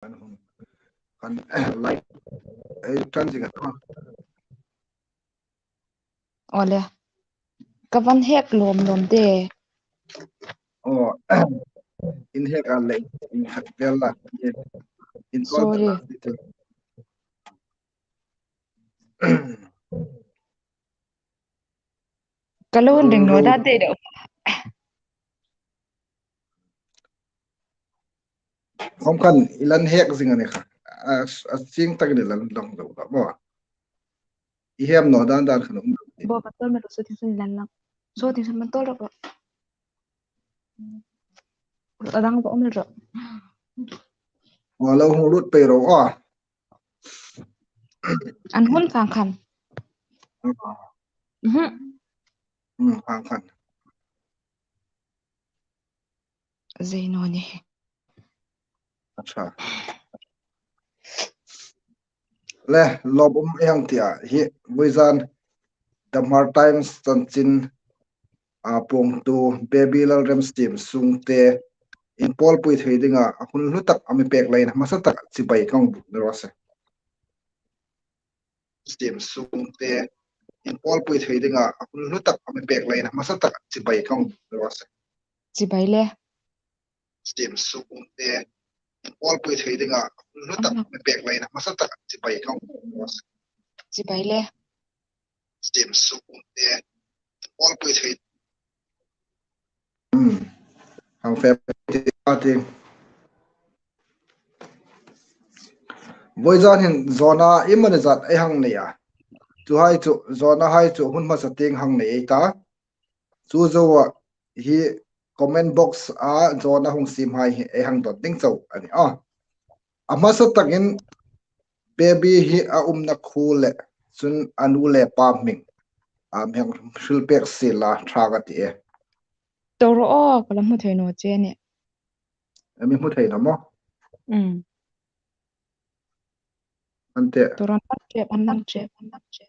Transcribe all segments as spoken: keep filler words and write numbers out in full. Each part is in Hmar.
Kan, kan, live ei ṭan zing a. Awle. Ka van hek lawm lawm de. Aw, in hek a le, in hek vel la. In sorry. Ka lo ring naw dan de. Khom khan i lan hek zing a ni kha. A, a sing tak ni lan dong dong dong maw. I hem naw dan dan khan um. Bo, pastor me lo so ting sun lan lang. So ting sun man tol ro. A dang bo um ro. Wa lo hung lut pei ro a. An hun khang khan. Mhm. Hmm, khang khan. Zei naw ni. Acha. Le, lawm um ei hang tia. Hi, vawizan, The Hmar Times chanchin, a, puongtu, Baby Lalremsiem Sungte, inpawlpui thei dinga, a hun hlu tak a mi pek leiin, hmasa tak chibai ka hung buk ni raw se. Siem Sungte, inpawlpui thei dinga, a hun hlu tak a mi pek leiin, hmasa tak chibai ka hung buk ni raw se. Chibai le. Siem Sungte, inpawlpui thei dinga, a hun hlu tak a mi pek leiin, hmasa tak chibai ka hung buk ni raw se. Chibai le. Siem Sungte, inpawlpui thei. Hmm. Hang fe ti a ti. Vawizan hin zawna iemani zat ei hang nei a. Chuhai chu, zawnahai chu hun hmasa tieng hang nei ei ta. Chu zoa hi comment box a zawna hung siemhai hi ei hang dawt ding chau a nih a. A hmasa takin Baby hi a umna khuo le chun a nu le pa hming a mi hang hril pek sien la ṭha ka ti e. Toro o, ka la hmu thei naw che ni. A mi hmu thei naw maw? Mm. Ante. Toro an lang che, an lang che, an lang che.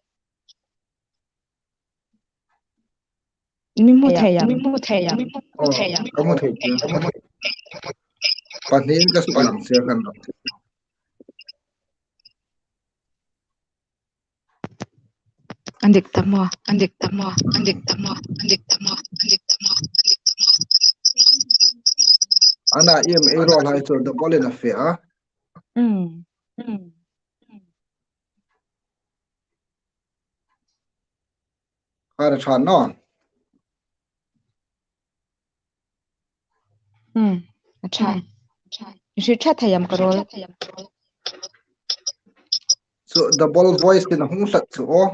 Mi hmu thei am? Mi hmu thei am? Mi hmu thei am? Ka hmu thei, ka hmu thei. Pahniin ka suk lang che kan ro. An dik ta maw, an dik ta maw, an dik ta maw, an dik ta maw, an dik ta maw, an dik ta maw. Ana em ei rawl hai chu double in a fe a. Mm. Mm. Ka ra ṭha naw. Hmm, a ṭha. Hmm, a ṭha. Hre ṭha thei am ka rawl? So, double voice in a hung hlat chu aw.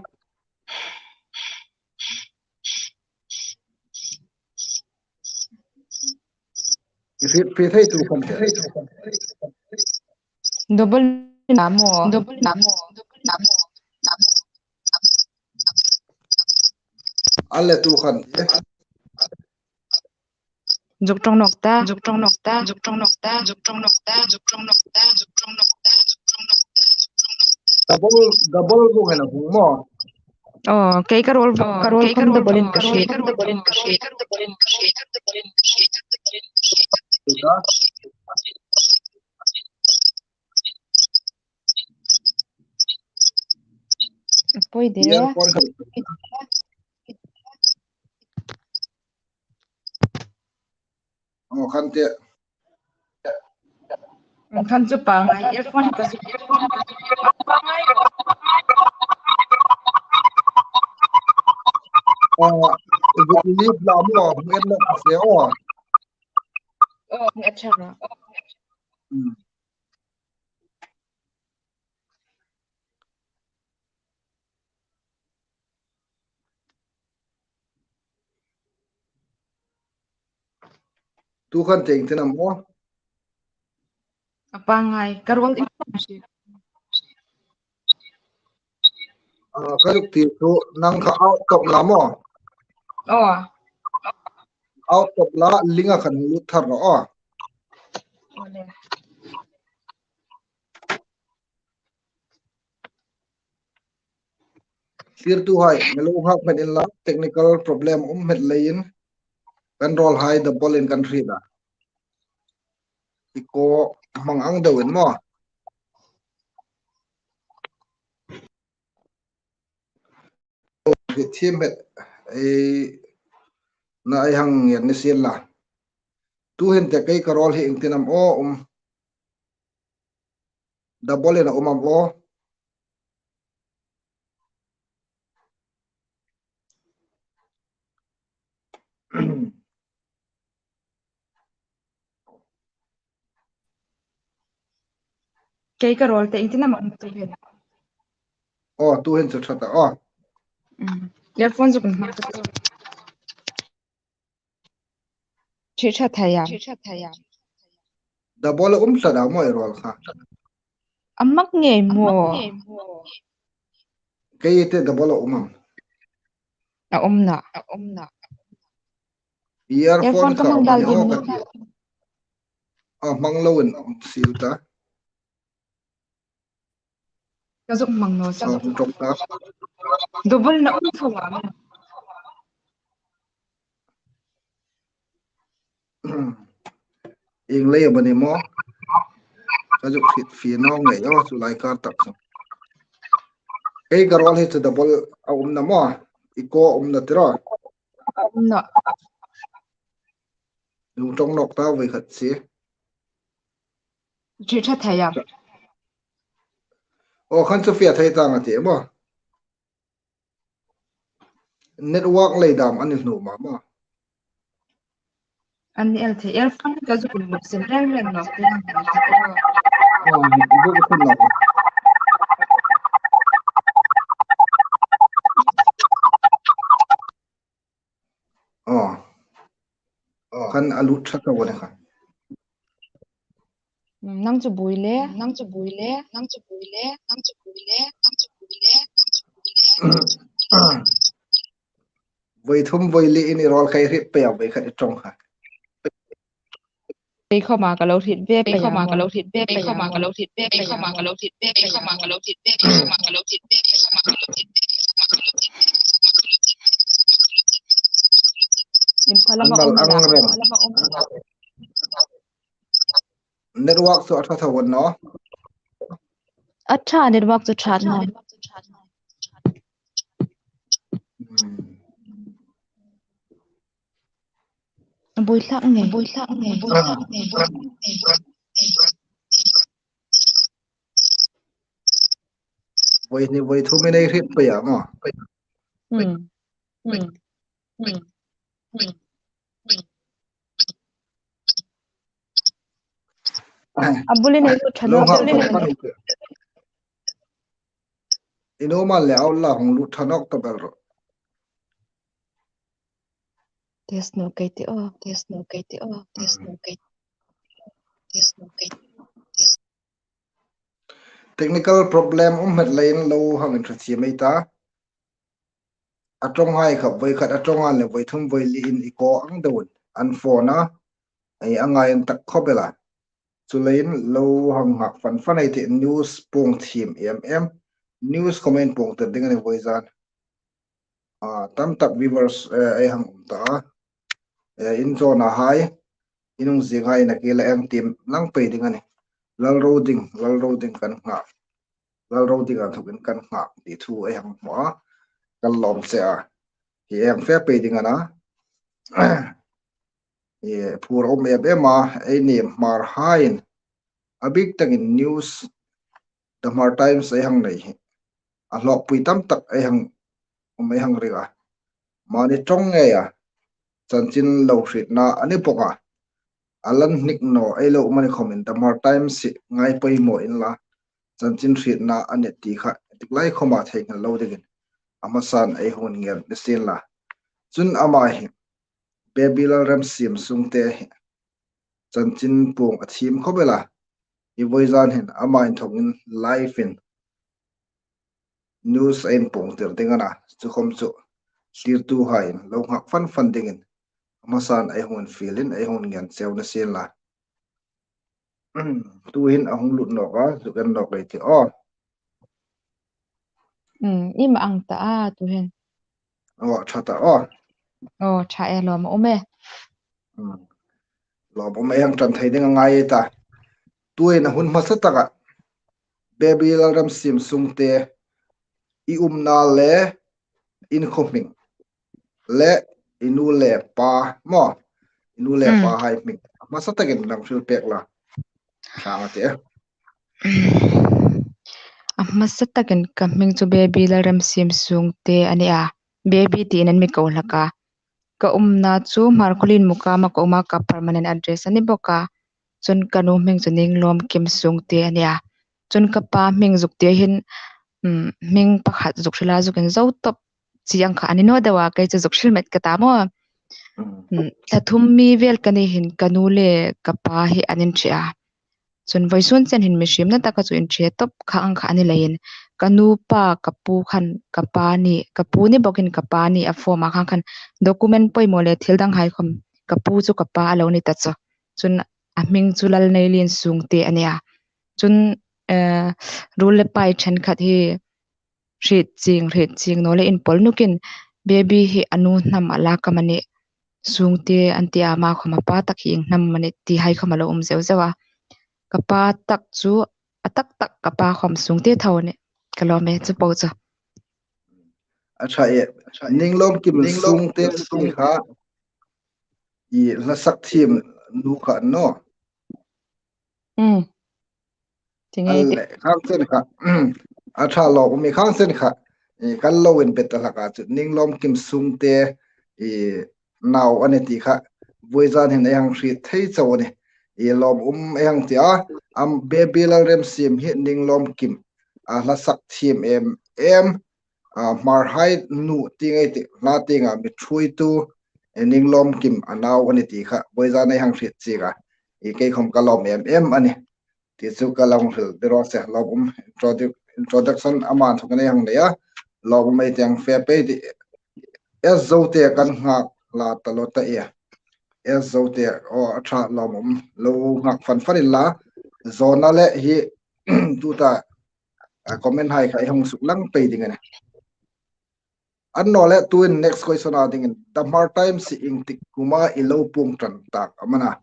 Hre, hre thei tu khom te. Double na maw? Double na maw? Double na maw? A le tu khan te. Zuk ṭawng nawk ta, zuk ṭawng nawk ta, zuk ṭawng nawk ta, zuk ṭawng nawk ta, zuk ṭawng nawk ta, zuk ṭawng nawk ta, zuk ṭawng nawk ta. Double, double vawng hin a hung maw? Oh, kei ka rawl, ka rawl khom double in ka hriet. A pawi de. Earphone khan. Oh, khan te. Khan chu pa ngai, earphone ka zuk. Ah, zuk ni bla maw, ngen lo se o. Oh, ni a chara. Hmm. Tu khan tieng te nam aw. A pangngai, ka rawl in. Ah, ka zuk ti chu nang kha out top la maw? Oh. Out top la, ling a khan lut thar rawh aw. Ole. Thlirtuhai, mi lo nghak hmet inla, technical problem um hmet leiin, kan rawlhai double in kan hriet a. Echo hmang ang deuin maw. Hriet thiem het ei na ei hang ngen ni sien la. Tuhin te kei ka role hi ieng tin am aw um. Double in a um am aw. Kei ka role te ieng tin am a um tuhin. Aw, tuhin chu ṭha ta aw. Mm. Earphone chu kan hmang ta. Ṭha thei am? Double a um tlat a maw i role kha? A mak ngei maw? Kei te double a um am? A um nawh. Earphone ka hmang dal ding. A hmang loin um sien ta. Ka zuk hmang naw sa. Double na um tho a. Ieng lei am a ni maw? Ka zuk hriet fie naw ngei a, chu lai kar tak chu. Kei ka role hi chu double a um nawh maw? Echo a um nawh tiraw? A um nawh. Lungtong nawk ta voi khat si. Ṭha thei am? Aw, khan chu fie thei ta nga ti maw? Network lei dam a ni hlum am maw? A ni el thei, earphone ka zuk lum sin reng reng nawk ti. Aw, zuk sin nawk. Aw. Aw. Khan a lut ṭha ta a ni kha. Nang chu buoi le, nang chu buoi le, nang chu buoi le, nang chu buoi le, nang chu buoi le, nang chu buoi le, nang chu buoi le. Voi thum voi li in i role kha i hriet pei a, voi khat i ṭawng kha. Kei khoma ka lo hriet ve pei a, khoma ka lo hriet ve pei, khoma ka lo hriet ve pei, khoma ka lo hriet ve pei, khoma ka lo hriet ve pei, khoma ka lo hriet ve pei, khoma ka lo hriet ve pei. In phalama um la, phalama um la. Network chu a ṭha tho a ni naw? A ṭha, network chu ṭha naw. Hmm. A buoi hlak nge, buoi hlak nge, buoi hlak nge, buoi hlak nge. Voi hni voi thum in ei hriet pei a maw? Hmm. Hmm. Hmm. A bul in ei lut ṭha nawk. Lo hang ṭha nawk. I nuom le au la hung lut ṭha nawk ta bel ro. Test nawk kei ti aw, test nawk kei ti aw, test nawk kei. Test nawk kei. Technical problem um het leiin lo hang inhre thiem ei ta. A ṭawnghai kha voi khat a ṭawng a le voi thum voi li in echo ang deuin an phone a, ei a ngai an tak khawp el a. Chuleiin lo hang nghak fan fan ei tih, news puong thiem em em. News khawm ei puong tir ding a ni voi zan. A, tam tak viewers, eh, ei hang um ta a. Eh, in zawnahai, in hung zinghai na ki la eng tim lang pei ding a ni. Lalroding, Lalroding kan nghak. Lalroding a thukin kan nghak ti thu ei hang hmu a. Kan lawm che a. Hi eng fe pei ding a na. Eh, phur um em em a, ei ni Hmar haiin. A bik takin news, The Hmar Times ei hang nei hi. A hlawkpui tam tak ei hang um, ei hang ring a. Mani ṭawng ngei a. Chanchin lo hrietna a ni bawk a. A lan hnik naw ei lo um a ni khawmin The Hmar Times hi ngai poimaw inla, chanchin hrietna a ni ti kha dik lai khawma theinghil lo dingin a hmasan ei hung ngen ni sien la. Chun ama hi Baby Lalremsiem Sungte hi chanchin puong a thiem khawp el a. I voi zan hin ama inthawkin live in news a inpuong tir ding a na, chu khawm chu thlirtuhaiin lo nghak fan fan dingin a hmasan ei hung infielin ei hung ngen cheu ni sien la. Tuhin a hung lut nawk a, zuk en nawk ei ti aw. Hmm, i hmang ta a tuhin. Aw, ṭha ta aw. Aw, ṭha e, lawm a um e. Hmm. Lawm a um e, hang ṭan thei ding a ngai ei ta. Tuhin a hun hmasa taka Baby Lalremsiem Sungte i umna le in khaw hming le i nu le pa maw, i nu le pa hai hming a hmasa takin nang hril pek la. Sang a ti. A hmasa takin ka hming chu Baby Lalremsiem Sungte a ni a. Baby tiin an mi ko hlak a. Ka umna chu Hmarkhawlien Mukama ka um a, ka permanent address a ni bawk a. Chun ka nu hming chu Ninglawmkim Sungte a ni a. Chun ka pa hming zuk ti hin, um, hming pakhat zuk hrila zukin zo tawp chi ang kha a ni naw deu a, kei chu zuk hril met ka ta maw. Um, thla thum mi vel ka ni hin ka nu le ka pa hi an inṭhe a. Chun vawisun chen hin mihriemna taka chu inṭhe tawp kha ang kha a ni leiin, ka nu pa ka pu khan ka pa ni, ka pu ni bawkin ka pa ni a form a khang khan document poimaw le thil dang hai khawm ka pu chu ka pa a lo ni ta chu. Chun a hming chu Lalneilien Sungte a ni a. Chun, eh, ruol le pai ṭhenkhat hi hriet chieng, hriet chieng naw le inpawl nukin, Baby hi a nu hnam a lak am a nih, Sungte an ti a, ama khawm a pa tak hi ieng hnam am a nih ti hai khawm a lo um zeu zeu a. Ka pa tak chu, a tak tak ka pa khawm Sungte tho a nih. Ka lawm e, chu po chu. A ṭha e, Ninglawmkim Sungte ti kha i hlasak thiem nu kha naw. Hmm. Ti ngei ti. Khang chen kha, a ṭha lawm um e, khang chen kha, i, kan lo inbe ta hlak a chu, Ninglawmkim Sungte, i, nau a nih ti kha, vawizan hin ei hang hriet thei chau a nih. I, lawm um ei hang ti a, am, Baby Lalremsiem hi Ninglawmkim a hlasak thiem em em, a, Hmarhai nu ti ngei ti, hla tienga mi ṭhuoitu, e, Ninglawmkim a nau a nih ti kha, vawizan ei hang hriet chieng a, i, kei khawm ka lawm em em a nih. Ti chu ka lo hril, ti raw se, lawm um introdu-, introduction ama inthokin ei hang nei a, lawm um ei ti ang fe pei ti. S Zote kan nghak la ta lo ta e. S Zote, aw, a ṭha, lawm um, lo nghak fan fan inla. Zawna le hi, tuta, a, comment hai kha ei hang suklang pei ding a nih. Annawleh tuhin next question a dingin, The Hmar Times hi ieng tik kuma i lo puong ṭan tak am a na?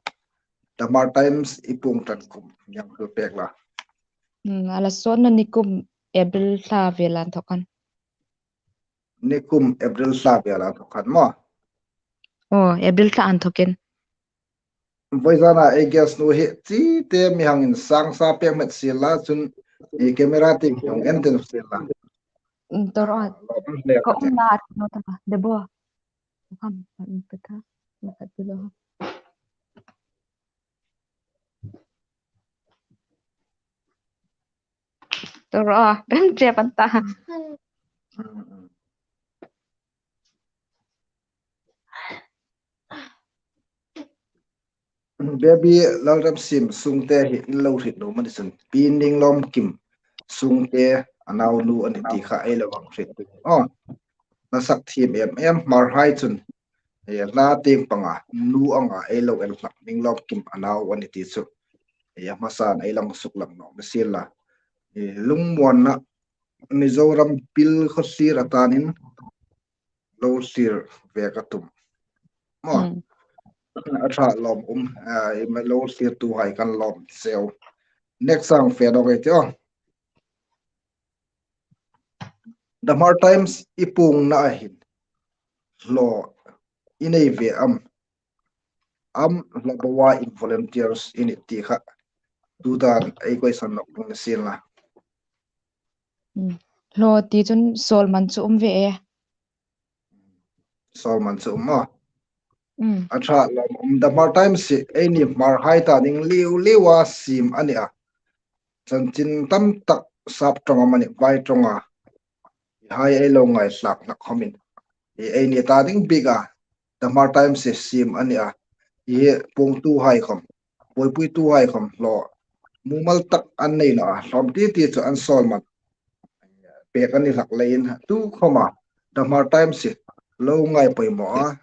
The Hmar Times i puong ṭan kum, hang hril pek la. Hmm, a la sawnna nikum April thla vel a inthok khan. Nikum April thla vel a inthok khan maw? Aw, April thla a inthokin. Vawizana ei guest nu hi chite mi hang insang sa pek met si la chun, i, camera ti hang en ten si la. Mm, tor on. Lawm le ka ka ti. Umna at no ta ka. Debo. Kam, kam, ka ta. Ma ka ti lo. Tor on. Kan che pan ta. Baby Lalremsiem Sungte hi in lo hriet nuom a ni chun, Pi Ninglawmkim Sungte a naunu a nih ti kha ei lo hang hriet. Aw, hlasak thiem em em Hmarhai chun, e, hla tieng panga nu anga ei lo en hlak, Ninglawmkim a nau a nih ti chu, e, a hmasan ei lo suklang nawk ni sienla. E, lungmuanna Mizoram pil khawthlir a tanin lo thlir ve ka tum. Maw. Hmm. A ṭha, lawm um, a, i ma lo thlirtuhai kan lawm cheu. Next a fe nawk ei tih. The Hmar Times i puongna a hin hlaw i nei ve am? Am hlaw boa in volunteers i nih ti kha tuta ei question nawk ni sienla. Hmm. Hlaw ti chun sawl man chu um ve e. Sawl man chu um a. Mm. A ṭha, lawm um. The Hmar Times hi eini Hmarhai ta ding liu liu a siem a ni a. Chanchin tam tak sap ṭawnga amanih, vai ṭawnga hai ei lo ngaithlak hlak khawmin, i, eini ta ding bik a The Hmar Times hi siem a ni a. I, puongtuhai khawm, buoipuituhai khawm hlaw mumal tak an nei naw a, hlawm ti ti chu an sawl man pek a ni hlak leiin, tu khawma The Hmar Times hi lo ngai poimaw a,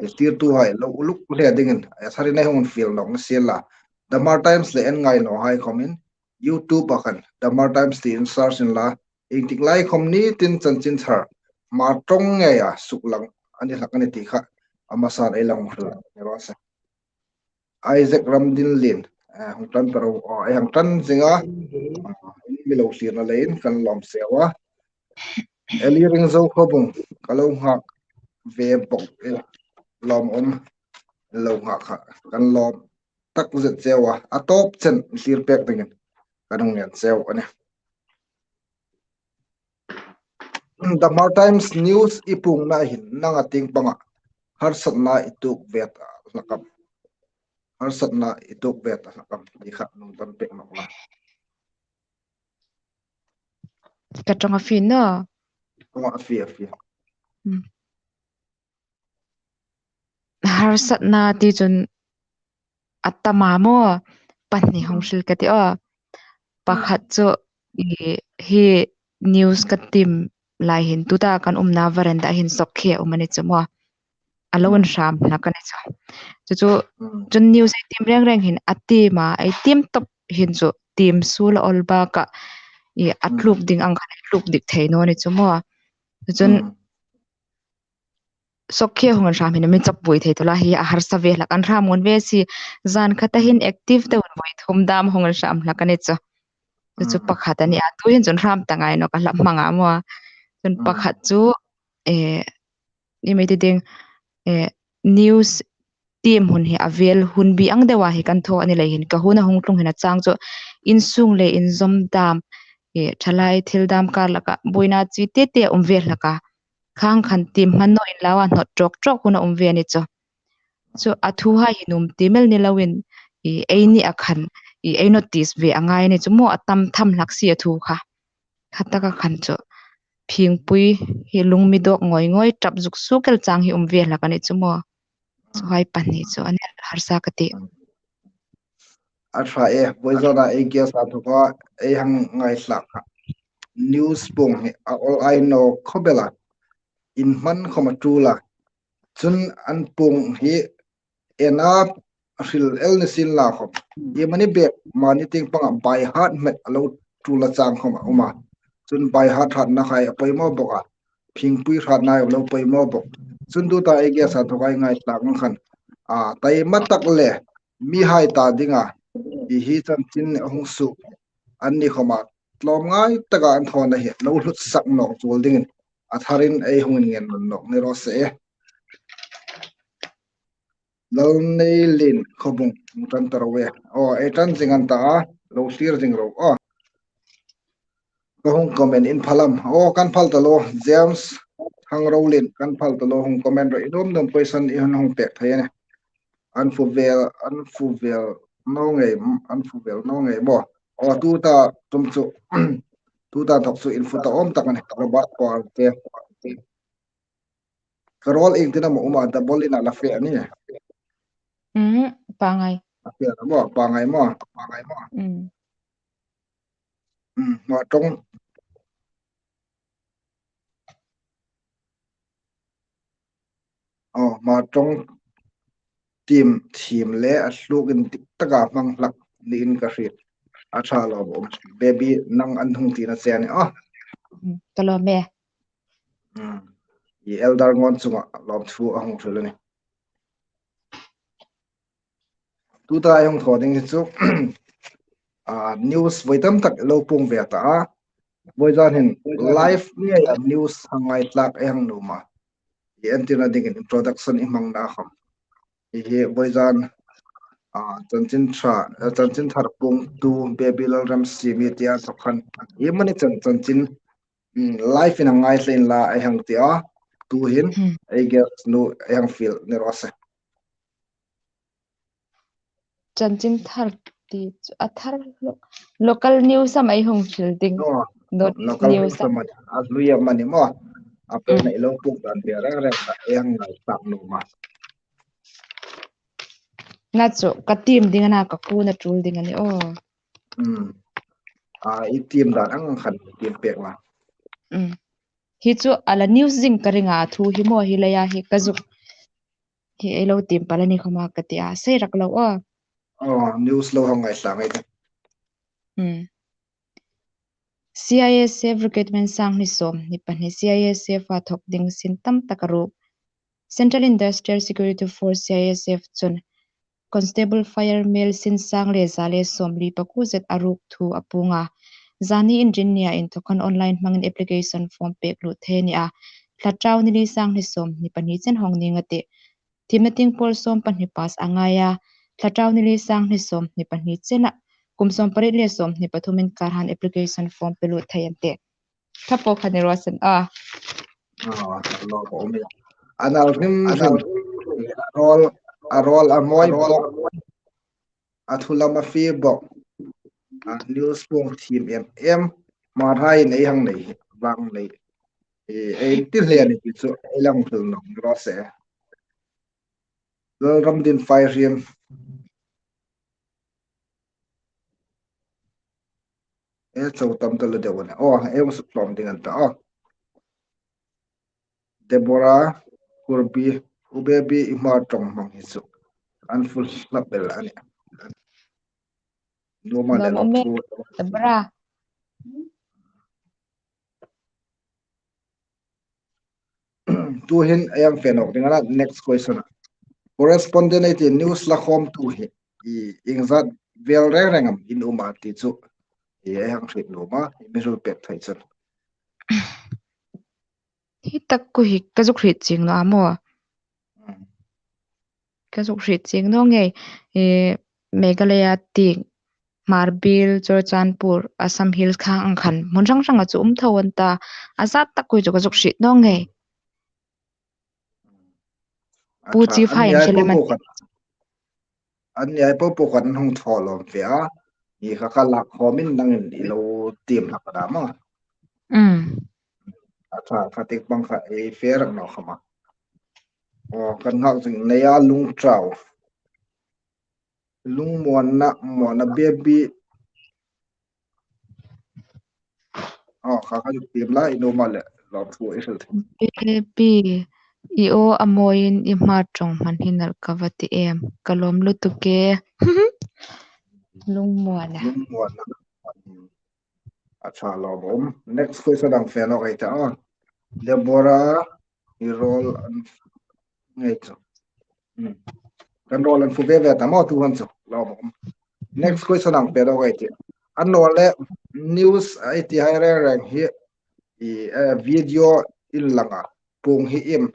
i, thlirtuhai lo uluk hle dingin, e, sarin ei hung fiel nawk ni sienla. The Hmar Times le en ngai nawhai khawmin YouTube a khan The Hmar Times tiin search inla, ieng tik lai khawm ni tin chanchin thar Hmar ṭawng ngeia suklang a ni hlak a nih ti kha a hmasan ei lo hang hril. Isaac Ramdinlien, eh, hung ṭan ta ro, oh, ei hang ṭan zing a, ah, mi lo thlirna leiin kan lawm cheu a. Eli Ringzo Khawbung, ka lo nghak ve bawk e, lawmum, lo nghak kha, kan lawm tak zet cheu a, a tawp chen thlir pek dingin kan hung ngen cheu a nih. The Hmar Times News i puongna hin nanga tieng panga harsatna i tuok ve ta hlak am? Harsatna i tuok ve ta hlak am ti kha nung tan pek nawk la. Ka ṭawng a fie naw? Aw, a fie, a fie. Hmm. Harsatna ti chun a tam a maw, pahni hung hril ka ti aw. Pakhat chu, i, hi news ka tiem lai hin tuta kan umna veranda hin sawkkhia um a ni chu maw. A lo inhram hlak a ni chu. Chu chu, chun news ei tiem reng reng hin a tiem a, ei tiem tawp hin chu tiem suol a awl bakah, i, a tluk ding ang khan ei tluk dik thei naw ni chu maw. Chu chun, sawkkhia hung inhram hin mi chawp vui thei tula hi a harsa ve hlak, an hram ngun ve si, zan khata hin active te un vui thum dam hung inhram hlak a ni chu. Chu chu pakhat a ni a, tu hin chun hram ta ngai nawk a, hla hmang a maw. Chun pakhat chu, eh, i mi ti ding, eh, news tiem hun hi a vel hun bi ang deuha hi kan thaw a ni lei hin ka hun a hung tlung hin a chang chu insung le inzawm dam, eh, thalai thil dam kar laka buoina chi te te um ve hlak a. Khang khan tiem hman naw inla a hnawt tawk tawk hun a um ve a ni chu. Chu a thuhai hi nuom ti mel ni loin, i, eini a khan, i, ei notice ve a ngai a ni chu maw, a tam tham hlak si a thu kha. Khataka khan chu phingpui hi lung mi dawk ngawi ngawi ṭap zuk suk el chang hi um ve hlak a ni chu maw. Chuhai pahni chu a ni harsa ka ti. A ṭha e, vawizana ei guest a thuka ei hang ngaithlak kha. News puong hi a awl ai naw khawp el a. Inhman khawm a ṭul a. Chun an puong hi ena hril el ni sien la khawm, i mani bek mani tieng panga by heart met a lo ṭul a chang khawm a um a. Chun by heart hratna hai a poimaw bawk a. Phingpui hratna a lo poimaw bawk. Chun tuta ei guest a thuka ei ngaithlak ang khan, a, taima tak le mihai ta dinga, i, hi chanchin a hung suok an ni khawma, tlawmngai taka an thawna hi lo hlut sak nawk zuol dingin a tharin ei hung inngen nawk ni raw se. Lalneilien Khawbung, hung ṭan ta ro e. Aw, ei ṭan zing an ta a, lo thlir zing ro aw. Ka hung comment in phal am? Aw, kan phal ta lo, James Thangrolien, kan phal ta lo, hung comment ro, i nuom nuom question i hung hung pek thei a nih. An fuvel, an fuvel naw ngei, an fuvel naw ngei maw. Aw, tuta tum chu, tuta thawk chu infu ta awm tak a nih, Robert Paul te. Ka rawl ieng tin am a um a, double in a la fe a nih. Mm, Pangai. A fe a maw, Pangai maw, Pangai maw. Mm. Mm, maw ṭawng. Aw, maw ṭawng tiem thiem le a tluk indik taka hmang hlak niin ka hriet. A ṭha lawm a um. Baby, nang an hung tina che a nih aw. Mm, ka lawm e. Mm. I Elder Ngonchunga lawmthu a hung hril a nih. Tuta ei hung thaw ding hi chu, a, news voi tam tak lo puong ve ta a. Vawizan hin live ngeia news hang ngaithlak ei hang nuom a. I entirna dingin introduction i hmangna khawm. I hi vawizan, a, chanchin ṭha, a, chanchin thar puongtu Baby Lalremsimi tia thawk khan, i mani chan, chanchin, mm, live in hang ngaithlak inla ei hang ti a. Tu hin, ei guest nu ei hang fiel ni raw se. Chanchin thar ti chu a thar lo-, local news am ei hung hril ding. Aw, local news am a hlui am a ni maw. A pawina i lo puk dan ve reng reng kha ei hang ngaithlak nuom a. Nang chu ka tiem ding a na, ka kuona ṭul ding a ni aw. Mm. A, i tiem dan ang khan tiem pek la. Mm. Hi chu a la news zing ka ring a, thu hi maw hi leia hi ka zuk hi ei lo tiem pal a ni khawma ka ti a, sei rak lo aw. Aw, news lo hang ngaithlak ei ta. Hmm. C I S F recruitment sanghni sawmhni pahni C I S F a thawk ding sin tam tak a ruk. Central Industrial Security Force C I S F chun Constable Fire Mel sin sang le za le sawmli pakuo zet a ruk thu a puong a. Zani inrinni a inthawk khan online hmangin application form pek lut thei a ni a. Thla tau ni li, sang hni sawmhni pahni chen hawng ning a tih. Thiemna tieng pawl sawm pahni pass a ngai a. Thla tau ni li, sang hni sawmhni pahni chena kum sawm pariet le sawmhni pathum inkar han application form pe lut thei an tih. Tha po kha ni raw se. Ah. Ah, lo ko mi. Anal him him. A rawl, a rawl a mawi bawk. A thu lam a fie bawk. A news puong thiem em em. Hmarhai nei hang nei, vang nei. E, ei ti hle ni ti chu, ei lang thil nawk raw se. Lalramdin Faihriam. E, chau tam ta lo deu a nih. Oh, e, suk tlawm ding an ta, oh. Deborah Kurbi, u baby, i hma ṭawng hmang hi chu. An full hlap bel a nih. Nuom a le lawm um e, thu. Deborah. Tuhin a yang fe nawk ding a na, next question a. Correspondent ei ti, news la khawmtu hi, i, iengzat vel reng reng am in um a ti chu, i, a hang hriet nuom a, i mi hril pek thei chun. Hi tak khu hi ka zuk hriet chieng naw a maw. Mm. Ka zuk hriet chieng naw ngei. E, Meghalaya tieng, Hmarbiel, Churachandpur, Assam Hills kha ang khan hmun hrang hranga chu um tho an ta. A zat tak khu chu ka zuk hriet naw ngei. Pu Chief hai an hrilem a ni. An ni ai po po khan hung thaw lawm fe a. I kha kha lak khawmin nangin i lo tiem hlak a dam a. Mm. A ṭha, kha tik bang kha ei fe rak naw kham a. Aw, kan nghak zing nei a, Lungtau. Lungmuanna, muanna baby. Aw, kha kha zuk tiem la, i nuom a le lawm thu i hril thei. Baby, i aw a mawiin i hma ṭawng hman hi nalh ka va ti em. Ka lawm lutuk e. Lungmuanna. Lungmuanna. A ṭha lawm um. Next question ang fe nawk ei ta. Deborah, i rawl an ngei chu. Hmm. Kan rawl an fu ve ve ta maw tu han chu. Lawm um. Next question ang fe nawk ei ti. Annawleh news ei ti hai reng reng hi, i, eh, video inlanga puong hi iem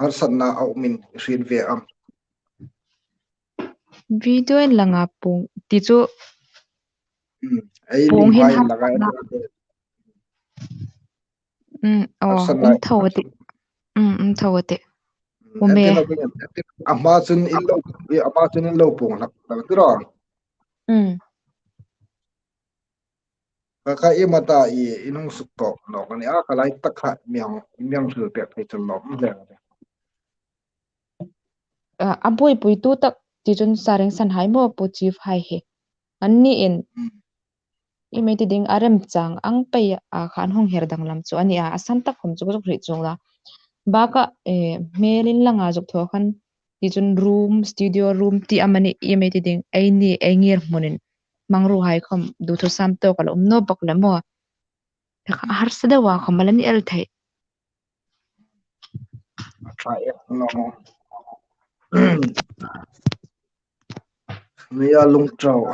harsatna a umin hriet ve am? Video inlanga puong ti chu. Hmm, ei puong hin harsatna. Hmm, aw, um tho a tih. Hmm, um tho a tih. Hmm, um e. A hma chun in lo, a hma chun in lo puong hlak, hlak ti ro. Hmm. Kha kha i mata i, i hung suk tawk nawk a ni a, kha lai tak kha mi hang, mi hang hril pek thei chun lawm hle. A, a buoipuitu tak ti chun Saringsan hai maw, Pu Chief hai hi. Anniin, hmm, i mei ti ding a remchang ang pei a khan hung her danglam chu a ni a, a san tak khom chu ka zuk hriet chuong la. Baka, eh, hmel inlanga zuk thaw khan ti chun room, studio room ti amanih i mei ti ding, ei ni, ei ngir hmunin hmangruo hai khom duthusam tawk a la um naw bawk le maw. Kha harsa deu a khom a la ni el thei. A ṭha e, no. Nia Lungtau.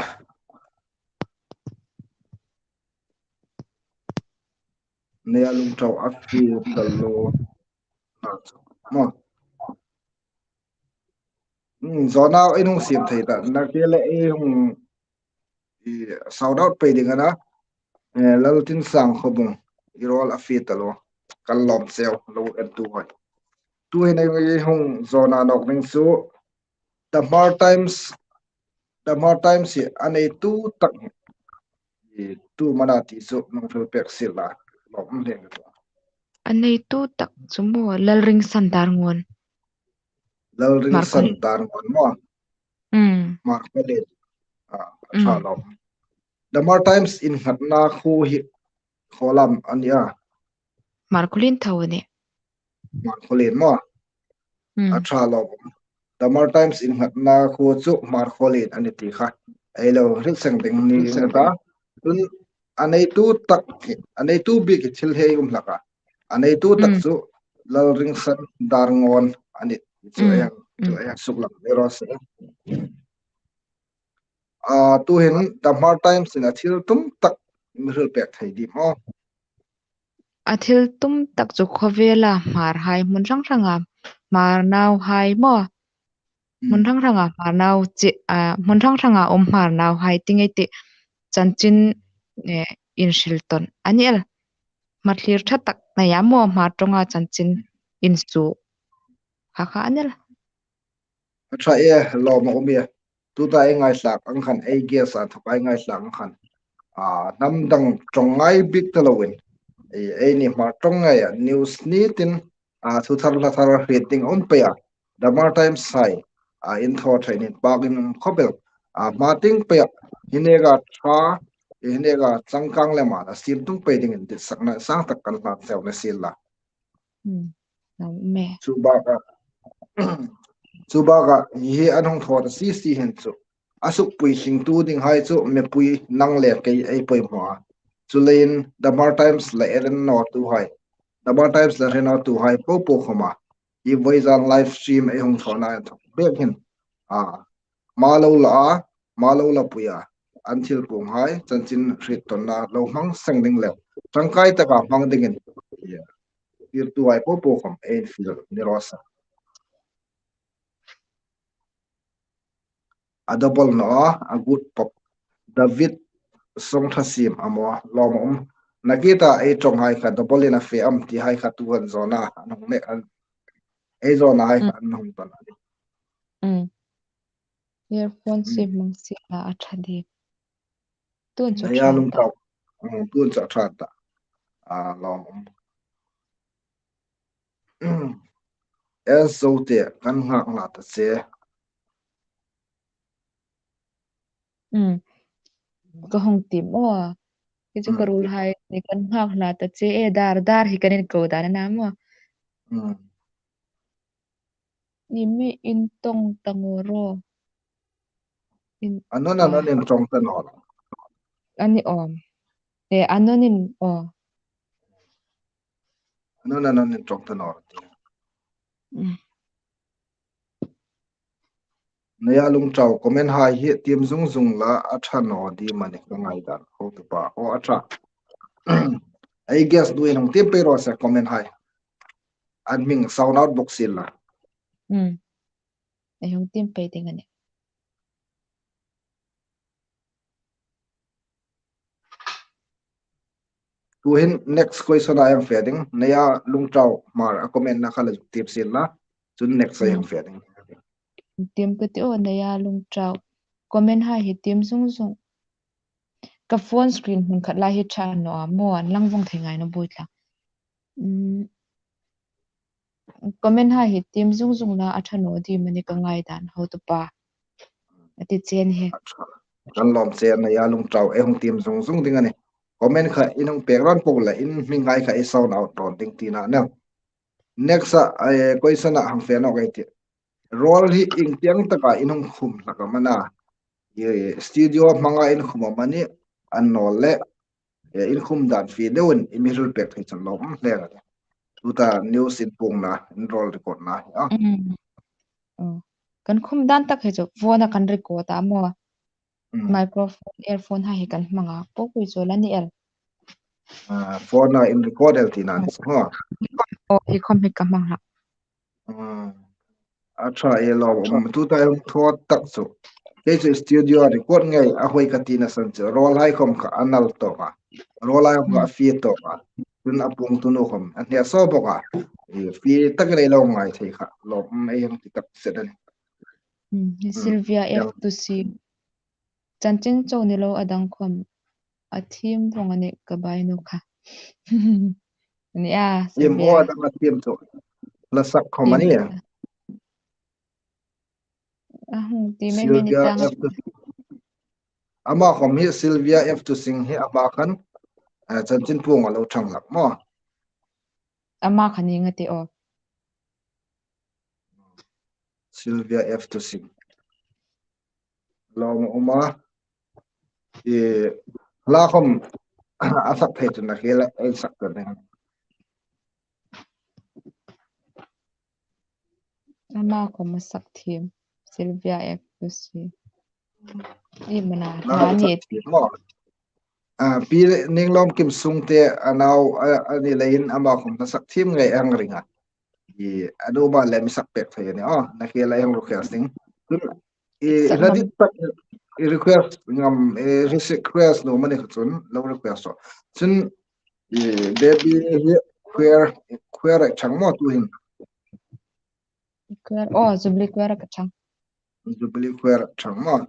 Nia Lungtau a fie ta lo. Maw. Hmm, zawna ei hung siem thei ta. Nakie le ei hung i shout out pei ding a na. Eh, Laltinsang Khawbung, i rawl a fie ta lo. Kan lawm cheu, lo en tu hai. Tuhin ei hung zawna nawk ding chu The Hmar Times, The Hmar Times hi a neitu tak hi, i tu mana ti chu nung hril pek sien la, lawm hle ka tu. A neitu tak chu maw, Lalringsan Darngawn. Lalringsan Darngawn maw. Mm. Hmarkhawlien. Ah, a ṭha lawm. The Hmar Times innghatna khuo hi khaw lam a ni a. Hmarkhawlien tho a nih. Hmarkhawlien maw. Mm. A ṭha lawm. The Hmar Times innghatna khuo chu Hmarkhawlien a ni ti kha ei lo hril seng ding ni ta. Tun a neitu tak hi, a neitu bik hi thil hei um hlak a. A neitu tak chu Lalringsan Darngawn a nih. Chu ei hang, chu ei hang suklang ve raw se. A, tuhin The Hmar Times-in a thil tum tak mi hril pek thei dim aw. A thil tum tak chu khawvela Hmar hai, hmun hrang hranga Hmar nau hai maw. Hmun hrang hranga Hmar nau chi, a, hmun hrang hranga um Hmar nau hai ti ngei ti chanchin, eh, inhril tawn a ni el. Hmathlir ṭha tak nei a maw, Hmar ṭawnga chanchin insuo kha kha a ni el. A ṭha e, lawm a um e. Tuta ei ngaithlak ang khan, ei guest a thawka ei ngaithlak ang khan, a, hnam dang ṭawng ngai bik ta loin, ei, eini Hmar ṭawng ngeia news ni tin, a, thu thar hla thar hriet ding a um pei a. The Hmar Times hai, a, in thaw ṭhein inpakin um khawp el. A, hma tieng peia hi neka ṭha, hi neka changkang lema a siem tung pei dingin ditsakna sang tak kan hlan cheu ni sienla. Hmm. Lo me. Chu baka, chu baka hi an hung thaw ta si si hin chu, a suk puitling tu ding hai chu mipui nang le kei ei poimaw a. Chuleiin The Hmar Times le ei hril nawtu hai, The Hmar Times le hril nawtu hai popo khawma hi vawizan live stream ei hung thawna inthawk bek hin, a, hma lo la a, hma lo la pui a, an thil puong hai chanchin hriet tawnna lo hmang seng ding le ṭangkai taka hmang dingin, ya, tirtu hai popo khawm ei infiel ni raw se. A double naw a, a good pop. David Songthasim a maw, lawm a um. Nakita ei ṭawng hai kha double in a fe am ti hai kha tu an zawna, an hung mek an, ei zawna hai kha an hung tawn a ni. Mm. Earphone siem hmang sienla a ṭha di. Tun chu a ṭha ta. Mm, tun chu a ṭha ta. A, lawm a um. S Zote kan nghak hla ta che. Mm. Ka hung ti maw. Hi chu ka ruol hai ni kan nghak hla ta che e, dar dar hi kan inko dan a na maw. Mm. Ni mi in tawng ta naw ro. In, a nun a nun in ṭawng ta naw. A ni awm. E, a nun in, aw. A nun a nun in ṭawng ta naw. Mm. Naya Lungtau, comment hai hi tiem zung zung la a ṭha naw di mani ka ngai dan. Hotupa, aw a ṭha. Ei guest duin hung tiem pei raw se comment hai. An hming sound out bok sienla. Mm. Ei hung tiem pei ding a nih. Tuhin next question-a ei hang fe ding. Naya Lungtau Hmar a comment-na kha la zuk tiem sienla. Chun next-a ei hang fe ding. Tiem ka ti aw, Naya Lungtau. Comment hai hi tiem zung zung. Ka phone screen hmun khat lai hi ṭha naw a maw, an lang vong thei ngai naw buoi tla. Mm. Comment hai hi tiem zung zung la a ṭha naw di mani ka ngai dan, hotupa. A ti chen hi. Kan lawm che a, Naya Lungtau, ei hung tiem zung zung ding a nih. Comment kha in hung pek rawn po la, in hming hai kha ei sound out rawn ding tina a nih. Next-a, eh, question-a hang fe nawk ei tih. Rawl hi ieng tieng taka in hung khum hlak am a na? Eh, studio hmanga in khum am a ni? An naw le, eh, in khum dan fie deuin i mi hril pek thei chun lawm hle a nih. Tuta news inpuongna, in rawl record-na hi a. Mm. Oh. Kan khum dan tak hi chu phone-a kan record a maw. Mm. Microphone, earphone hai hi kan hmang a, po pui chu la ni el. Ah, phone-a in record el tina ni chu, ha. Oh, hi khom hi ka hmang hlak. Mm. A ṭha e, lawm a um. Tuta ei hung thaw tak chu, kei chu studio-a record ngei a hoi ka tina san chu, rawl hai khom kha a nal tawk a. Rawl hai khom kha a fie tawk a. Chun a puongtu nu khom a hnia saw bok a. I fie takin ei lo ngai thei kha. Lawm um, ei hung ti tak set a nih. Mm, hi Sylvia F two C. Chanchin chau ni lo a dang khom a thiem vong a nih ka bai nu kha. Ni a, Sylvia. Thiem aw, a dang a thiem chu. Hla sak khom a nih. A hung ti mai mai ni tang. Sylvia F two C. Ama khom hi Sylvia F two C hi ama khan, eh, chanchin puong a lo ṭhang hlak maw. Ama khan ieng a ti aw. Sylvia F two C. Lawm a um a. I hla khom a sak thei chun a hla ei sak ta ding. Ama khom a sak thiem. Sylvia F two C. I mana hla ni. Sak thiem maw. A, Pi Ninglawmkim Sungte a nau, a, a ni leiin ama khawm hla sak thiem ngei a hang ring a. I, a nu ma le mi sak pek thei a nih. Oh, nakie la hang request ding. Chun, i, Sak hla ngam. Dit tak i request ngam, i, request nuom a ni kha chun, lo request rawh. Chun, i, Baby hi choir, choir a chang maw tuhin. Choir, oh, Jubilee Choir ka chang. Jubilee Choir chang maw.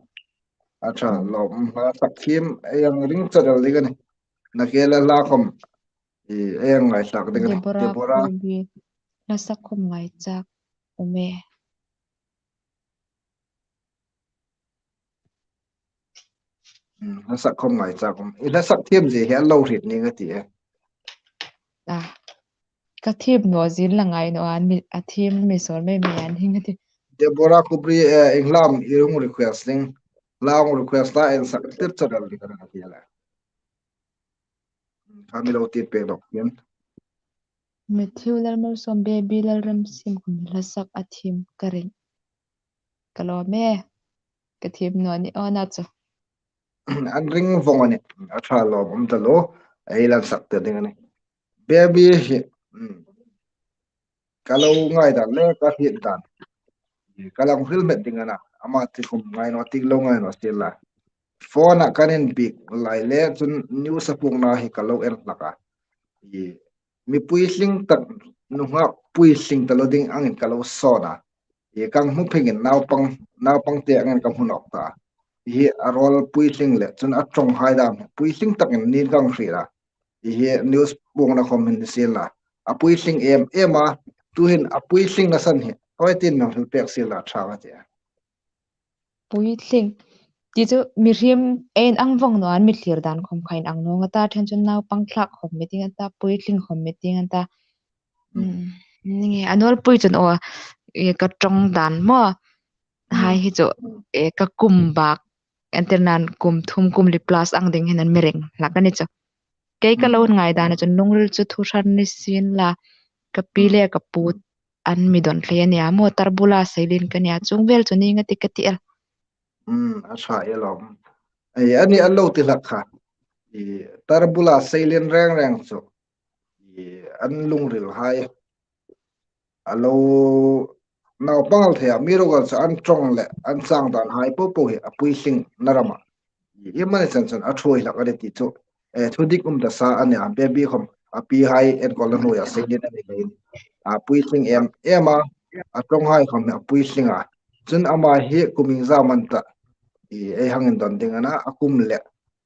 A chang. Hmm. Lo, mm, hla sak thiem, ei hang ring char el ding a nih. Nakie la hla khawm, i, ei hang ngaithlak ding a nih. Deborah, Deborah. Ruby. Hla sak khawm ngaithlak um e. Hmm, hla sak khawm ngaithlak um. I hla sak thiem zie hi a lo hriet ning a ti e. A. Ka thiem naw zin la ngai naw an mi, a thiem mi sawl mei mei an hing a ti. Deborah Kubri, eh, Englam i hung request ding. Hla hung request ta en sak tir char el ding a ti le. Kha mi lo ti pek dawk hian. Matthew Lalmalsawm, Baby Lalremsim khawm hla sak a thiem ka ring. Ka lawm e. Ka thiem naw ni aw na chu. An ring vawng a nih. A ṭha lawm awm ta lo. Ei hla sak tir ding a nih. Baby hi, mm, ka lo ngaidan le ka hriet dan. Ka lo hril hmet ding a na. Ama ti khawm ngai naw, ti lo ngai naw sien la. Phone-a kan inbiek lai le chun news a puongna hi ka lo en hlak a. I, mi puitling tak, nunghak puitling ta lo ding angin ka lo sawn a. I, ka hmu phengin naupang, naupang te angin ka hmu nawk ta. I, a rawl puitling le chun a ṭawnghai dam puitling takin niin ka hriet a. I, hi news puongna khawm hin ni sien la. A puitling em em a, tuhin a puitling na san hi. Hoi tin nang hril pek sien la ṭha ka ti a. Puitling. Ti chu mihriem ei ang vawng naw an mi thlir dan khawm kha in ang naw nga ta, ṭhen chun naupang thlak khawm meeting an ta, puitling khawm meeting an ta. Mm. Mm, ni nge, a nawlpui chun aw, e, ka ṭawng dan maw. Mm. Hai hi chu, e, ka kum bak, entirnan kum thum kum li plus ang ding hin an mi ring hlak a ni chu. Kei ka lo, mm, ngaidan a chun lungril chu thu hran ni sien la, ka pi, mm, le ka pu an mi dawn thei a nia, maw tarbula seilin ka nia, chung vel chu ni nga ti ka ti el. Mm, a ṭha el awm. Ei, a ni a lo ti hlak kha. I, tarbula seilin reng reng chu. I, an lungril hai. A lo naupang el thei a, mi ruok el chu an ṭawng le, an chang dan hai po po hi a puitling na ram a. I, i mani chan chun a ṭhuoi hlak a ni ti chu. E, thudik um ta sa a nia, Baby khawm a pi hai enkawlna hnuoia seilin a ni leiin. A puitling em em a, a ṭawng hai khawm hi a puitling a. Chun ama hi kum iengzam an ta, i, ei hang indawn ding a na, a kum le,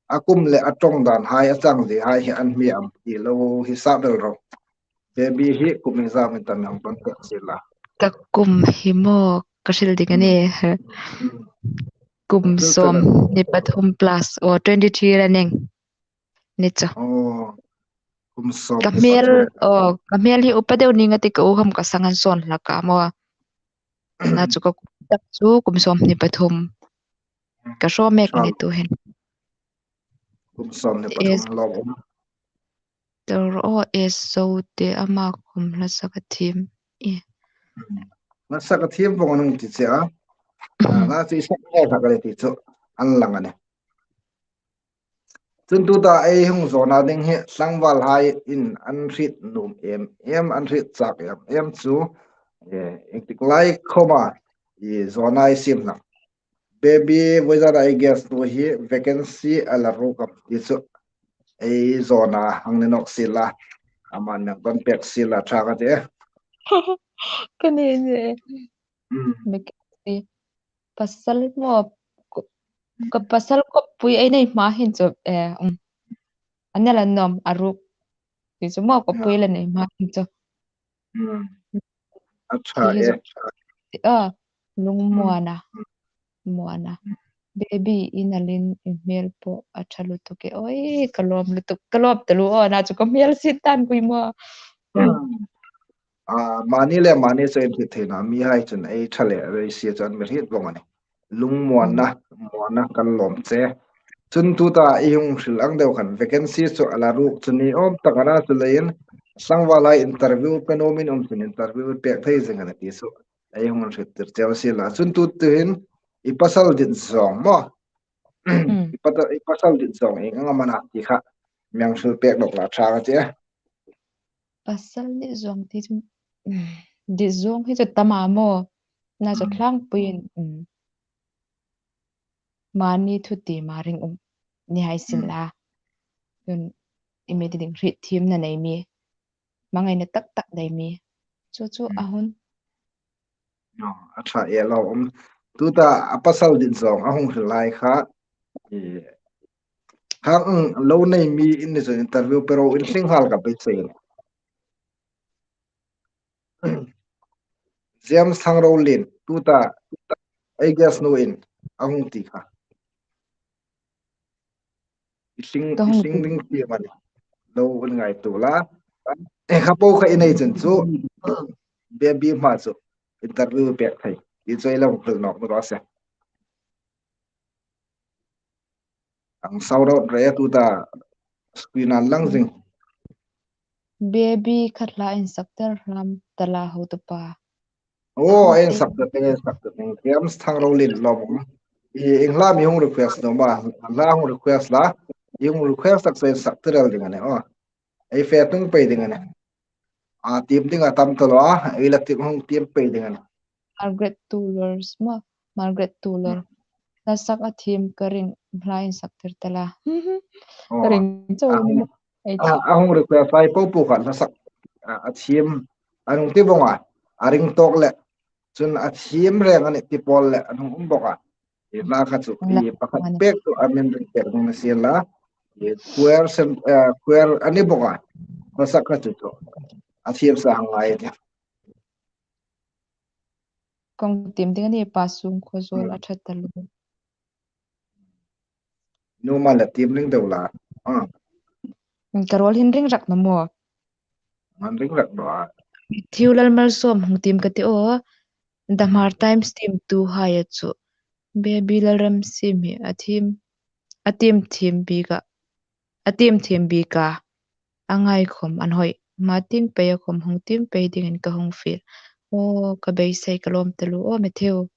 a kum le a ṭawng dan hai, a chang zie hai hi an hmia am ti lo hi sa bel ro. Baby hi kum iengzam an ta mi hang dawn pek sien la. Ka kum hi maw, ka hril ding a ni. Mm. Mm. Kum sawm hni pathum plus, aw, twenty three la ning. Ni chu. Oh, kum sawm. Ka hmel, oh, ka hmel hi upa deu ni nga ti ka u khawm ka sang an sawn hlak a maw. Na chu ka kum tak chu kum sawm hni pathum. Ka hraw mek a ni tu hin. Kum sawm hni pathum lo um. Tor aw, e so te ama khawm hla sak a thiem. E. Hla sak a thiem vawng an hung ti che a. A, hla chu i sak ngai hlak a ni ti chu an lang a ni. Chun tuta ei hung zawna ding hi tlangvalhai in an hriet nuom em em, an hriet chak em em chu, e, engtik lai khawma i zawna i siem hlak. Baby, vawizana ei guest nu hi vacancy a la ruk am ti chu ei zawna hang ni nawk sien la. Aman nang dawn pek sien la ṭha ka ti. Ka ni ni. Mm. Vacancy. Pasal maw, ko-, ka pasal kawppui ei nei hma hin chu, eh, um. A ni la nuom a ruk. Ti chu maw kawppui la nei hma hin chu. Mm. A ṭha e. Hi chu, ah, Lungmuana. Mm. Muana. Mm. Baby, i nalin i hmel pawh a ṭha lutuk e. Oi, ka lawm lutuk, ka lawm taluo, na chu ka hmel sit tan pui maw. Mm. A, mani le mani chu inhriet theina mihai chun ei ṭha le rei si chu an mi hriet vawng a ni. Lungmuanna, mm, muanna kan lawm che. Chun tuta i hung hril ang deu khan vacancy chu a la ruk chu ni awm tak a na, chuleiin tlangvalhai interview pe nuomin um chun interview pek thei zing a ni ti chu ei hung hriettir cheu sien la. Chun tu tuhin i pasal dit zawng maw. Mm. I pata-, pasal dit zawng ieng anga am a na ti kha mi hang hril pek nawk la ṭha ka ti a. Pasal dit zawng ti chu, mm, dit zawng hi chu tam a maw? Na chu, mm, tlangpuiin, mm, mani thu ti ma ring um ni hai sin, mm, la. Chun i mi ti ding hriet thiemna nei mi, hmangaina tak tak nei mi. Chu chu, mm, a hun. No, a ṭha e lo, um. Tuta a pasal dit zawng a hung hril lai kha. I, hang lo nei mi in ni chu interview pe ro, in hring nghal ka beisei. James Thangrolien, tuta, I guess nu in a hung ti kha. I hring, ka hung, i hring ti ding ti mani. Lo ngaituo la. E, kha po kha i nei chun chu, Baby hma chu interview pek thei. I choi lo hril nawk ni raw se. Ang sau ro re tuta screen an lang zing. Baby kha hla insak tir hram ta la hotupa. Oh, a insak tir, insak tir. James Thangrolien lawm. I, ieng hla am i hung request naw am a? Hla hung request la. I hung request tak chu insak tir el ding a nih. Oh. Ei fe tung pei ding a nih. A tiem ding a tam taluo a, ei la tiem, hung tiem pei ding a nih. Margaret Tulor maw, Margaret Tulor. Hmm. Hla sak a thiem ka ring, hla insak tir ta la. Oh. Ka ring chau a ni hung, maw. Ei a, ti. A hung request ai po po kha hla sak, a, a thiem, a hung ti vong a, a ring tawk le. Chun a thiem reng a nih ti pawl le, a hung um bok a. I hla kha chu, i pakhat pek chu a min ring pek ding a ni sien la. I choir sem, eh, choir a ni bok a. Hla sak kha chu chu. A thiem sa hang ngai ti. Kong tiem ding a ni pa sung kho zuol a ṭha taluo. Nu ma la tiem ring deu la. Ah. Ka ruol hin ring rak naw maw. An ring rak naw a. Thiu Lalmalsawm hung tiem ka ti aw. The Hmar Times tiemtu hai a chu. Baby Lalremsiem hi a thiem, a thiem thiem bik a. A thiem thiem bik a. A ngai khom an hoi. Hma tieng pei a khom hung tiem pei dingin ka hung fiel. Aw, ka beisei, ka lawm taluo aw Matthew.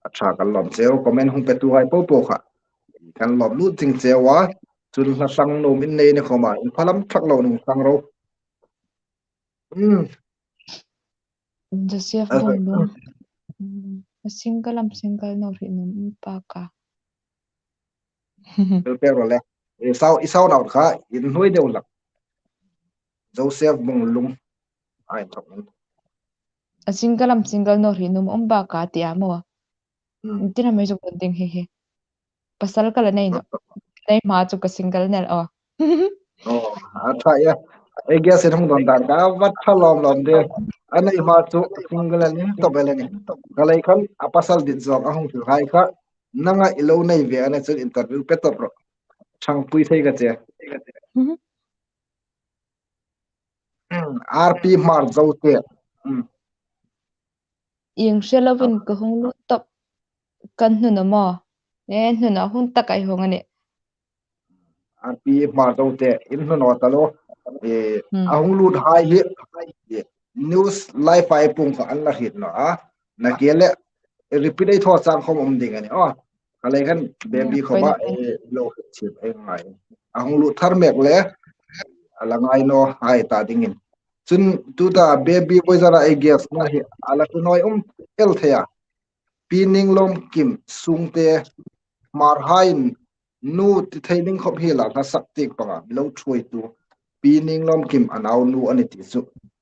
A ṭha, kan lawm cheu, comment hung petu hai po po kha. Kan lawm lut zing cheu a. Chun hla sang nuom in nei ni khom a, in phalam thak lo ning sang ro. Hmm. Joseph Bung Lung. Hmm. A single am single naw hriet nuom um bak a. Pel pel ro le. I sau, i sau naw kha, in hnuoi deu lak. Joseph Bung Lung. Ai, thok. A single am single naw hriet nuom um bak a ti a maw. Hmm. Tin am ei zuk ding hi hi. Pasal ka la nei naw. Nei hma chu ka single ni el aw. Oh, a ṭha e. Ei guest in hung don dan ka va ṭha lawm lawm de. A nei hma chu single a ni tawp el a nih. Ka lei khan a pasal dit zawng a hung hril hai kha. Nanga i lo nei ve a ni chun interview pe tawp ro. Ṭhangpui thei ka ti a. Mhm. Hmm, R P Hmar Zote. Hmm. Ieng hre lovin ka hung lut tawp, kan hnun a maw. E, hnun a hun tak ei hung a nih. R P Hmar Zote, in hnun aw ta lo. E, hmm, a hung lut hai hi, e, news live ai pung kha an la hriet naw a. Nakie le, repeat ei thaw chang khom um ding a nih. Oh, ka lei khan Baby khom a, e, lo chip ei ngai. A hung lut thar mek le, a la ngai naw hai ta dingin. Chun tuta Baby vawizana ei guest na hi a la tu naw um el thei a. Pi Ninglawmkim Sungte Hmar haiin nu ti thei ding khop hi la hla sak tiek panga mi lo thuoitu Pi Ninglawmkim a nau nu a ni ti chu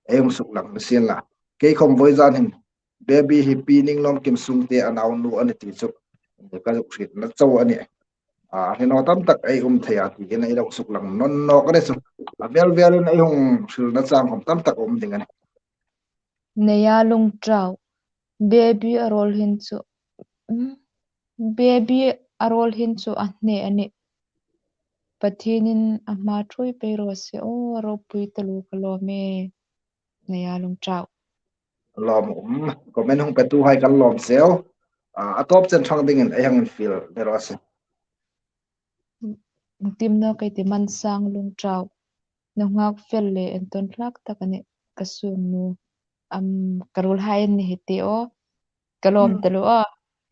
ei hung suklang ni sien la. Kei khom vawizan hin Baby hi Pi Ninglawmkim Sungte a nau nu a ni ti chu ka zuk hrietna chau a nih. A, hre naw tam tak ei um thei a ti hin ei lo suklang nawn nawk a ni chu. A vel velin ei hung hrilna chang khom tam tak um ding a nih. Neia Lungtau. Baby a ruol hin chu, mm, Baby a ruol hin chu a hne a nih. Pathienin a hma thuoi pei raw se aw, a ropui taluo ka lawm e. Neia Lungtau. Lawm um, comment hung petu hai kan lawm cheu. A, a tawp chen thang dingin ei hang infiel de raw se. Tim naw kei ti Mansang Lungtau. Nunghak fel le entawn hlak tak a nih ka sungnu. Am, ka ruolhai an ni hi ti aw. Ka lawm taluo aw,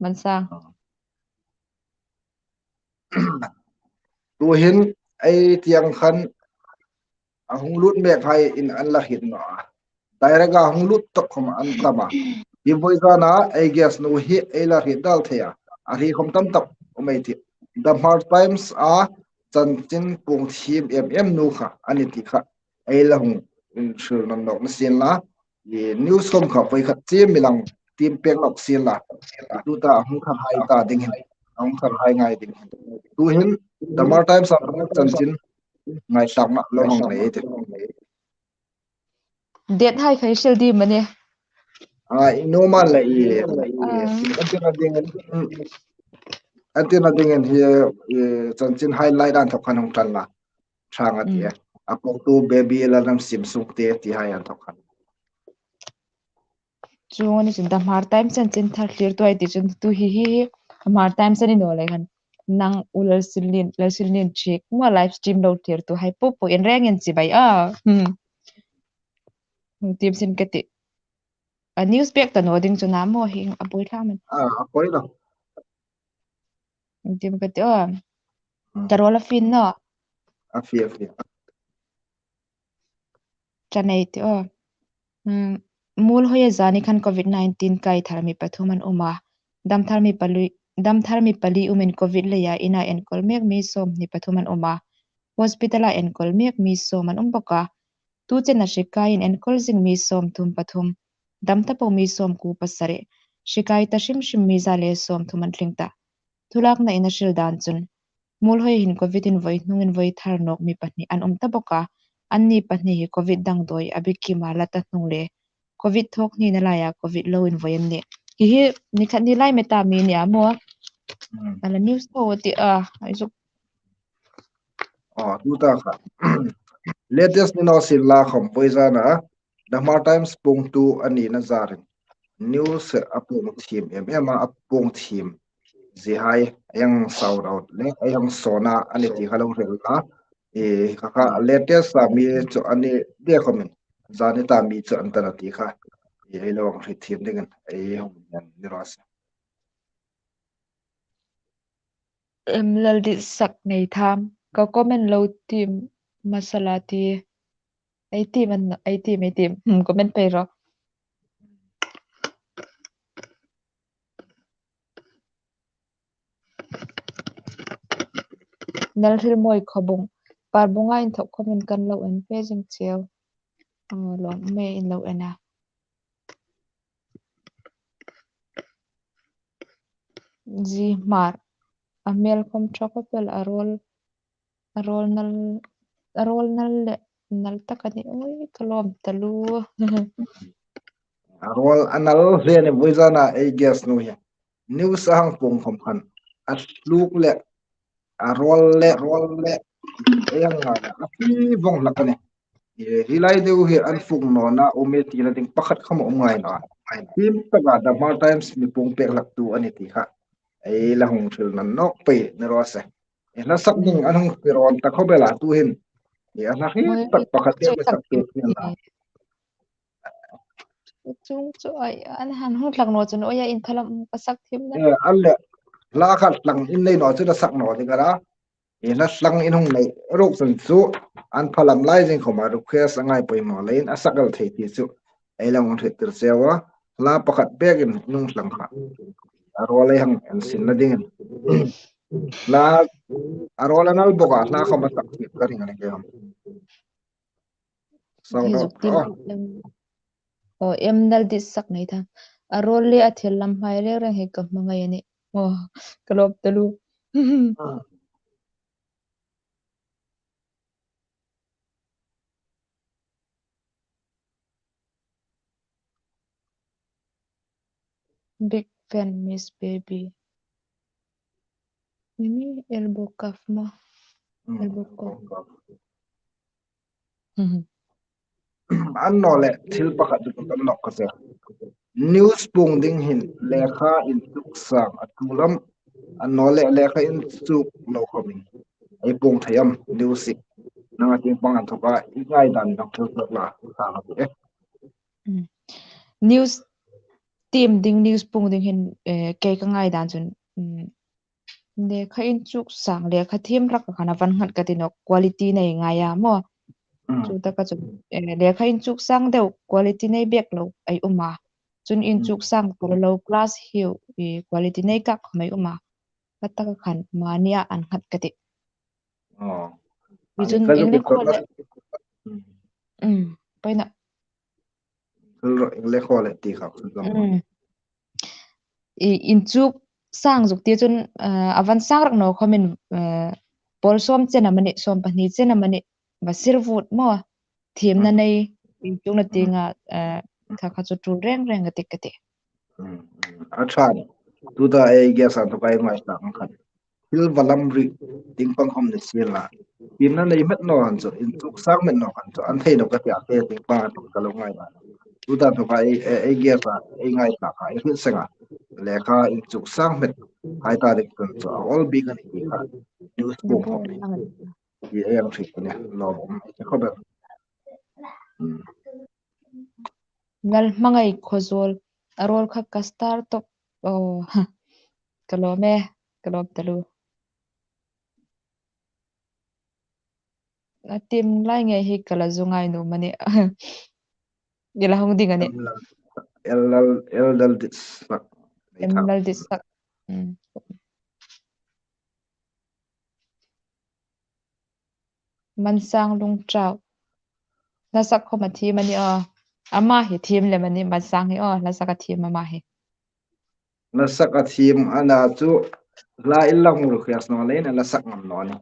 Mansang. Ah. Tuhin ei tiang khan a hung lut mek hai in an la hriet naw a. Direct a hung lut tak khom an tam a. Hi voi zana ei guest nu hi ei la hriet dal thei a. A hri khom tam tak um ei tih. The Hmar Times a chanchin puong thiem em em nu kha a ni ti kha ei la hung hril nawn nawk ni sien la. I news khom kha voi khat chiem mi lang tiem pek nawk sien la. Tuta a hung thar hai ta ding hin, a hung thar hai ngai ding hin. Tuhin The Hmar Times a chanchin ngaithlakna lo hang nei ei tih. Date hai kha i hril dim a ni? A, i nuom a la i, i, Ah. an tina dingin, mm, an tina dingin hi, i, chanchin highlight an thawk khan hung tlan la. Ṭhang a ti Mm. a. A puongtu Baby Lalramsim Sungte ti hai an thawk khan. Chuong a ni chun The Hmar Times chanchin thar thlirtu ei ti chun tu hi hi hi Hmar Times a ni naw lei khan. Nang u Lalsilnin, Lalsilnin Chik maw live stream lo thlirtu hai po po in rengin chibai a. Hmm. Hung tiem sin ka ti. A news pek ta naw ding chu na maw hi a poi thla man. A, a poi lo. Hung tiem ka ti aw. Hmm. Ka rawl a fin naw. A fi, a fi. Ṭha nei ti aw. Hmm, Muolhoia zani khan covid nineteen kai thar mi pathum an um a. Dam thar mi pali, dam thar mi pali umin covid leia ina enkawl mek mi sawmhni pathum an um a. Hospital-a enkawl mek mi sawm an um bawk a. Tu chena hri kaiin enkawl zing mi sawmthum pathum. Dam ta po mi sawmkuo pasari. Hri kai ta hrim hrim mi za le sawmthum an tling ta. Thu lakna in a hril dan chun, Muolhoia hin covid in voi hnungin voi thar nawk mi pahni an um ta bawk a, anni pahni hi covid dang dawi a bikima la ta hnung le covid thawk hnina laia covid loin voi an nih. Hi hi ni khat ni lai meta mi ni a maw? Hmm. A la news tho ti a, ai zuk. Aw, tuta kha. Latest ni naw sien la khom voi zana The Hmar Times puongtu a nina zarin news a puong thiem em em a, a puong thiem zie hai a hang shout out le a hang sawna a ni ti kha lo hril la. I, kha kha latest a mi chu a ni de khomin zani ta mi chu an ta naw ti kha. I, ei lo hang hriet thiem dingin ei hung ngen ni raw se. Em, Lalditsak Neitham. Ka comment lo tiem masala ti. Ei tiem an, ei tiem, ei tiem. Hmm, comment pei ro. Nalhrilmoi Khobung. Parbunga inthawk comment kan lo en fe zing cheu. Aw, lawm me in lo en a. Zi Hmar. A hmel khom ṭha khawp el a rawl, a rawl nal, a rawl nal le, nal tak a ni. Oi, ka lawm taluo. A rawl a nal hle ni voi zana ei guest nu hi. News a hang puong khom khan. A tluk le, a rawl le, rawl le. Ei hang ngai a, a hri vawng hlak a ni. E, hi lai deu hi an fuk nawna um e tina ding pakhat khom a um ngai naw a. Tiem taka The Hmar Times mi puong pek hlaktu a ni ti kha ei la hung hril nawn nawk pei ni raw se. E, hla sak ding an hung ti rawn ta khawp el a tuhin. E, a hla hriet tak pakhat te mi sak tu ni a. Chung chu ai, an han hung hlak naw chun, oi, a inphalam ka sak thiem na. E, an le, hla khat tlang in nei naw chu la sak naw ding a la. I hla tlang in hung nei ruok chun chu an phalam lai zing khoma request a ngai poimaw leiin a sak el thei ti chu ei la hung hriettir cheu a. Hla pakhat bekin in hung tlang kha. A rawl ei hang en sinna dingin. Hla, a rawl a nal bawk a, hla khom a sak thiem ka ring a ni kei hang. Hi zuk ti. Aw, em, Lalditsak Neitham. A rawl le a thil lam hmai reng reng hi ka hmangai a nih. Aw, ka lawm taluo. Ah. Big fan, Miss Baby. Mimi, elbow cuff maw? Hmm, elbow cuff. Elbow cuff. Mhm. Annawleh thil pakhat chu kan nawk ka che. News puong ding hin lekha inchuk sang a ṭul am, annawleh lekha inchuk lo khomin ei puong thei am, news hi. Nanga tieng pang inthawka i ngaidan dang thil tak la, i sang a ti e. Mm. News tiem ding, news puong ding hin, eh, kei ka ngaidan chun, mm, Lekha inchuk sang, lekha thiem rak khan a van nghat ka ti nawh, quality nei ngai a maw. Mm. Chu taka chu, eh, lekha inchuk sang deu quality nei bek lo ei um a. Chun inchuk sang ka lo class hiu, i quality nei kak khom ei um a. Ka taka khan mani a an nghat ka ti. Oh. Hi chun in le khole. Mm. Mm, paina. Thil ro in le khole ti kha. Mm. I inchuk sang zuk ti chun, eh, a van sang rak naw khomin, eh, pawl sawm chen amani, sawm pahni chen amani, va sir vut maw. Thiemna nei, inchukna tienga, eh, kha kha chu tul reng reng ka ti ka ti. Mm, mm. A ṭha ni. Tuta ei guess a tu kai ngai ta ang khan. Thil va lam ri ding pang khom ni sien la. Thiemna nei met naw an chu, inchuk sang met naw an chu, an thei naw ka ti a, te ding pang a tum ka lo ngai la. Tuta tu kai ei, ei guess a, ei ngai ta kha, ei hriet seng a. Lekha inchuk sang met, hai ta dik tun chu, a awl bik a ni ti kha. News bung khom ni. Hi ei ang hriet ni, lawm um, ei khawm ber. Hmm. Lalhmangai Khawzawl, a rawl kha ka star tawp. Oh, ka lawm e, ka lawm taluo. A tiem lai ngei hi ka la zu ngai nuom a nih. Ni la hung ding a nih. L L, L L Ditsak. L L Ditsak. Hmm. Mansang Lungtau. Hlasak khom a thiem a nih aw. Ama hi thiem lem a nih, Mansang hi aw, hlasak a thiem ama hi. Hlasak a thiem a na chu hla in la hung request naw leiin a hlasak ngam naw nih.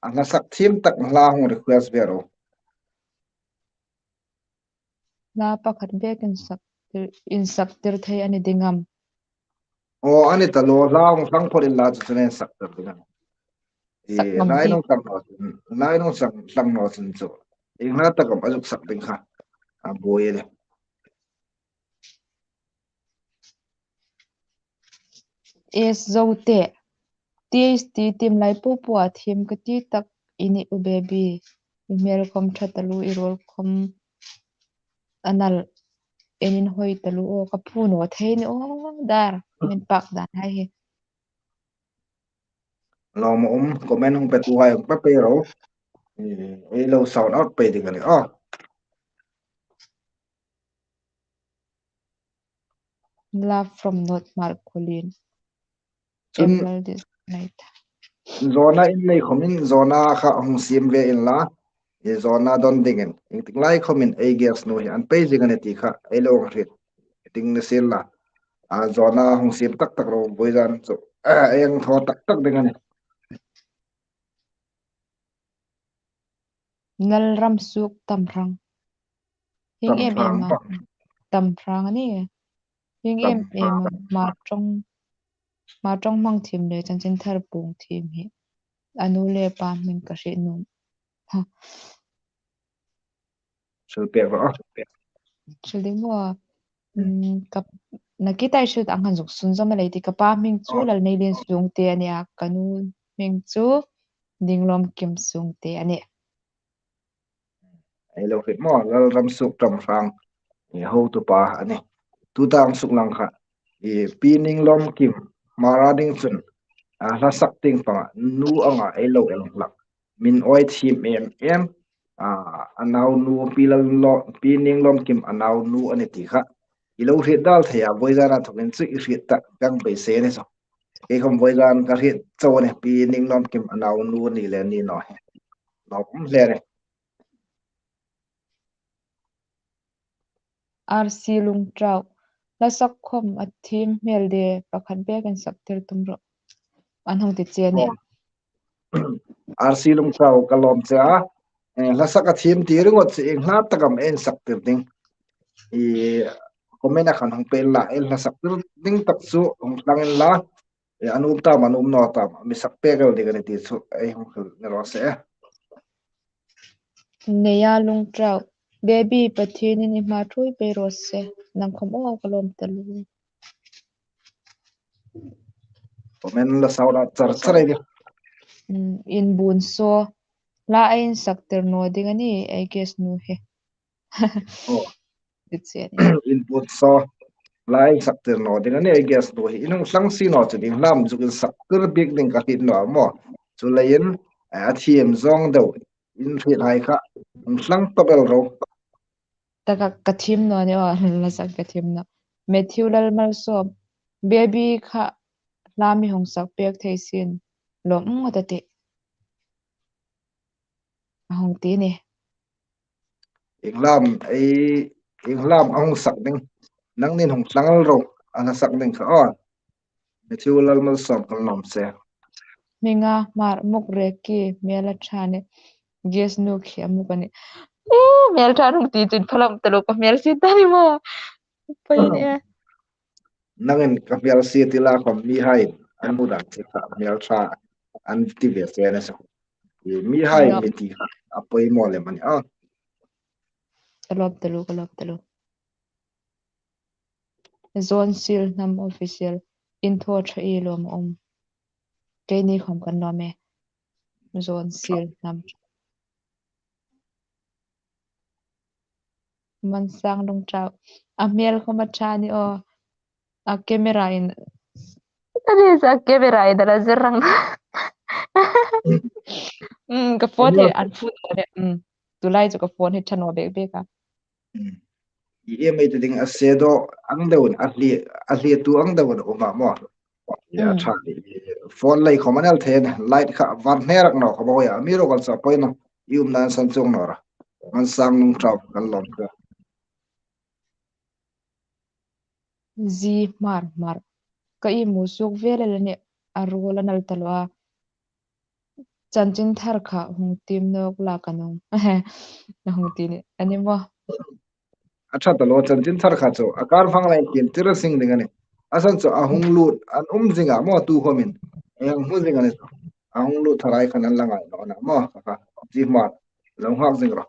A hlasak thiem tak hla hung request ve ro. Hla pakhat bek insak tir, insak tir thei a ni ding am? Aw, a ni taluo, hla hung hlang phot inla chu chun insak tir ding a nih. Sak ngam ding. Hla in hung hlang naw chun, hla in hung hlang, hlang naw chun chu. Ieng hla tak am a zuk sak ding kha a buoi a nih. Es Zote. T H T tiem lai po po a thiem ka ti tak i nih u baby. I hmel khom ṭha taluo, i rawl khom a nal. En inhawi taluo aw, ka phu naw thei ni aw dar. Min pak dan hai hi. Lawm um, comment hung petuhai hung pe pei ro. Ei lo shout out pei ding a nih aw. Love from North Marcolin. Chun, zawna in nei khomin, zawna kha hung siem ve inla. I zawna don dingin. Ieng tik lai khomin ei guest nu hi an pei zing a nih ti kha ei lo hriet ding ni sien la. A zawna hung siem tak tak ro, vawizan chu. A, ei thaw tak tak ding a nih. Lalramsuk Tamhrang. Hieng em em a. Tamhrang a nih. Hieng em em a. Hmar ṭawng, Hmar ṭawng hmang thiem le chanchin thar puong thiem hi a nu le pa hming ka hriet nuom. Ha. Hril pek rawh. Hril ding maw? Mm, ka, na ki tai hril ang khan zuk sunzawm a lei ti, ka pa hming chu Lalneilian Sungte a nih a, ka nu hming chu Ninglawmkim Sungte a nih. Ei lo hriet maw, Lalramsuk Tamhrang, i hotupa a nih. Tuta ang suk lang kha, i Pi Ninglawmkim, Hmar a ding chun, a hlasak tieng panga, nu anga ei lo el hlak. Min awi thiem em em, a, a naunu Pi Lal lo, Pi Ninglawmkim a naunu a nih ti kha. I lo hriet dal thei a, vawizan a thokin chu i hriet ta, kan beisei ni saw. Kei khom vawizan ka hriet chau a nih, Pi Ninglawmkim a naunu ni le ni naw hi. Lawm um hle a nih. R C Lungtau. Hlasak khom a thiem hmel de, pakhat bek insak tir tum rawh. An hung ti che a nih. Oh. R C Lungtau ka lawm che a. Eh, hlasak a thiem ti ringawt chu ieng hla tak am ei insak tir ding. I comment a khan hung pe inla, ei hlasak tir ding tak chu hung hlang inla. E, a nuom tam, a nuom naw tam, mi sak pek el ding a nih ti chu ei hung hril ni raw se. Neia Lungtau. Baby, Pathienin i hma ṭhuoi pei raw se. Nang khom aw ka lawm taluo. Comment la shout out char char ei nih. Mm, Inbunsaw. Hla ei insak tir naw ding a nih, ei guest nu hi. Oh. Ti che a nih. Inbunsaw. Hla insak tir naw ding a nih, I guess naw hi. In hung thlang si naw chu ding, hla zuk insak tir bik ding ka hriet naw a maw. Chuleiin, eh, a thiem zawng deu in hriet hai kha hung thlang tawp el ro. Taka ka thiem naw ni aw, hla sak ka thiem naw. Matthew Lalmalsawm, baby kha hla mi hung sak pek thei sien lawm ngot a tih. A hung ti ni. Ieng hla am, ei, ieng hla am a hung sak ding. Nangnin hung thlang el ro, a hla sak ding kha aw. Matthew Lalmalsawm kan lawm che. Hminga Hmar, Mukreki, hmel a ṭha ni. Guess nu khi a muk a nih. Ee, hmel ṭha hung ti chun phalawm taluo, ka hmel sie ta ni maw. Poi ni e. Nangin ka hmel sie ti la khom, mihai an hmu dan che kha hmel ṭha an ti ve che a nih. Mihai mi ti kha a poimaw lem a nih a. Ka lawm taluo, ka lawm taluo. Zawnsil Hnam Official, in thaw ṭha, i lawm a um. Keini khom kan lawm e. Zawnsil Hnam. Mansang Lungtau. A hmel khom a ṭha ni aw. A camera in. A ni sa camera in a la zir rang. Mm, ka phone hi an phut naw le. Mm. Tulai chu ka phone hi ṭha naw bek bek a. Mm. I em ei te ding a shadow ang deuin, a hlie, a hlie tu ang deuin a um a maw. Ya, mm. Ṭha ni. Phone lei khom an el thei a nih, light kha var hne rak naw kha maw ya. Amiruokchu a poi naw. I umna san chuong naw ra. Mansang Lungtau kan lawm che. Zi Hmar Hmar. Ka ihmu suok vel el a nih, a ruol a nal taluo a. Chanchin thar kha hung tiem nawk la ka nuom. A hung ti ni, a ni maw. A ṭha taluo chanchin thar kha chu, a kar fang lai khin tira sing ding a nih. A san chu a hung lut, an um zing a maw tu khomin. Ei hang hmu zing a nih. A hung lut tharai khan an la ngai naw a maw. Kha, Zi Hmar, lo nghak zing ro.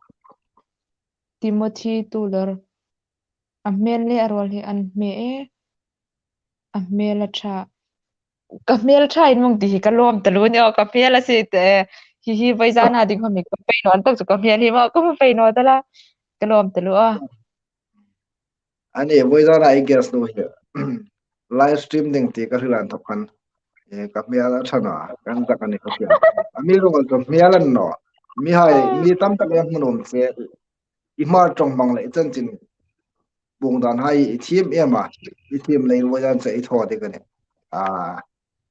Timothy Tulor. A hmel le a ruol hi an hme e. A hmel a ṭha. Ka hmel ṭha in mong ti hi ka lawm taluo ni aw, ka hmel a si te. Hi hi vawizana ding khom hi ka pei naw tak chu ka hmel hi maw, ka hmu pei naw ta la. Ka lawm taluo a. A ni, vawizana I guess naw hi. Live stream ding ti ka hril an thawk khan. E, ka hmel a ṭha naw, kan tak a ni ka hmel. Amiruokchu ka hmel a ni naw. Mihai, mi tam tak ei hmu nuom che. I Hmar ṭawng hmang le i chanchin puong dan hai i thiem em a, i thiem leiin vawizan chu i thaw ding a nih. A,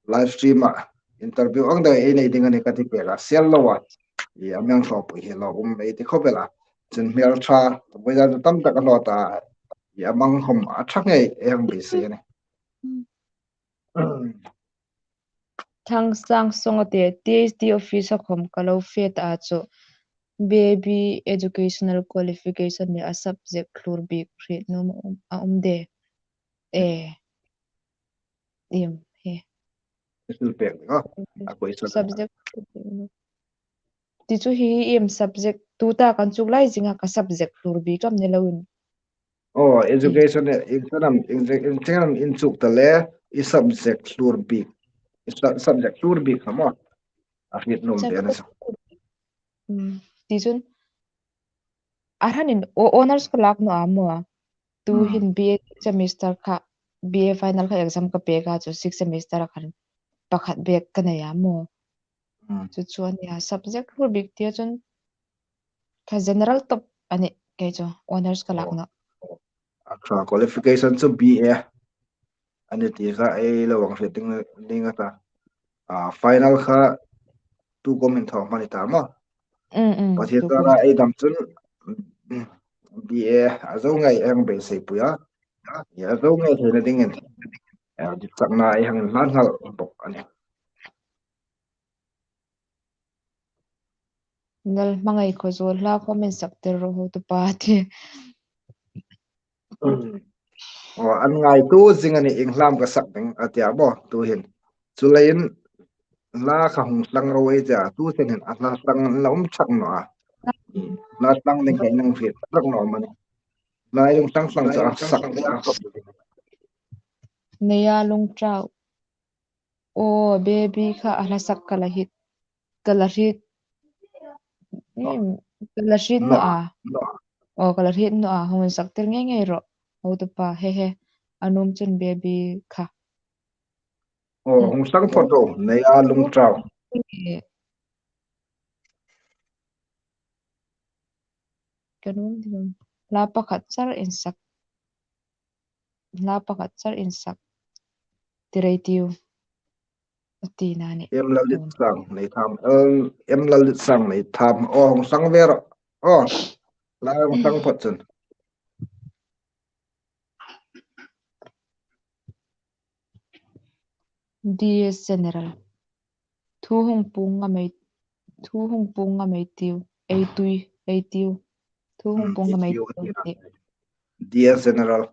live stream a interview ang deu ei nei ding a nih ka ti pek a, sel lo a. I a mi hang thlawpui hi lo um ei ti khawp el a. Chun hmel ṭha, vawizan chu tam tak a hlawt a. I a mang khom a ṭha ngei ei hang beisei a nih. Thangsang Songate, T H D office-a khom ka lo fe ta a chu. B A B educational qualification le a subject thlur bik hriet nuom a um, a um de. E. Iem, he. Thil pek ni, a. A question. Subject. Ti chu hi iem subject, tuta kan chuk lai zinga ka subject thlur bik am ni loin. Oh, education, in sanam, in, in sanam in chuk ta le, i subject thlur bik. I su-, subject thlur bik kha maw. A hriet nuom te a na sa. Mm, ti chun, a hranin o-, honours ka lak naw a maw. Tu hin B A semester kha, B A final kha exam ka pek a chu six semester a khan pakhat bek ka nei a maw. Mm. Chu chu a nia, subject thlur bik tia chun ka general top a nih kei chu, honours ka lak naw. A ṭha, qualification chu B A a ni ti kha ei lo hang hriet ding, ding a ta. A, final kha tu kuom hin thaw hma ni ta maw. Mm, mm, Pathien zara ei dam chun, mm, B A a zo ngei ei hang beisei pui a. A zo ngei theina dingin, a, ditsakna ei hang inhlan nghal bawk a nih. Nal hmangai khaw zuol hla khom insak tir ro hotupa ti. Oh, an ngaituo zing a nih, ieng hla am ka sak ding a tia maw, tu hin. Chuleiin hla kha hung tlang ro ei tia, tu chen hin a hla tlang la um chuong naw a. Hla tlang ding kha ei hang hriet chuong naw am a nih. Hla ei hung tlang tlang chu a sak. Neia Lungtau. Aw, baby kha a hla sak ka la hriet. Ka la hriet. Em, ka la hriet naw a. Aw, ka la hriet naw a. Hung insak tir ngei ngei rawh. Hotupa, he he. A nuom chun baby kha. Aw, hung sang phawt ro, nei a lungtau. Ka nuom ding. Hla pakhat char insak. Hla pakhat char insak. Tirei tiu. A tina ni. Em Lalitsang nei tham. Em, Em Lalitsang nei tham. Aw, hung sang ve ro. Aw. Hla hung sang phawt chun. Dear General. Thu hung pung ngam ei, thu hung pung ngam ei tiu. Ei tui, ei tiu. Thu hung pung ngam ei tiu. Dear General.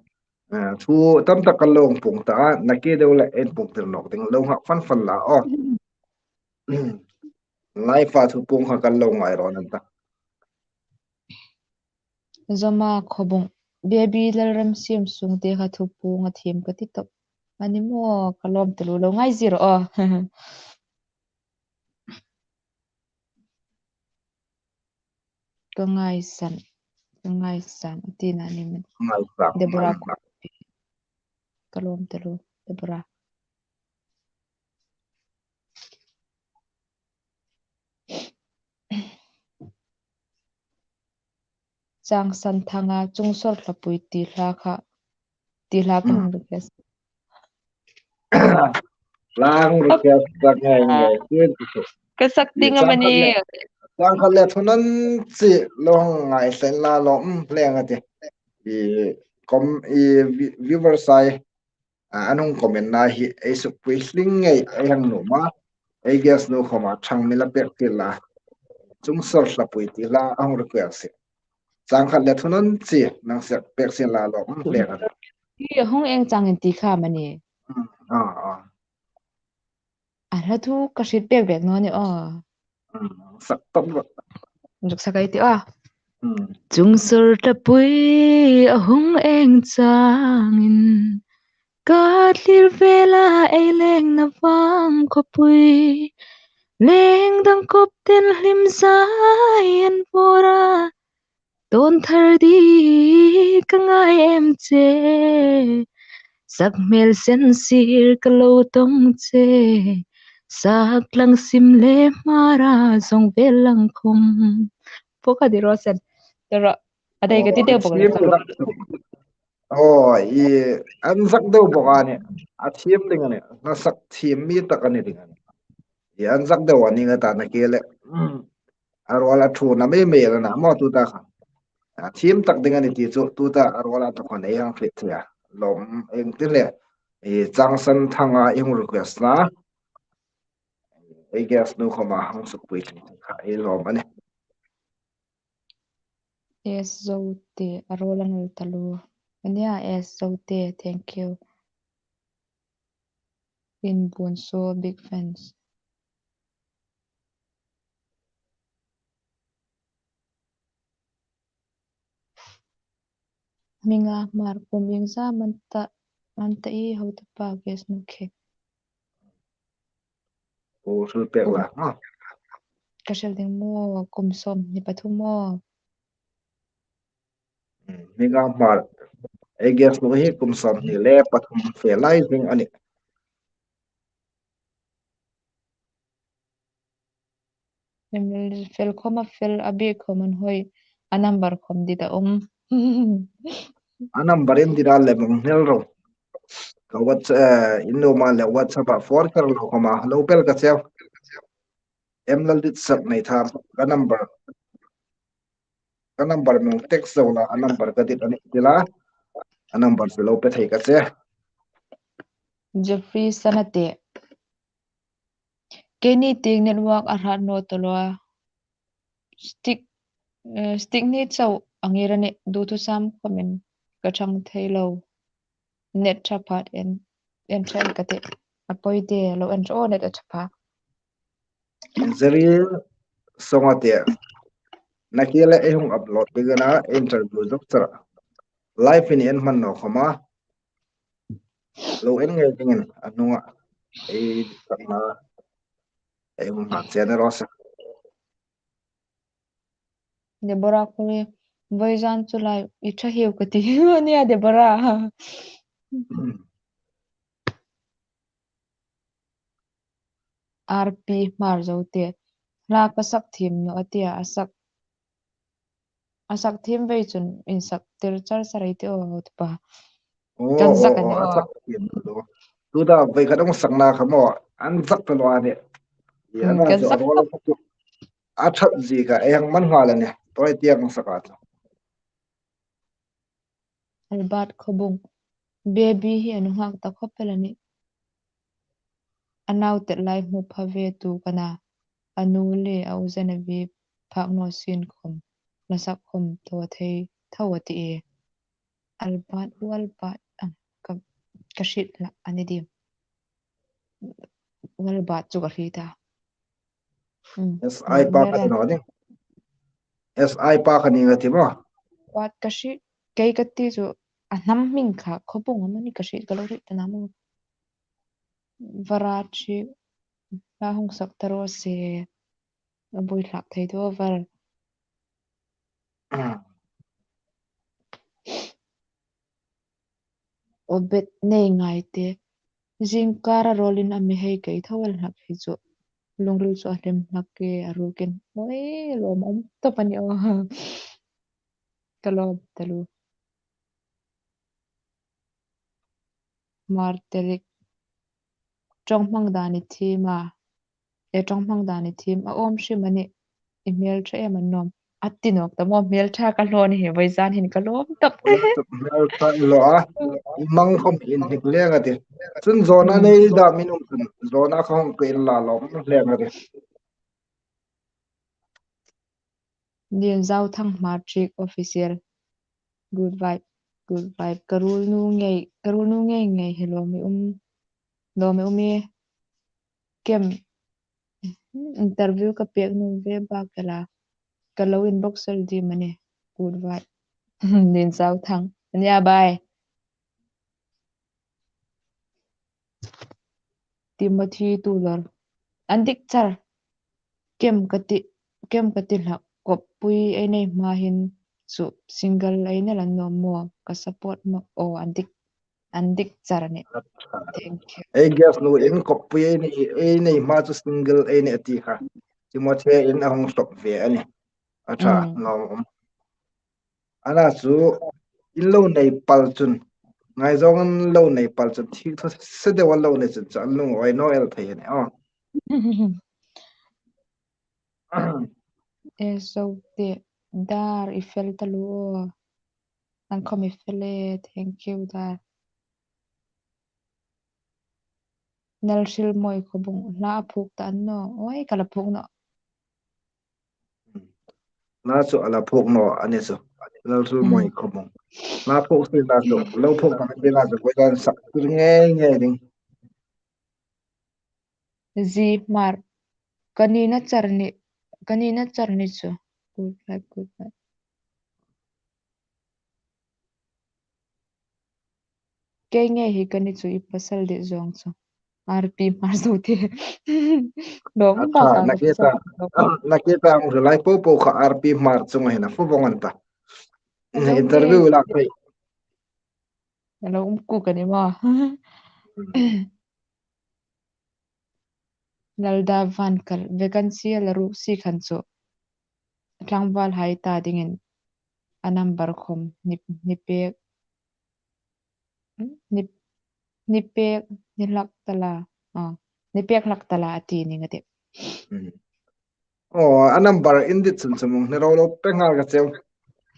Eh, thu tam tak kan lo pung ta, nakie deu le en pung tir nawk ding lo nghak fan fan la aw. Live-a thu pung kha kan lo ngai ro nan ta. Zoma Khobung. Baby Lalremsiam Sungte kha thu pung a thiem ka ti tawp. A ni maw, ka lawm taluo, lo ngai zir aw. Ka ngaisan. Ka ngaisan. A tina ni maw. Ngaisan. Deborah. Ngaisan. Ka lawm taluo. Deborah. Changsan Thanga Chungsor Thlapui ti hla kha, ti hla ka hung request. Hla hung request tak ngai ngai. Ka sak ding am a ni? Chang khat le thum an chi lo hang ngai sen la lo, um, leng a ti. I kom, i vi-, viewers ai. A, an hung comment na hi ei sukpui hling ngei ei hang nuom a. Ei guest nu khoma thang mi la pek ti la. Chungsor Thlapui ti hla a hung request si. Chang khat le thum an chi nang sek pek si la lo, um, leng a. Hi a hung eng changin ti kha am a ni? Mm, a, a. A hla thu ka hriet pek bek naw ni aw. Mm, sak tawp lo. Zuk sak ei ti aw. Mm. Chungsor Thlapui a hung eng changin ka thlir vela ei lengna vang khawpui. Leng dang kop ten hlim zai an vawra. Tawn thar di ka ngai em che, sak hmel sen sir ka lo tawng che, sak tlang sim le Hmara zawng vel lang khawm. Pawk a di Rosen. Tara, a dai ka ti deu bawk. Aw, i an zak deu bawk a ni. A thiem ding a ni. Hla sak thiem mi tak a ni ding a ni. I an zak deu a ni nga ta nakie le. Mm. A ruol a thuna mei mei la na maw tuta kha. A thiem tak ding a ni ti chu tuta a ruol a ta khan ei hang hriet thei a. Lawm eng ti le. I Changsan Thanga i hung request na. Ei guest nu khoma hang sukpui thei kha ei lawm a ni. S Zote, a ruol a nal taluo. A nia S Zote, thank you. Inbuon Suol, big fans. Minga Hmar kum ieng zam am ta, am ta i ho ta pa guest nu khe. Pu hril pek la, ha? Ka hril ding maw, kum sawmhni pathum maw? Hmm, Minga Hmar. Ei guest nu hi kum sawmhni le pathum fe lai zing a nih. Fel khawm a fel, a bik khawm an hoi, a number khawm dit a um. A number in dit a le mong hnel ro. Ka WhatsApp, eh, in lo ma le WhatsApp a phone kar lo khawm a, lo pel ka cheu. Em Lalditsak nei tham, ka number. Ka number mong text zo la, a number ka dit a nih ti la. A number chu lo pe thei ka che. Jeffrey Sanate. Keini tieng network a hrat naw ta lo a. Stick, eh, stick ni chau a ngir a nih, duthusam khawmin ka chang thei lo. Net ṭha pha en, en ṭha ka tih. A poi de lo en ṭha, aw, net a ṭha pha. Zeri Songate. Nakie le ei hung upload ding a na interview zuk char. Live in en hman naw khawm a. Lo en ngei dingin a hnunga ei sakna ei hung hang che ni raw se. Deborah Khuri, vawizan chu lai i ṭha hiu ka ti. Nia Deborah. R P Hmar Zote. Hla ka sak thiem naw a tia, a sak, a sak thiem vei chun insak tir char char ei ti aw, hautupa. Kan sak a ni aw. Tuta vei khat ang sakna kha maw, an sak ta lo a ni. Kan sak. A that zie kha ei hang man nghal a ni. Tawi tiang sak a chu. Albert Khobung. Baby hi a nunghak ta khop el a nih. A nau tet lai hmu pha ve tu ka na. A nu le a u zen a vi phak naw sin khom. Hla sak khom thaw thei tho a ti e. Albert, u Albert, am, ka, ka hriet hlak a ni dim. U Albert chu ka hriet a. S I pa ka ti naw ding. S I pa ka ni nga ti maw. Albert ka hriet, kei ka ti chu a hnam hming kha Khobung a maw ni ka hriet ka lo hriet ta na maw. Vara chi, hla hung sak ta raw se. A buoi hlak thei tho var. Obet nei ngai te. Zingkar a rawlin a mi hei kei tho el hlak hi chu. Lungril chu a hlem hlak e a rukin. Oi, lawm um tawp a ni aw. Ka lawm taluo. Martelik. Ṭawng hmang dan i thiem a. E, ṭawng hmang dan i thiem a awm hrim a nih. I hmel ṭha em an nawm. A ti nawk ta maw, hmel ṭha ka hlaw ni hi, vawizan hin ka lawm tawp. Hmel ṭha i hlaw a. I hmang khom inhnik leng a ti. Chun zawna nei dam in um chun, zawna kha hawng pe inla lawm leng a ti. Din Zau Thang Hmar Chick Official. Good vibe, good vibe. Ka ruolnu ngei, ka ruolnu ngei ngei hi lawm i um, lawm i um e. Kem, interview ka pek nuom ve bak ka la. Ka lo inbox el dim a nih. Good vibe. Din Zau Thang. A nia bye. Timothy Tulor. An dik char. Kem ka ti, kem ka ti hlak, koppui ei nei hma hin chu single ei nei lan nawm maw, ka support maw, aw, an dik, an dik char a nih. Thank you. Ei guest nu in koppui ei nei, ei nei hma chu single ei nei ti kha. Timothy in a hung stop ve a nih. A ṭha, lawm um. Ana chu in lo nei pal chun, ngaizawng an lo nei pal chun, thik thaw se deu an lo nei chun, chu an lungawi naw el thei a nih aw. E, Zote, dar i fel taluo. An khom i fel e, thank you dar. Nalhrilmawi Khobung, hla a phuok ta an naw. Oi, ka la phuok naw. Hla chu a la phuok naw a ni chu. Nalhrilmawi Khobung. Hla phuok si hla chu, lo phuok ta si hla chu, koi dan sak tir ngei ngei ding. Zi Hmar. Ka nina char ni, ka nina char ni chu. Good night, good night. Kei ngei hi ka ni chu i pasal dit zawng chu. R P Hmar Zote. Lawm bak a, Nakita. Nakita ang rilai po po kha R P Hmar chunga hin a fu vawng an ta. Interview lak thei. Hello, um ku ka ni maw. Lalda Vankal, vacancy a la ruk si khan chu. Tlangval hai ta dingin a number khom ni, ni pek, ni, ni pek, ni hlak ta la, ah, ni pek hlak ta la a ti ning a tih. Aw, a number in dit chun chu mong ni ro lo pe nghal ka cheu.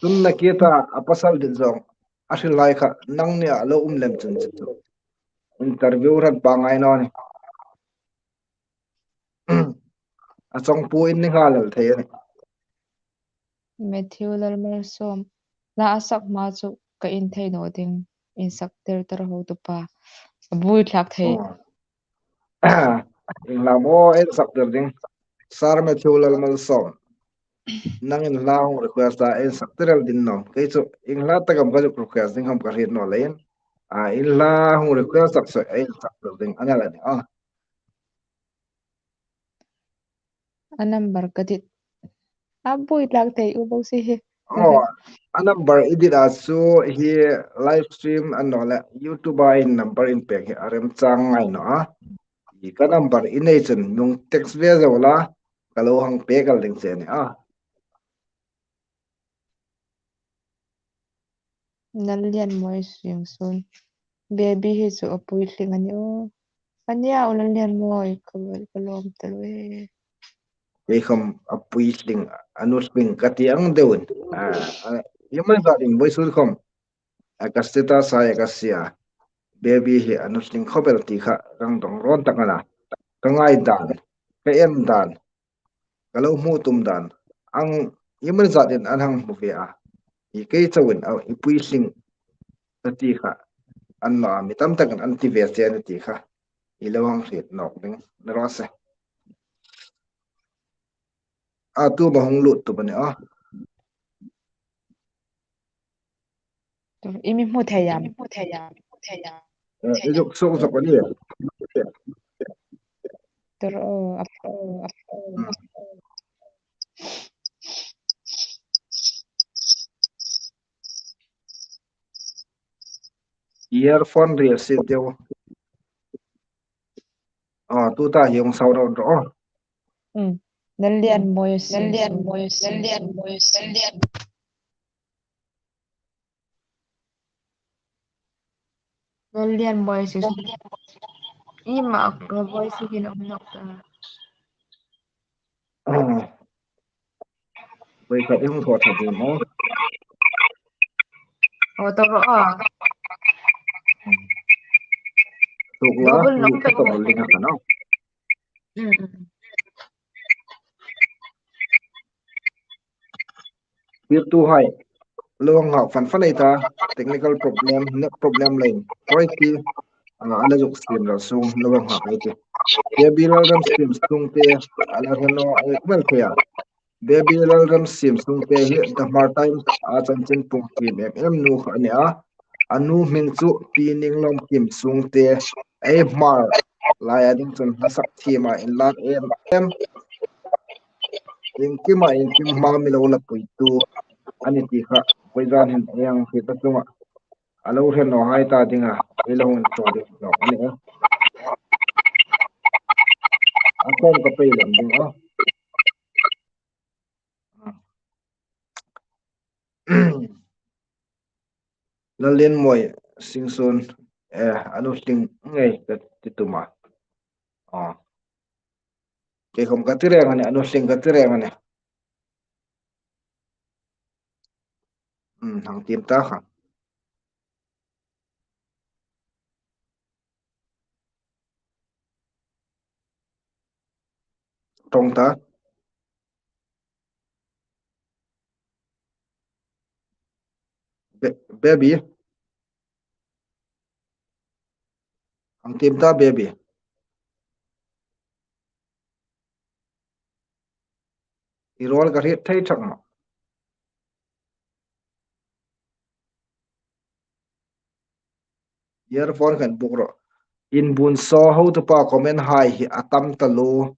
Tun Nakita a pasal dit zawng. A hril lai kha, nangnia lo um lem chun chu. Interview ran pa ngai naw ni. A chawngpu in ni nghal el thei a nih. Matthew Lalmalsawm. Hla a sak hma chu ka in thei naw ding. Insak tir tir hautupa. A buoi tlak thei. Aw. Inhla maw, insak tir ding. Sir Matthew Lalmalsawm. Nangin hla hung request a, insak tir el ding nawm. Kei chu, inhla tak am ka zuk request ding khom ka hriet naw leiin. A, inhla hung request tak chu, insak tir ding. A ni la ni. Ah. A number ka dit. A buoi tlak thei u bo si hi. Oh, a number i dit a chu hi live stream a ni naw le YouTube-a in number in pek hi a remchang ngai naw a. I ka number i nei chun mi hung text ve zo la ka lo hang pek el ding che a nih a. Lallianmawi Singsun. Baby hi chu a puitling a ni aw. A nia u Lallianmawi, ka, ka lawm taluo e. Kei khawm a puitling, a nutling ka ti ang deuin. A, a, iem a ni zat ding vawisun khawm. A ka status-a ka sia. Baby hi a nutling khawp el ti kha ka dong rawn tak a na. Ka ngaidan, ka en dan, ka lo hmu tum dan ang iem a ni zatin an hang hmu ve a. I kei chauin a, i puitling ka ti kha an lo a, mi tam takin an ti ve che a nih ti kha i lo hang hriet nawk ding ni raw se. A, tu ma hung lut tu ma ni a. I mi hmu thei am? Eh, i zuk suok zuk a ni. Tur, oh, a, oh, a, oh. Hmm. Earphone ri a si deu. Ah, tuta hi hung sau rawn ro. Hmm. Lallianmawi, Lallianmawi, Lallianmawi, Lallian. Lallianmawi si. Lallianmawi. I ma ka voice hi hin awm nawk ta. Ah. Voi khat i hung thaw ṭha ding maw? Aw, tawk rawh aw. Tuk la, double tuk knock ka tawk ling a ka naw. Mm, mm. Tirtuhai, lo hang hak fan fan ei ta, technical problem, net problem leiin. Koi ti, ah, a la zuk siem ral sung, lo hang hak ei ti. Baby Lalrem siem sung te, a la hre naw, ei khmel thei a. Baby Lalrem siem sung te hi The Hmar Times-a chanchin puong thiem em em nu kha a ni a. A nu hming chu Pi Ninglawmkim Sungte, ei Hmar laia ding chun hla sak thiema inlak em em. Iengkima iengkim hma mi lo la puitu a ni ti kha, vawi zan hin ei hang hriet ta chunga a lo hre nawhai ta dinga ei lo hung inhriet ding nawk a ni a. A khawm ka pei lem ding a. Lallianmawi Singsun, eh, a nutling ngei ka ti tum a. Ah. Kei khawm ka ti reng a nih, a nutling ka ti reng a nih. Hmm, hang tiem ta kha. Tawng ta. Be-, baby. Hang tiem ta, baby. I ruol ka hriet thei thak nawh. Earphone kan buk rawh. Inbuon saw hotupa comment hai hi a tam taluo.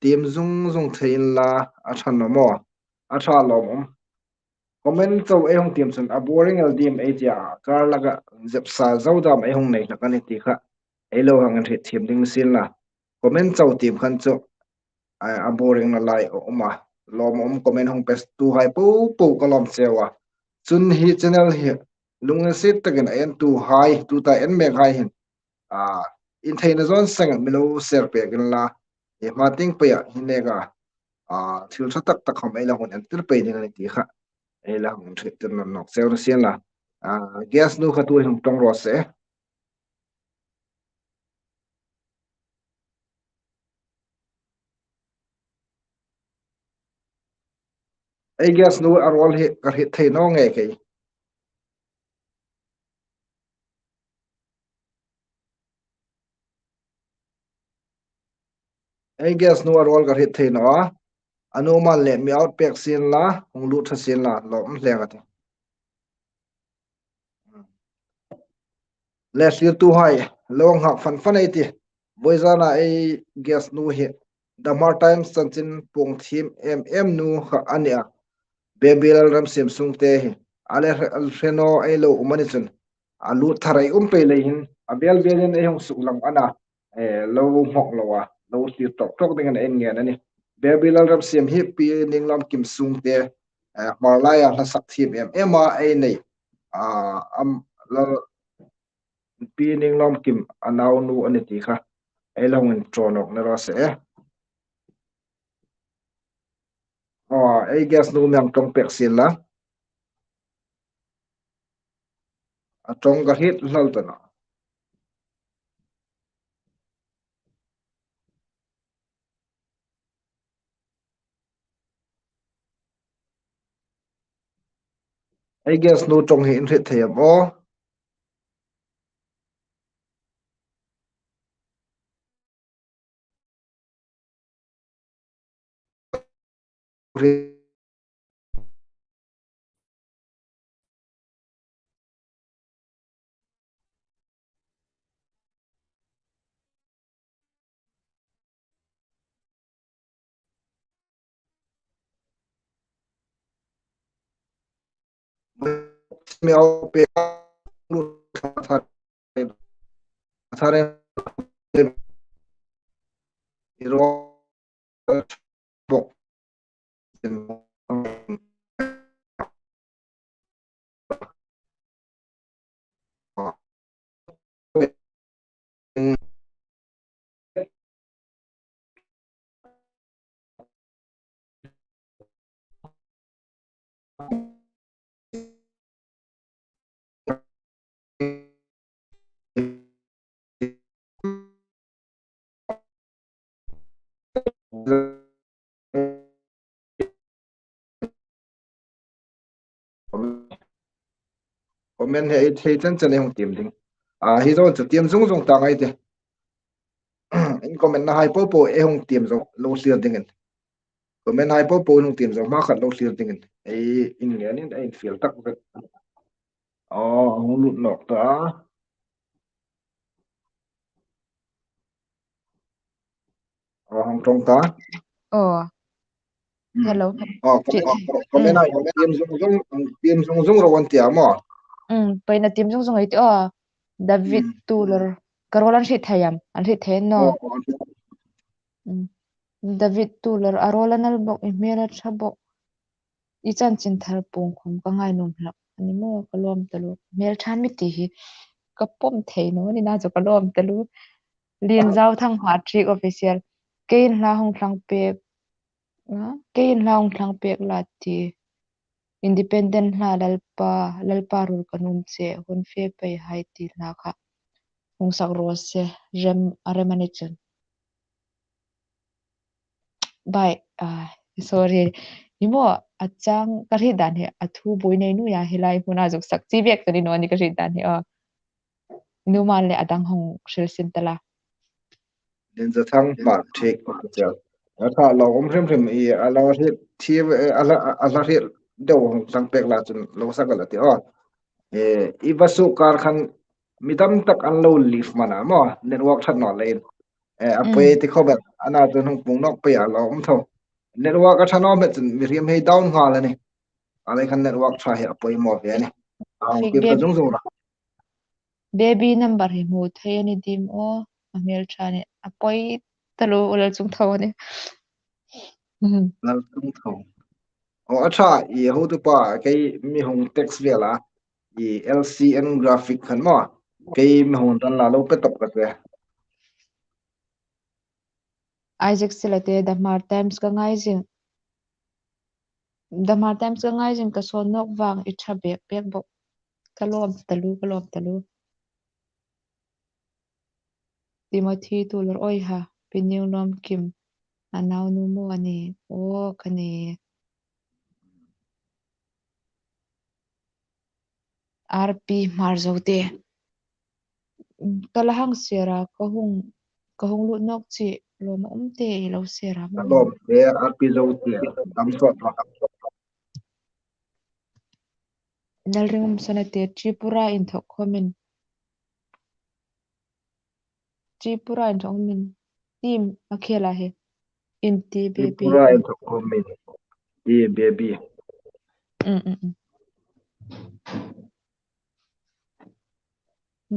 Tiem zung zung thei inla, a ṭha naw maw? A ṭha lawm um. Comment chau ei hung tiem chun a boring el diem ei tia, kar laka zepsa zo dam ei hung nei hlak a nih ti kha ei lo hang inhriet thiem ding sien la. Comment chau tiem khan chu a, a boring na lai a um a. Lawm um comment hung petuhai po po ka lawm cheu a. Chun hi channel hi lunginsiet takin a entuhai, tuta en mek hai hin, a, in theina zawn seng mi lo share pek inla, e, hma tieng peia hi neka, a, thil ṭha tak tak khawm ei la hung entir pei ding a nih ti kha ei la hung inhriettir nawk cheu ni sien la. A, guest nu kha tu hung ṭawng raw se. Ei guest nu a ruol hi ka hriet thei naw ngei kei. Ei guest nu a ruol ka hriet thei naw a. A nu man let mi out pek sien la, hung lut ṭha sien la, lawm hle ka ti. Le thlirtuhai, lo hang hak fan fan ei ti. Vawi zana ei guest nu hi The Hmar Times chanchin puong thiem em em nu kha a ni a. Baby Lalramsiem Sungte hi a le hre naw ei lo um a ni chun, a lut thar ei um pei lei hin a bel belin ei hung suklang a na, eh, lo hmawk lo a, lo thlir tawk tawk dingin ei ngen a nih. Baby Lalramsiem hi Pi Ninglawmkim Sungte, eh, Hmarlaia hla sak thiem em em a ei nei, ah, am, Lal, Pi Ninglawmkim a naunu a ni ti kha ei lo introduce nawk ni raw se. Aw, ei guest nu mi hang ṭawng pek sien la. A ṭawng ka hriet hlak ta nawh. Ei guest nu ṭawng hi in hriet thei am aw? Comment hi ei thei chen chen ei hung tiem ding. A, hi zo chu tiem zung zung ta ngai ti. In comment na hai po po ei hung tiem zo lo thlir dingin. Comment hai po po hung tiem zo hma khat lo thlir dingin. Ei in ngenin ei infiel tak vek. Aw, hung lut nawk ta. Aw, hung ṭawng ta. Aw. Hmm. Hello. Aw, ka, Ti- aw, ka, comment hai, comment tiem zung zung, tiem zung zung ro an tia maw. Hmm, poina tiem zung zung ei ti aw. David Hmm. Tular. Ka rawl an hriet thei am? An hriet thei naw. Aw, aw, an hriet. Hmm. David Tular, a rawl a nal bawk, i hmel a ṭha bawk. I chanchin thar puong khawm ka ngainuom hlak a ni maw, ka lawm taluo. Hmelṭha mi ti hi ka pawm thei naw ni na chu ka lawm taluo. Lienzau Thanghmar Triek Official. Keiin hla hung thlang pek, a, keiin hla hung thlang pek la ti. Independent hla Lalpa, Lalpa ruol ka nuom che, hun fe pei hai ti hla kha hung sak raw se, rem, a rem a ni chun. Bai, ah, sorry. Hi maw, a chang ka hriet dan hi, a thu buoi nei nuoia hi lai hmuna zuk sak chi bek ta ni naw ni ka hriet dan hi, aw. Nuhmei le a dang hung hril sin ta la. Lienzau Thangmar Triek Official. A ṭha lo um hrim hrim i a lo hriet thi, a la, a la hriet deu hung thlang pek la chun lo sak a la ti aw. E, i va suk kar khan mi tam tak an lo leave man a maw, network ṭhat naw leiin. E, a poi Mm. ti khawm a, ana chun hung pung nawk pei a lawm tho. Network a ṭha naw met chun mihriem hei down nghal a nih. A lei khan network ṭha hi a poimaw ve a nih. A hung Fik kip ta Beb. zung zung la. Baby number hi hmu thei a ni dim aw, a hmel ṭha ni, a poi taluo, u Lalchungtho a nih. Mhm. Lalchungtho. Aw, a ṭha, i hotupa, kei mi hung text ve la, i L C N graphic khan maw, kei mi hung dan la lo pe tawp ka ti. Isaac Silate, The Hmar Times ka ngai zing. The Hmar Times ka ngai zing, ka sawn nawk vang i ṭha bek bek bawk. Ka lawm taluo, ka lawm taluo. Timothy Tular, oi ha, Pi Ninglawmkim a naunu maw a ni, aw ka ni. R P Hmar Zote. Ka la hang share a, ka hung, ka hung lut nawk chi lawm a um te i lo share a Ka maw. lawm te R P Zote, dam sawt rawh. Lalringum Sonate, Tripura inthawk khawmin. Tripura inthawk khawmin. Team a khel a hi. In ti baby. Tripura inthawk khawmin. Ti baby. Mm, mm, mm.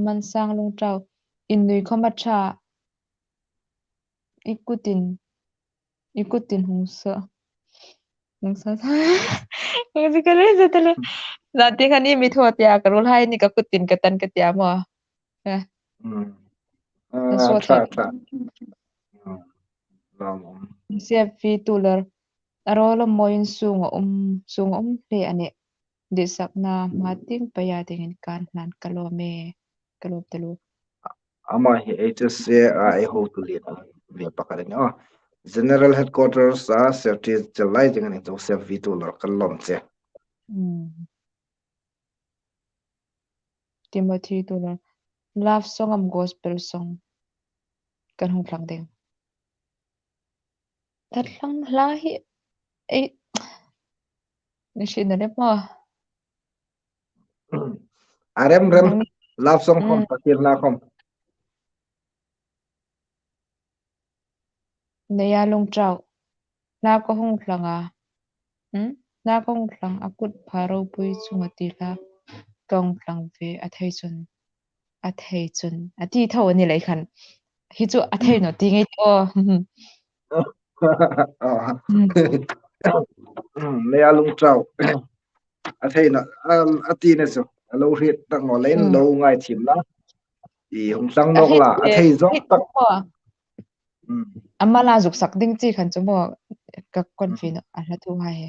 Mansang Lungtau. Innui khawm a ṭha. I kutin. I kutin hung sa. Hung sa. Hung sa ka le sa ta le. Za ti khan i mi thaw tia ka ruolhai ni ka kutin ka tan ka tia maw. Eh. Mm. Ka Ah, suot ṭha, ṭha. Mm. Ram um. Siap fi tular. A rawl a mawiin sung a um, sung a um hle a nih. Disakna hma tieng peia dingin kan hlan ka lawm e, ka lawm taluo. Ama hi H S A a ei hotu lien a, ve pakhat a nih. General Headquarters a Serti Chelai ding a nih, Joseph V Tular, ka lawm che. Hmm. Timothy Tular. Love song am gospel song? Kan hung thlang ding. Dartlang hla hi, ei, ni hrietna le maw. A rem rem, mm, love song khawm, mm, Pathienna khawm. Neia Lungtau. Hla ka hung thlang a. Hmm? Hla ka hung thlang a, kut pha ropui chunga ti hla ka hung thlang ve a thei chun. A thei chun. A ti tho a ni lei khan. Hi chu a thei naw ti ngei ti aw. Aw. Hmm. Neia Lungtau. A thei naw, um, a ti naw chu. A lo hriet tak naw leiin, hmm, lo ngai thiem la. I hung thlang nawk la. A thei zawk tak. Hmm. Ama la zuk sak ding chi khan chu maw ka kon fi naw a hla thu hai hi.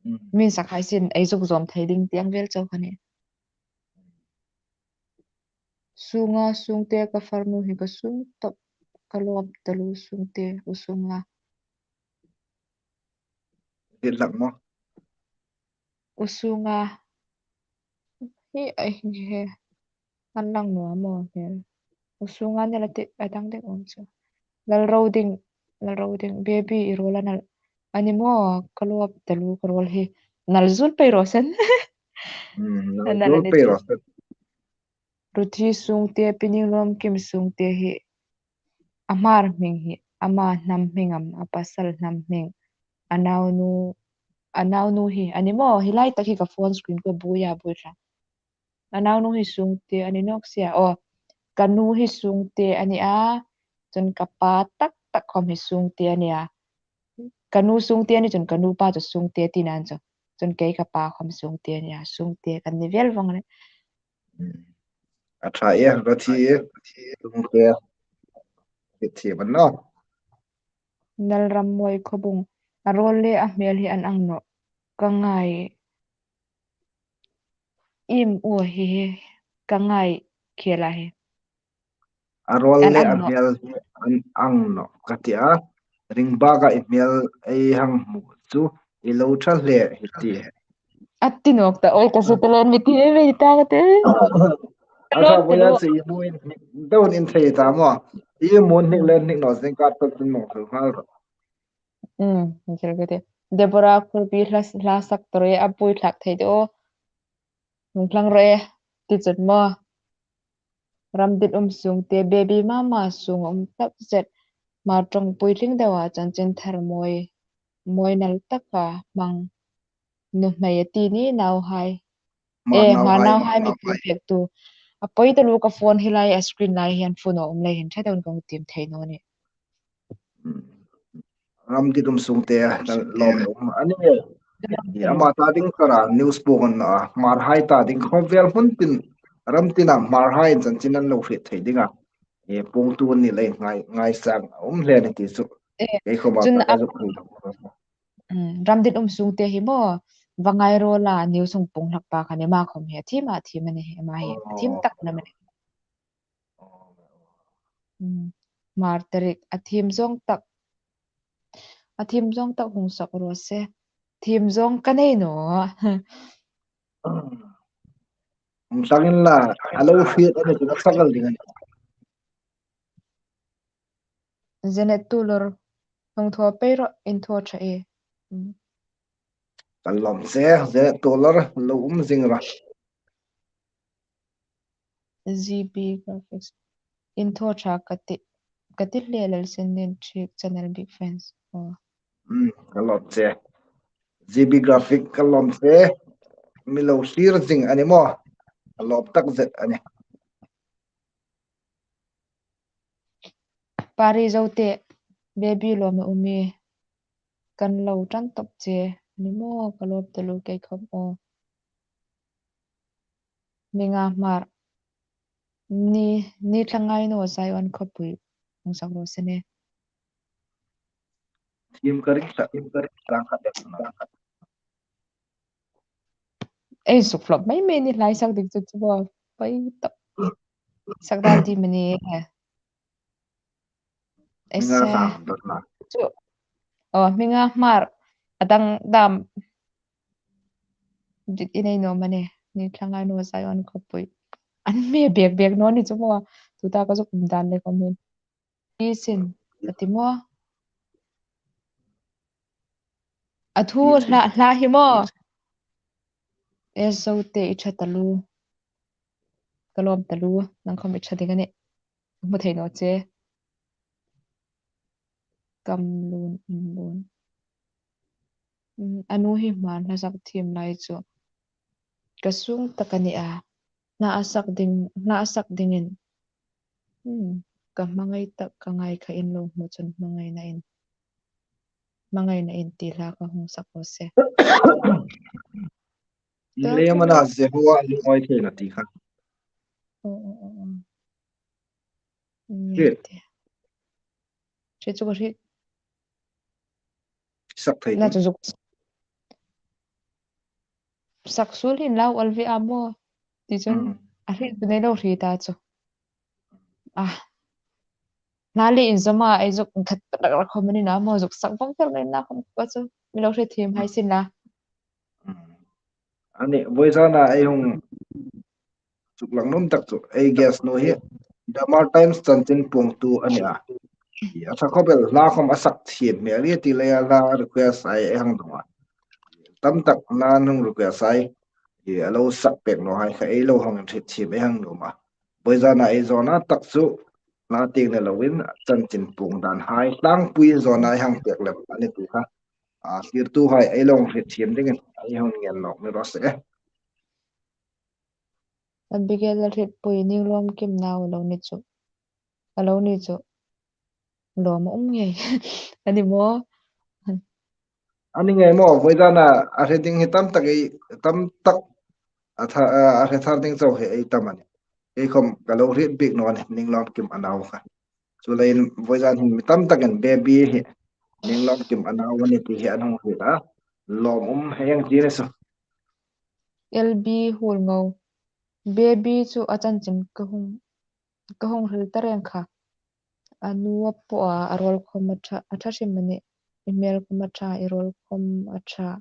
Hmm. Min sak hai sin ei zuk zawm thei ding ti ang vel chau kha ni. Sunga Sungte ka farnu hi ka sung tawp, ka lawm taluo Sungte, u Sunga. Din lak maw? U Sunga. Hi, ai, hi, he. An lang naw maw, he. U Sunga ni la ti, a dang ding um chu. Lalroding, Lalroding, baby i rawl a nal. A ni maw, ka lawm taluo ka rawl hi. Nal zul pei raw se. Hmm, nal zul pei raw se. Ruthi Sungte, Pi Ninglawmkim Sungte hi a Hmar hming hi, ama hnam hming am, a pasal hnam hming, a naunu, a naunu hi, a ni maw, hi lai tak hi ka phone screen ka buoi a, buoi tlat. A naunu hi Sungte a ni nawk si a, aw, ka nu hi Sungte a ni a, chun ka pa tak tak khawm hi Sungte a ni a. Ka nu Sungte a ni chun ka nu pa chu Sungte ti nan chu. Chun kei ka pa khawm Sungte a ni a, Sungte kan ni vel vong a nih. A ṭha e, Ruthi e, Sungte. Hi thiem a ni naw. Lalrammawi Khawbung. A rawl le a hmel hi an ang nawh. Ka ngai. Im u hi hi. Ka ngai khel a hi. A rawl le a hmel hi an ang nawh ka ti a. Ringbaka i hmel ei hang hmu chu i lo ṭha hle hi ti. A ti nawk ta, oi, ka su talen mi ti ve ta ka ti. A ṭha boya chu i mu in, don in thei ta maw. I mu hnik le hnik naw zing ka ṭhat tin mong thil hal ro. Hmm, thil ka ti. Deborah Khurpi hla, hla sak tawk ro e, a pui thlak thei te aw. Hung thlang ro e, ti chut maw. Ramdit um Sungte, baby mama sung um tak zet. Hmar ṭawng puitling deua chanchin thar mawi, mawi nal taka hmang nuhmei a ti ni nauhai. Hmar nauhai, Hmar nauhai mi puitling tu. A poi taluo ka phone hi lai, a screen lai hian phone a um lai hin ṭha deuin ka hung tiem thei naw ni. Ramdit um Sungte, lawm um a ni. Ama ta ding kara news pawh an na, Hmarhai ta ding khawvel hmun tin, ram tina Hmarhai chanchin an lo hriet thei ding a. E, puongtu an ni lei ngai, ngaisang um hle ni ti chu. Kei khawma chun ka zuk thei lo. Ramdit um Sungte hi maw, Vangai rawla news hung puong hlak pa kha ni, ama khawm hi a thim a, a thim a ni, ama hi a thim tak lam a ni. Hmm. Hmar tarik a thim zawng tak. A thim zawng tak hung sak raw se. Thim zawng ka nei naw. Hung sak in la, a lo hriet a ni chu a sak al ding a ni. Janet Tulor, hung thaw pei rawh, in thaw ṭha e. Hmm. Kan lawm che, Janet Tulor, lo um zing rawh. G B Graphics. In thaw ṭha ka ti, ka ti hle Lalsinlien Ṭhik channel big fans. Oh. Hmm, ka lawm che. G B Graphic ka lawm che. Mi lo hlir zing a ni maw. A lawm tak zet a nih. Pari Zote, baby lawm a um e. Kan lo ṭan tawp che. A ni maw, ka lawm taluo kei khawm aw. Minga Hmar. Ni, ni thlangai naw Zion khawpui. Hung sak raw se ne. Thiem ka ring tak, thiem ka ring tak, tak, tak. Ei, suk flop mei mei ni hlai sak ding chu chu bo. Pai to. Sak dan ti mani. Ei Minga se. Hmar, dot na. Chu. Oh, Minga Hmar. A dang dam. Dit i nei naw am a ni. Ni thlangai naw Zion khawpui. An mi bek bek naw ni chu bo. Tuta ka zuk um dan le khawm hin. Ti sin, a ti maw? A thu hla, hla hi maw? E Zote i ṭha taluo. Ka lawm taluo, nang khawm i ṭha ding a nih. Hmu thei naw che. Kam lun, in lun. Mm, a nu hi hma hla sak thiem lai chu. Ka sung tak a ni a. Hla a sak ding, hla a sak dingin. Hmm, ka hmangai tak ka ngai kha in lo hmu chun hmangaina in. Hmangaina in ti hla ka hung sak raw se. Tua le chu mana ze hoa lu oi thei na ti kha. Oh, oh, oh, oh. Hriet. Nge te. Che chu ka hriet. Sak thei. Na chu zuk. Sak suol hin lau alvi a maw. Ti chun. Mm. A hriet nei lo hriet ta chu. Ah. Na le in zoma ei zuk khat rak rak khawm a ni na maw zuk sak vawng fel nei na khawm ka chu. Mi lo hriet thiem hai sin la. Mm. A ni, vawizana ei hung suklang nuom tak chu, ei guest nu hi Dhamar Times chanchin puongtu a ni a. A ṭha khawp el, hla khawm a sak thiem hmel a ti leia hla request a ei hang dong a. Tam tak nan hung request a, a lo sak pek naw hai kha ei lo hang hriet thiem ei hang nuom a. Vawizana ei zawna tak chu hla tieng ni loin chanchin puong dan hai, tlangpui zawna ei hang pek lem a ni ti kha. A, thlirtuhai ei lo hriet thiem dingin ei hung ngen nawk ni raw se. Abigail Lalhrietpui, Ninglawmkim nau a lo ni chu. A lo ni chu. Lawm a um ngei. A ni maw? A ni ngei maw, vawizana a hre ding hi tam tak ei, tam tak a tha-, a, a hre thar ding chau hi ei tam a nih. Ei khawm ka lo hriet bik naw a nih, Ninglawmkim a nau kha. Chuleiin vawizan hin mi tam takin baby hi Ninglawmkim a nau a nih ti hi an hung hriet a. Lawm um hei ang ti ni chu. L B Hulngo. Baby chu a chanchin ka hung, ka hung hril ta reng kha. A nu a pawh a, a rawl khawm a ṭha, a ṭha hrim a nih. I hmel khawm a ṭha, i rawl khawm a ṭha.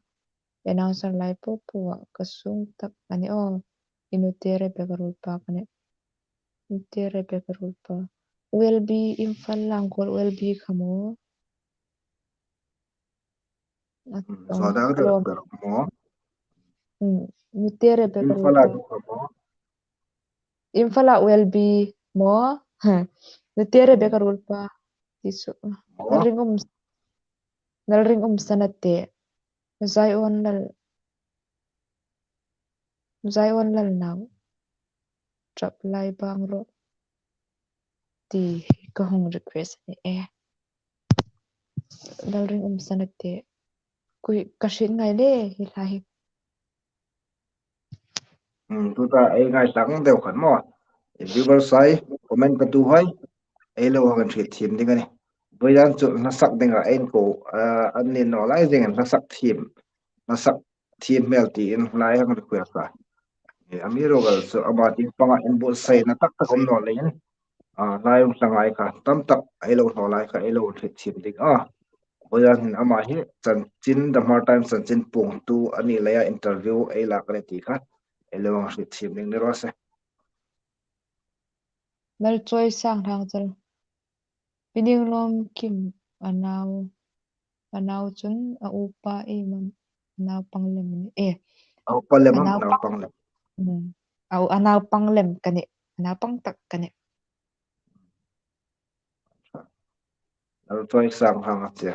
Announcer lai po po a ka sung tak a ni aw. I nute Rebecca Rulpa ka nih. Nute Rebecca Rulpa. Welby Imphal lang kol Welby kha maw? A, mm, um, Sawdang Rulpa maw? Mm, nute Rebecca Rulpa. Imphal a Welby maw? Nute Rebecca Rulpa. Ti chu. Maw? Nalring um, Nalring um sana te. Zion Lal, Zion Lal nau. Ṭap lai bang ro. Ti ka hung request ni e. Nalring um sana te. Kui ka hriet ngai le hi hla hi. Hmm, tuta ei ngaithlak deu khan maw. Viewers hai, comment katuhai, ei lo hang hriet thiem ding a nih. Vawizan chu hla sak dinga ei ko, ah, an ni naw lai zingin hla sak thiem, hla sak thiem hmel tiin hla ei hang request a. E, amiruokchu ama tieng panga inbuotsaina tak tak um naw leiin, a, hla ei hung hla ngai kha, tam tak ei lo hnaw lai kha, ei lo hriet thiem ding a. Vawizan hin ama hi chanchin, Dhamar Times chanchin puongtu a ni leia interview ei lak a nih ti kha, ei lo hang hriet thiem ding ni raw se. Lalchawisang Hlangchal. Pi Ninglawmkim a nau, a nau chun a upa ei mam, a naupang lem ni e. A upa lem a, a naupang lem. Hmm. A u-, a naupang lem ka nih, a naupang tak ka nih. Lalchawisang Hlanga che.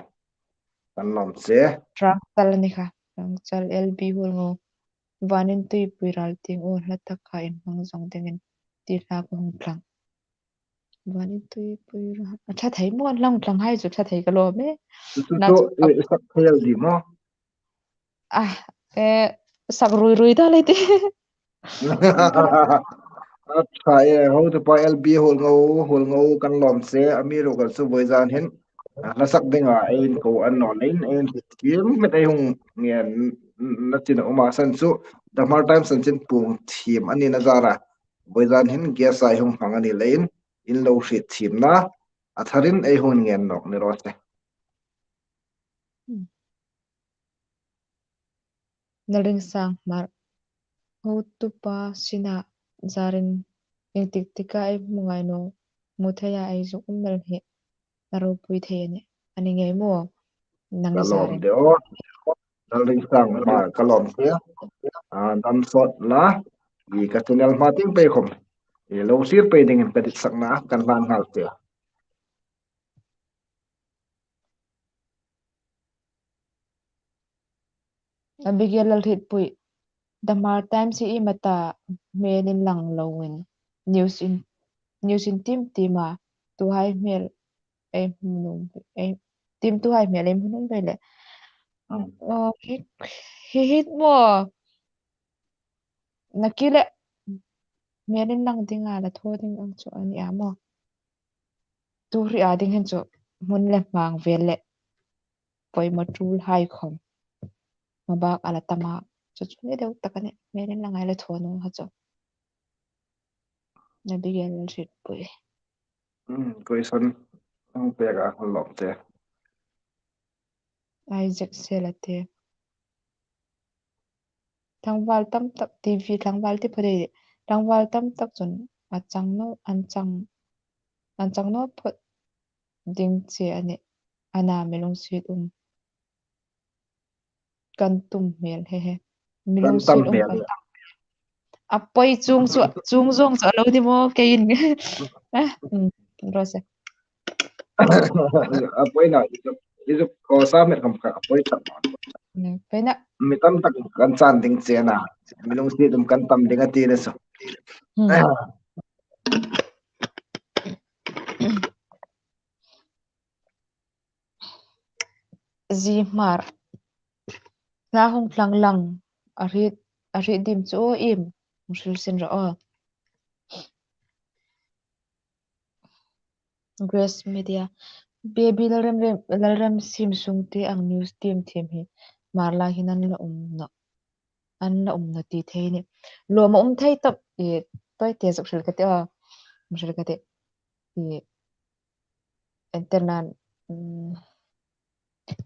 Kan lawm che. Hlangchal ni kha. Rangchal L B Huolngo. Vanin tuipui ral tieng aw, hla tak kha inhmang zawng dingin ti hla ka hung tlang. Vanin tuipui ral. A ṭha thei maw, an hla hung tlanghai chu ṭha thei ka lawm e. Chu, chu, chu, chu, eh, sak thei el di maw? Ah, eh, sak rui rui ta le ti. A ṭha e, hotupa L B Huolngo, Huolngo kan lawm che, amiruokchu vawizan hin, ah, hla sak dinga ei inko a ni naw leiin, ei inhriet thiem met ei hung ngenna chin a um a, san chu, The Hmar Times an chin puong thiem a nina zara, vawizan hin guest ei hung hmang a ni leiin, in lo hriet thiemna, a tharin ei hung ngen nawk ni raw se. Hmm. Nalring Sangmar. Hotupa sina zarin ieng tik tika ei hmu ngai naw, hmu theia ei zuk um el hi a ropui thei a nih. A ni ngei maw? Nang zarin. Ka lawm de aw. Nalring Sangmar ka lawm che. Ah, dam sawt la. I ka channel hma tieng pei khawm. I lo sir pei dingin ka ditsakna kan hlan nghal che. Abigail Lalhrietpui, The Hmar Times hi iem a ta hmel inlang loin news in, news in tim tim a, tuhai hmel ei hmu nuom, ei, tim tuhai hmel ei hmu nuom ve le. Hmm. Oh, hi, hi, hi maw. Nakie le hmel inlang dinga la thaw ding ang chu a ni a maw. Tu hri a ding hin chu hmun le hmang vel le poimaw tul hai khawm. Hma bak a la tam a. Chu chu ni deu tak a nih. Hmel inlang ei la thaw nuom ha chu. Abigail Lalhrietpui. Hmm, question hung pek a, ka lawm che. Isaac Sela te. Tlangval tam tak, T V tlangval ti phawt ei. Tlangval tam tak chun a chang naw, an chang, an chang naw phawt ding che a nih. Ana mi lungsiet um kan tum hmel, he he. Mi lungsiet um kan tam hmel. A poi chung chu, chung zawng chu a lo ti maw, keiin. Ah, um, raw se. A poi na, i zuk, i zuk ko sa met kham kha, a poi tak. Hmm, poi na. Mi tam tak kan chan ding che a na. Mi lungsiet um kan tam ding a ti le so. Hmm. Zi Hmar. Hla hung tlang lang, a hriet, a hriet dim chu aw iem, hung hril sin rawh aw. Grace Media. Baby Lalrem, Lalrem Sim sung te ang news tim thiem hi Hmar lai hin an la um naw. An la um naw ti thei ni. Lawm a um thei tawp, i, tawi te zuk hril ka ti aw. Hril ka ti. I, enternan, mm,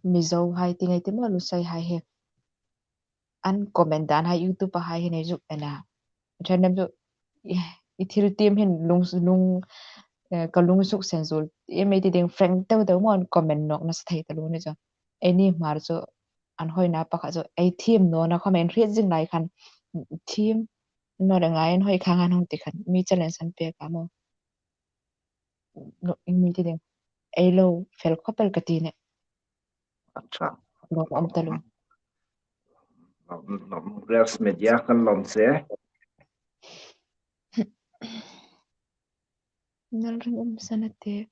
Mizo hai ti ngai ti maw, Lusei hai hi. An comment dan hai YouTube a hai hi nei zuk en a. Ṭhen nem chu, i, i thil tim hin lung, lung, eh, ka lung suk sen zul. Em ei ti ding frank teu teu maw an comment nawk nasa thei taluo ni chu. Eini Hmar chu an hoina pakhat chu ei thiem nawna khawm ei hriet zing lai khan thiem naw le ngai an hoi kha ngan hung ti khan mi challenge an pek a maw. Lo, ieng mi ti ding. Ei lo fel khawp el ka ti nih. Acha. Lawm a um taluo. Lawm, lawm, Grace Media kan lawm che. Nalring um sana te.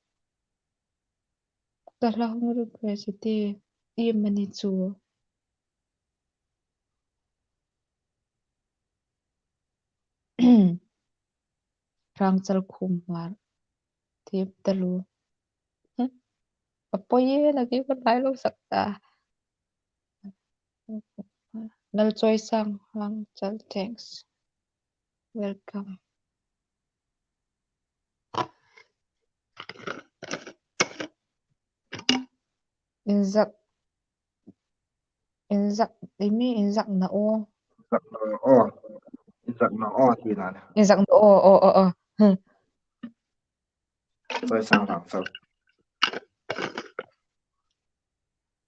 Ka hla hung request te. Iem a ni chu. Rangchal Khumhmar. Thiem taluo. A poi e, nakie khawm lai lo sak ta. Lalchawisang Rangchal, thanks. Welcome. Inzak, inzak, imi inzak naw aw. Inzak naw aw. Inzak naw aw, ti na. Inzak naw aw, aw, aw, aw. Hmm. Chawisang Rangchal.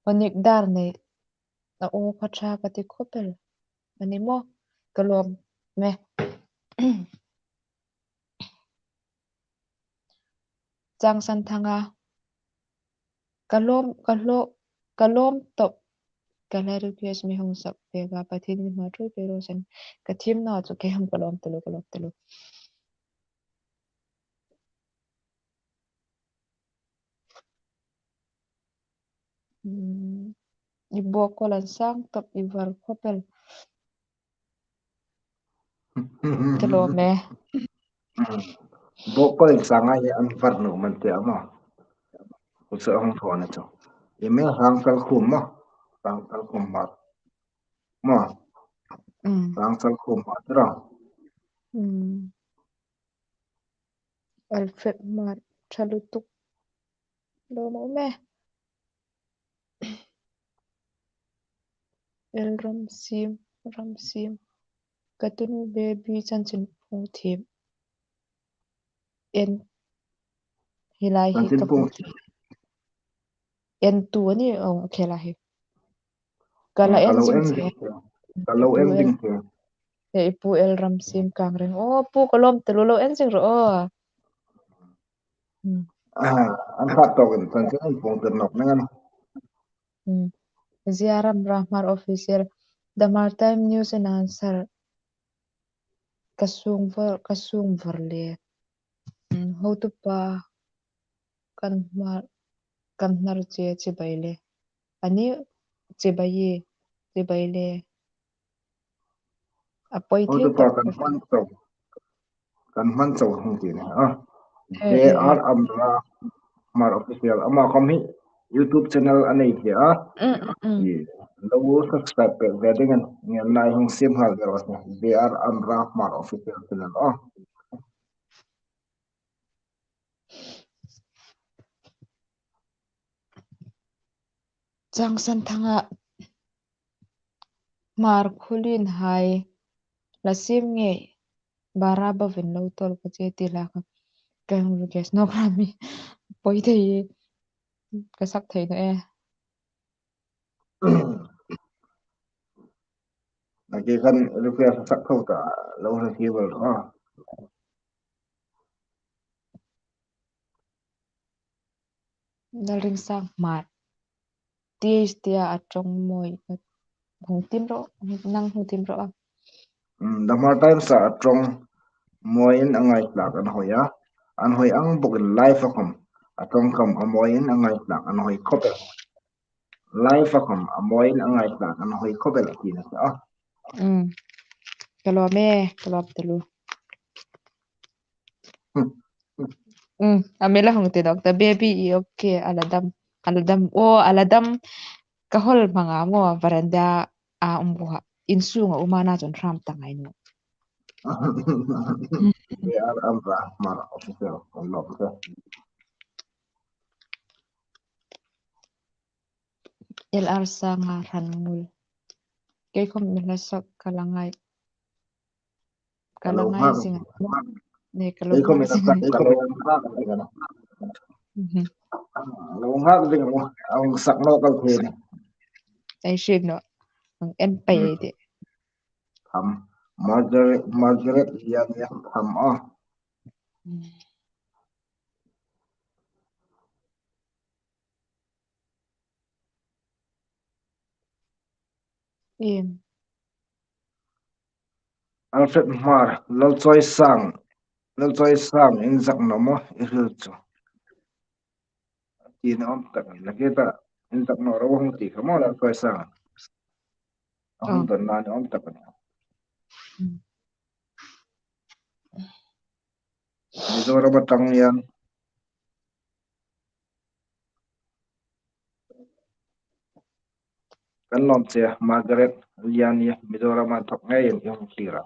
Onik dar nei. Naw aw, kha ṭha ka ti khawp el. A ni maw? Ka lawm me. Changsan Thanga. Ka lawm, ka hlo, ka lawm tawp. ka la request mi hung sak pek a, Pathienin hma ṭhuoi pek raw se. Ka thiem naw chu kei hang ka lawm taluo, ka lawm taluo. Hmm. I bawk kawl an sang tawp, i var khawp el. Ka lawm e. Bawk kawl in sang a hi an var nuom an ti a maw. Kusa hung thaw na chu. I hmel Rangtalkhum maw. Rangtalkhum Hmar. Maw. Hmm. Rangtalkhum Hmar tiraw. Hmm. Alfred Hmar, ṭha lutuk. Lawm a um e. El Ramsim, Ramsim. Ka tunu baby chanchinphung thiem. En. Hi lai hi Chanchin ka pung. hmu thei. En tu a ni, oh, khela hi. Ka la Ka en lo zing en che. zing. Ka lo en zing che. He, i pu El Ramsim Kangreng. Oh, pu ka lawm taluo, lo en zing ro. Oh. Hmm. Ah, an khat tawkin chanchinphung tir nawk ning a nih. Hmm. Zia Ram Rahmar Official. The Hmar Time News and Answer. Ka sung var, ka sung var le. Hmm. Hotupa kan hmar, kan hnar che chibai le. Ani chibai, chibai le. A poi thei. Hotupa tawp kan hman chau. Kan hman chau hung ti ni a. He, he, he. J R Amra Hmar Official. Ama khom hi YouTube channel a nei thei a. Mm, mm, mm. Lo subscribe pek ve dingin ngenna hung siem nghal ve raw se. J R Amra Hmar Official channel a. Changsan Thanga, Hmar khulin hai la siem ngei, bara bovin lo tawl ka che ti la ka, ka hung request nawk ra mi. Poi thei, ka sak thei naw e. Nang khan request sak tho ta lo hre hi bol ha. Lalringsang Hmar. Tia, tia a ṭawng mawi. Hung tiem ro, nang hung tiem ro a. Mm, The Hmar Times-a a ṭawng mawiin a ngaithlak an hawi a. An hawi ang bawkin live-a khom a ṭawng khom a mawiin a ngaithlak an hawi khawp el. Live-a khom a mawiin a ngaithlak an hawi khawp el a ti a nih a. Mm. Ka lawm e, ka lawm taluo. Mm, a mi la hung ti dawk ta, baby i okay, a la dam, a la dam, oh, a la dam, ka hawl hmang a maw, veranda a um bawk a, in sunga um a na chun hram ta ngai naw. They are Amra Hmar Official, a lawm ta. L R Sanga Hranmul. Kei khom mi hla sak ka la ngai. Ka la ngai zing. Ne ka lo ngai zing. Kei khom mi hla sak ka lo ngai zing. Mhm. Lo ngai zing. A hung sak naw kal thei ni. Ei hriet naw. Ang en pei ei tih. Tham. Margaret, Margaret Lian Lian Tham a. Mm. Em. Alfred Hmar, Lalchawisang, Lalchawisang, in zak naw maw, i hril chu. Ti naw awm tak a ni, la ke ta, in zak naw ro hung ti kha maw, Lalchawisang. A hung dawnna ni awm tak a ni. Mm. Mizoram aṭang hian kan lawm che, Margaret Liani, Mizoram a thawk ngeiin i hung thlir a.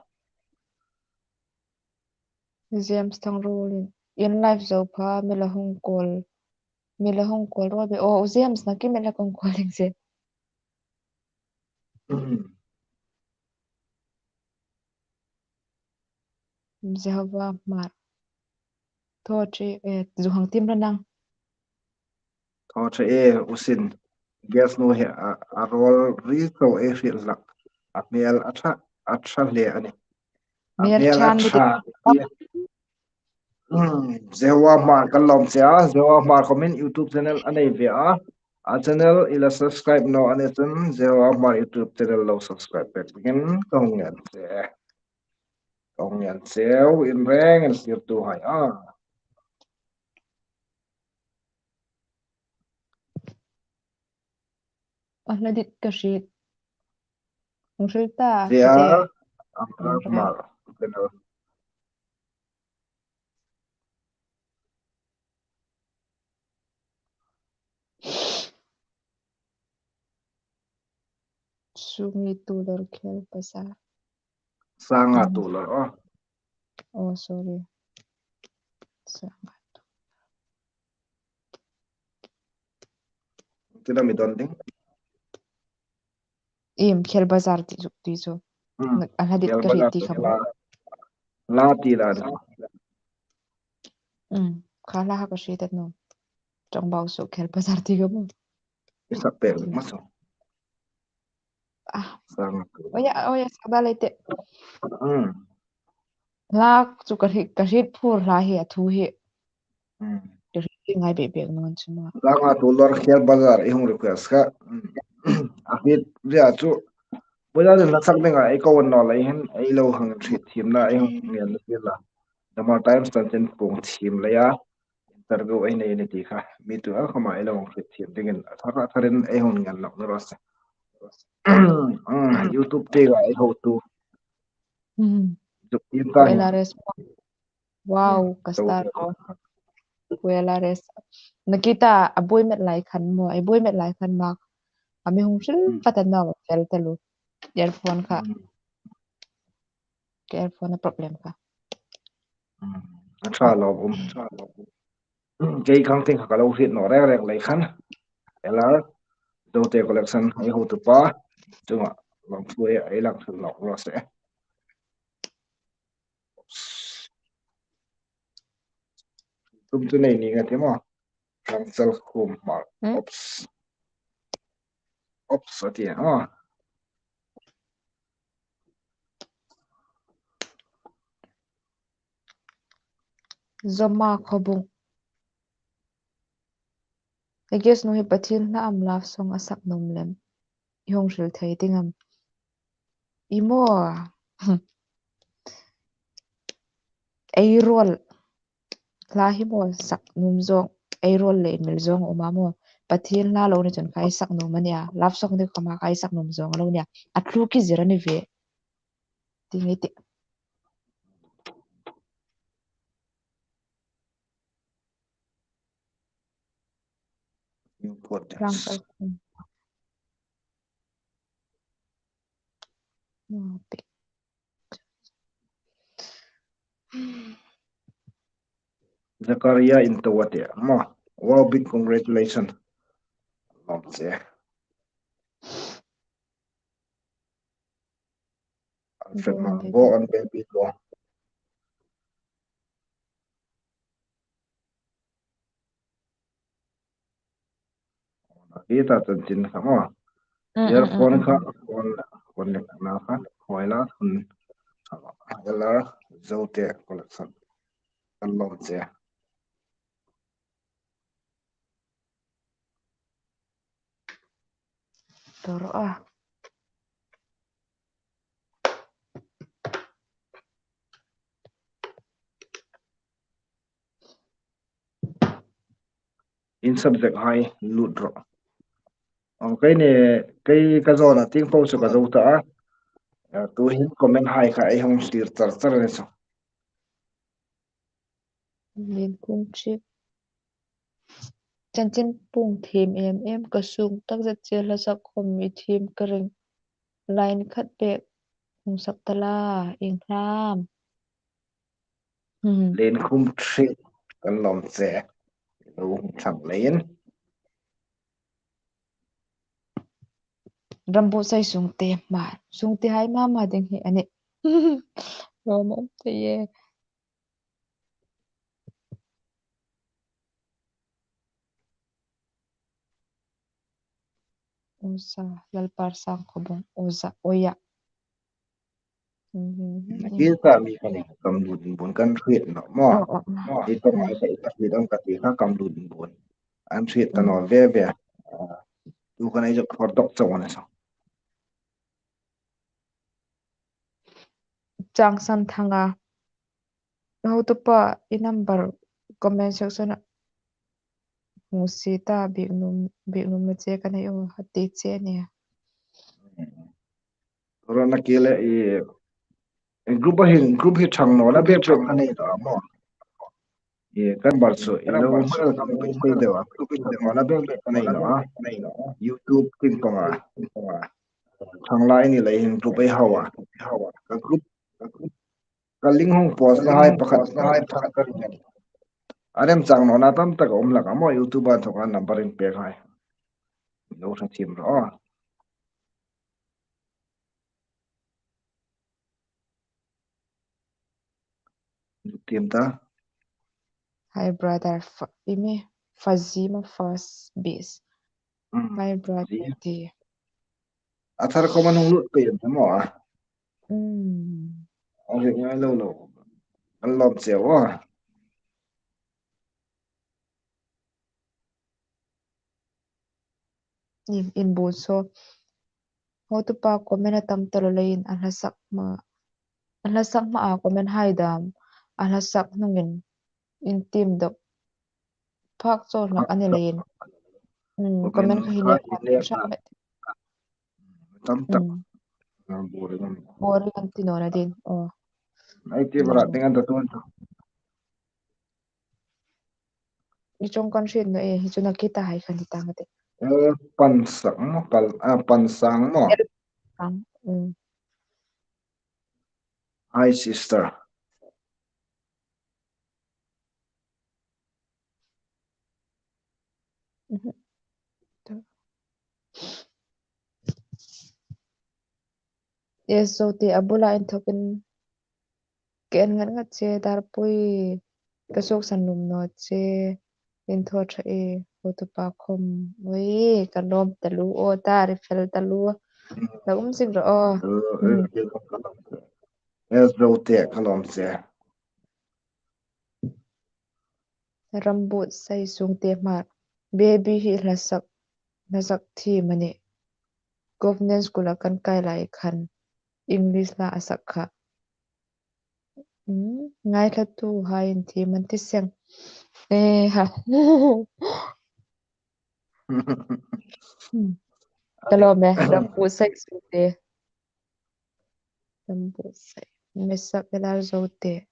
James Thangrulin, in live zo pha, mi la hung call, mi la hung call ro be. Oh, James, nang khi mi la hung call ding che. Jehovah Hmar. Thaw ṭhe, eh, zu hang tiem rawh nang. Thaw ṭhe e, u Sin. Guest nu hi a, a rawl ri chau ei hriet hlak. A hmel a ṭha, a ṭha hle a nih. A hmel a ṭha. Hmm, Jehovah Hmar kan lawm che a, Jehovah Hmar khawmin YouTube channel a nei ve a. A channel i la subscribe naw a ni chun, Zero Amar YouTube channel lo subscribe pek dingin ka hung ngen che. Ka hung ngen cheu, in rengin sirtuhai a. A hla dit ka hriet. Hung hril ta, Zia, Zia. Amar channel. Sungi Tular Khel Bazar. Sanga Tular, oh. Oh, sorry. Sanga Tular. Tina mi don ding. Im, Khel Bazar ti chu, ti chu. Hmm. A hla dit ka hriet ti kha. La, la ti la. Hmm, kha hla ka hriet ta naw. Ṭawngbau suok Khel Bazar ti kha maw. I sak pek ma chu. Ah. Sanga Tular. Oya, oya, sak da le te. Hmm. Hla chu ka hriet, ka hriet phur hla hi a thu hi. Hmm. Ka hriet ngai bek bek naw chu maw. Sanga Tular Khel Bazar i hung request kha. Hmm. A hriet zia chu. Poi la din la sak dinga ei ko naw lei hin ei lo hang hriet thiem na ei hung ngen la. Tamar Times tan tin pung thiem leia interview ei nei ni ti kha. Mi tu a khama ei lo hang hriet thiem dingin a thar a tharin ei hung ngen lawk ni raw se. Hmm, YouTube te ga ei hotu. Hmm. Zuk in ta hin. L R S. Wow, hmm, ka star ko. L R S. Nakita, a buoi met lai khan maw, a buoi met lai khan mak. A mi hung hril, hmm, patan naw, fel ta lu. Earphone kha. Hmm. Ka earphone a problem kha. Hmm. A ṭha lo um. Kei khang ting kha ka lo hriet naw reng reng lei khan. L R, Zote Collection, ei hotu pa. Chunga, lang thu e, ei lang thu lo raw se. Tum tu nei ni nga ti maw. Rangchal Khum Hmar. Hmm? Oops. Oops, a ti a. Zoma Khobung. I guess nu hi Pathian hla am love song a sak nuom lem. I hung hril thei ding am. I maw. Ei ruol. Hla hi maw sak nuom zawng. Ei ruol le mil zawng a um a maw. Pathian hla lo ni chun kha ei sak nuom a nih a. Love song ding khama kha ei sak nuom zawng a lo nih a. A tlu ki zir a ni ve. Ti ngai ti. Rang ka. Zakaria Intowate. Ma, wow, big congratulations. Lawm che. Alfred Mang, go on, baby, go. Hi ta chun chin kha maw. Mm, mm, earphone mm, kha, mm. Phone, phone le na kha, hoi la, phone. L R, Zote Collection. Kan lawm che. Tor a. In subject hai lut ro. Aw, kei ni, kei ka zawna ting po chu ka zo ta a. Eh, tu hin comment hai kha ei hung sir char char ni chu. Min kum chik. Chanchin pung thiem em em ka sung tak zet che hla sak khom mi thiem ka ring. Line khat pek hung sak ta la, ing hlam. Hmm. Len khum thik kan lawm che. Lo hung thlang leiin. Rambu sai sung te ma. Sung te hai ma ma ding hi a nih. Lawm um te ye. Oza, Lalpar Sangkhobung, Oza, oya. Mhm. Nakie ta mi kha ni kam lut inbun kan hriet naw maw. Oh, oh. Ei tawk mai kha ei ta hriet ang ka ti kha kam lut inbun. An hriet ta naw ve ve. Tu kan ei jok for dok chau ne sa. Changsan Thanga. Hotupa i number comment section-a hung sie ta, bik nuom, bik nuom na che ka nei a, a ti che a nih. Ro na kile i, i group-a hin, group hi thang nawna bek bek ka nei ta maw. I kan bar chu i lo hmel kan pei pei deu a, group hi thang nawna bek bek ka nei naw a. YouTube tieng panga. Thang lai ni lei hin group ei hau a. Ka group, ka link hung post na hai pakhat, na hai pakhat ka ring. A remchang nawna tam tak a um hlak a maw, YouTube-a inthawka number in pek hai. Lo hre thiem ro. Lo thiem ta. Hi brother, fa, i mi Fazima Fast Beast. Mm. Hi brother Fazima. Ti. A thar comment hung lut pei em maw a. Mm. A ri ngai lo lo. An lawm che a. In, in bu so. Hotupa comment a tam taluo leiin a hla sak hma. A hla sak hma a comment hai dam. A hla sak hnungin in tiem dok phak chau hlak a ni leiin. Hmm, comment kha hi le kha le kha. Tam tak. Hmm. Boring an ti nawna ding. Oh. Ei ti bara ding an ta tuan ta. I chong kan hriet naw e, hi chu na ki ta hai khan ti ta nga te. Eh, Pansak maw, Pal, ah, Pansang maw. Sang. Hmm. Hi sister. Mhm. Yes, Zote, a bula inthawkin ka en ngat ngat che, Darpui, ka suoksan nuom naw che, in thaw ṭha e, Hotupa khawm. Ui, ka lawm taluo, aw, ta ri fel taluo. La um zing rawh aw. Eh, Zote, ka lawm che. Rambut Sai Sungte Hmar. Baby hi hla sak, hla sak thiem a nih. Government school-a kan kai lai khan English hla a sak kha. Hmm, ngaithlatuhai in thiem an ti seng. Eh, ha. Hmm. Ka lawm e, Rambut Sai Sungte. Rambut Sai. Mesak Elar Zote.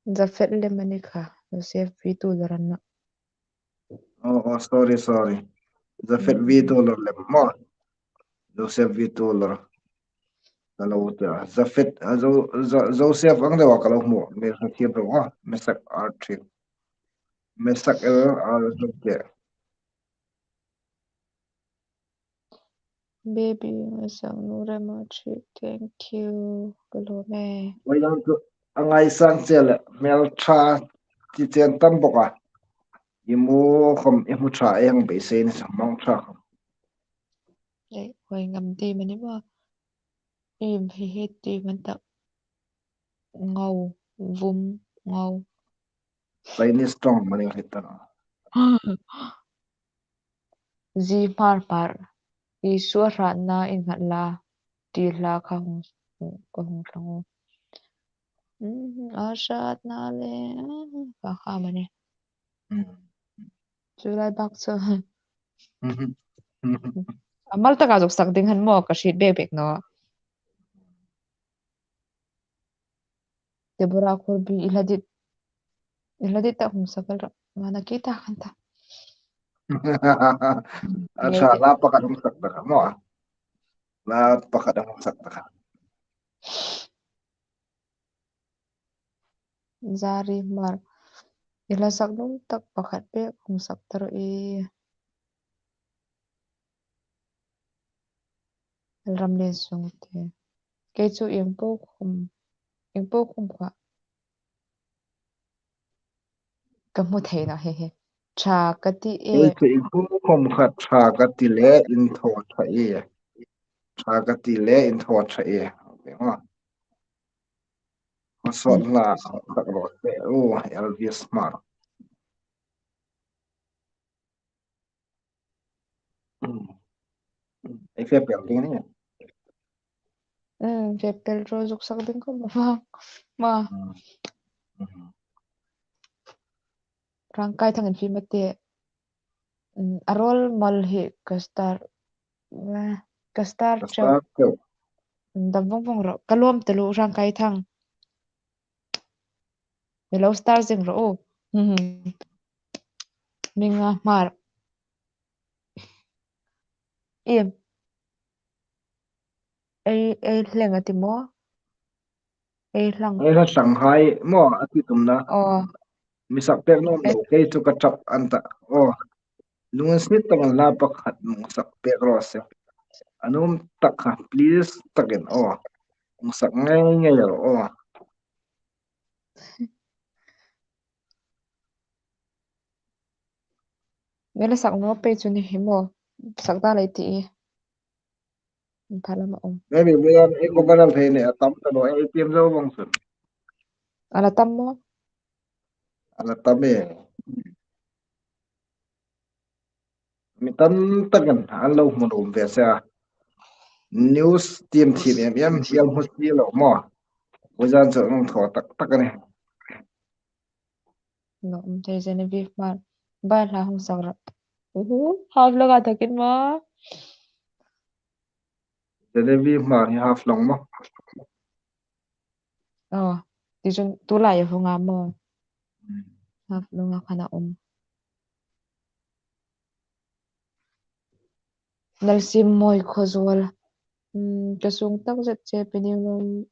Zafet lem a ni kha. Joseph V two Lorna. Oh, oh, sorry, sorry. Zafet V two Lor lem maw. Joseph V two Lor. Ka lo ta. Zafet, ah, Jo-, Jo-, Joseph ang deu a ka lo hmu. Me sa thiem ro a. Mesak R three. Mesak Elar Zote. Baby, Mesak nu rem a ṭhi, thank you. Ka lawm e. Oi, ang chu a ngaisang che le, hmel ṭha ti chen tam bawk a. I hmu khawm, i hmu ṭha e, hang beisei ni sa, hmang ṭha khawm. Ei, hoi ngam ti mani maw. Im hi hi ti man tak. Ngau, vum, ngau. Chinese ṭawng mani hi ta. Zi Hmar Hmar. Isua hratna innghat la. Ti hla kha hung, ka hung thlang u. Hmm, a hratna le, ka kha mani. Hmm. Chu lai bak chu. A mal taka zuk sak ding han maw, ka hriet bek bek naw. Deborah Khurbi, i hla dit, i hla dit tak hung sak el rawh. Mana ki ta khan ta. A ṭha, la pakhat hung sak ta kha maw. La pakhat hung sak ta kha. Zari Hmar. I hla sak nuom tak pakhat pek hung sak ta rawh e. Ram le sung te. Kei chu ieng po khawm, ieng po khawm kha ka hmu thei naw hi hi. Ṭha ka ti e. Kei chu ieng po khawm kha ṭha ka ti le in thaw ṭha e. Ṭha ka ti le in thaw ṭha e. Ka sawt hla tak rawh se u, Elvis Hmar. Ei fe pel ding ni. Hmm, fe pel ro zuk sak ding khom ma. Ma. Hmm. Hmm. Rangkaithang in fie ma te. Hmm, a role mal hi ka star. Eh, ka star cheu. Ka star cheu. Hmm, dam vong vong ro. Ka lawm taluo Rangkaithang. Mi lo star zing ro. Hmm. Mi nga Hmar. Iem. Ei, ei hleng a ti maw? Ei hlang. Ei hla hleng hai maw a ti tum na. Oh. Mi sak pek nuom lo, kei chu ka ṭap an ta. Oh. Lunginsiet takin hla pakhat mi sak pek raw se. A nuom tak kha, please takin, oh. Mi sak ngei ngei ro, oh. Nge le sak nuom pei chu ni hi maw. Sak ta lei ti i. Thalam a um. Maybe we are eko baral thei ni a tam ta lo, ei tiem zo vong sun. A la tam maw? A la tam e. Mi tam takin an lo hmu nuom ve se a. News tiem thiem em em, hial hmu si lo maw. Voizan chu an thaw tak tak a nih. Lo um thei Genevieve Hmar. Bai hla hung sak ro. Uhu, half long a takin maw. Genevieve Hmar hi half long maw. Oh, ti chun tu lai a hung a maw. Hmm. Half long a khan a um. Nalsim Mawi Khawzuol. Hmm, ka sung tak zet che, Pi Ninglawm,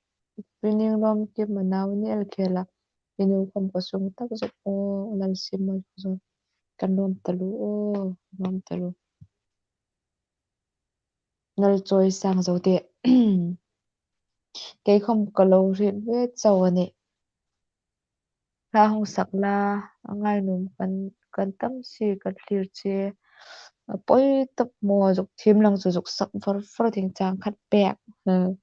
Pi Ninglawm Kima nau ni el khela. I nu khom ka sung tak zet aw, Nalsim Mawi Khawzuol. Kan lawm taluo aw, lawm taluo. Nalchawi Sangzote. Kei khom ka lo hriet ve chau a nih. Hla hung sak la, a ngai nuom kan, kan tam si kan thlir che. A poi tak maw, zuk thiem lang chu zuk sak var var ding chang khat pek. Hmm.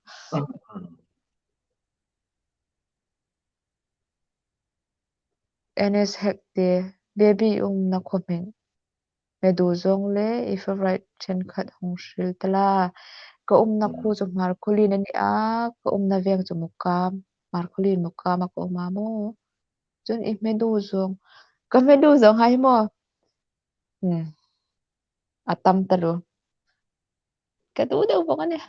N S Hekte, baby umna khawm hin. Medu zawng le i favourite ṭhenkhat hung hril ta la. Ka umna khuo chu Hmarkhawlien a ni a, ka umna veng chu Mukam. Hmarkhawlien Mukam a ka um a maw. Chun i medu zawng. Ka medu zawng hai maw. Hmm. A tam taluo. Ka du deu bawk a nih.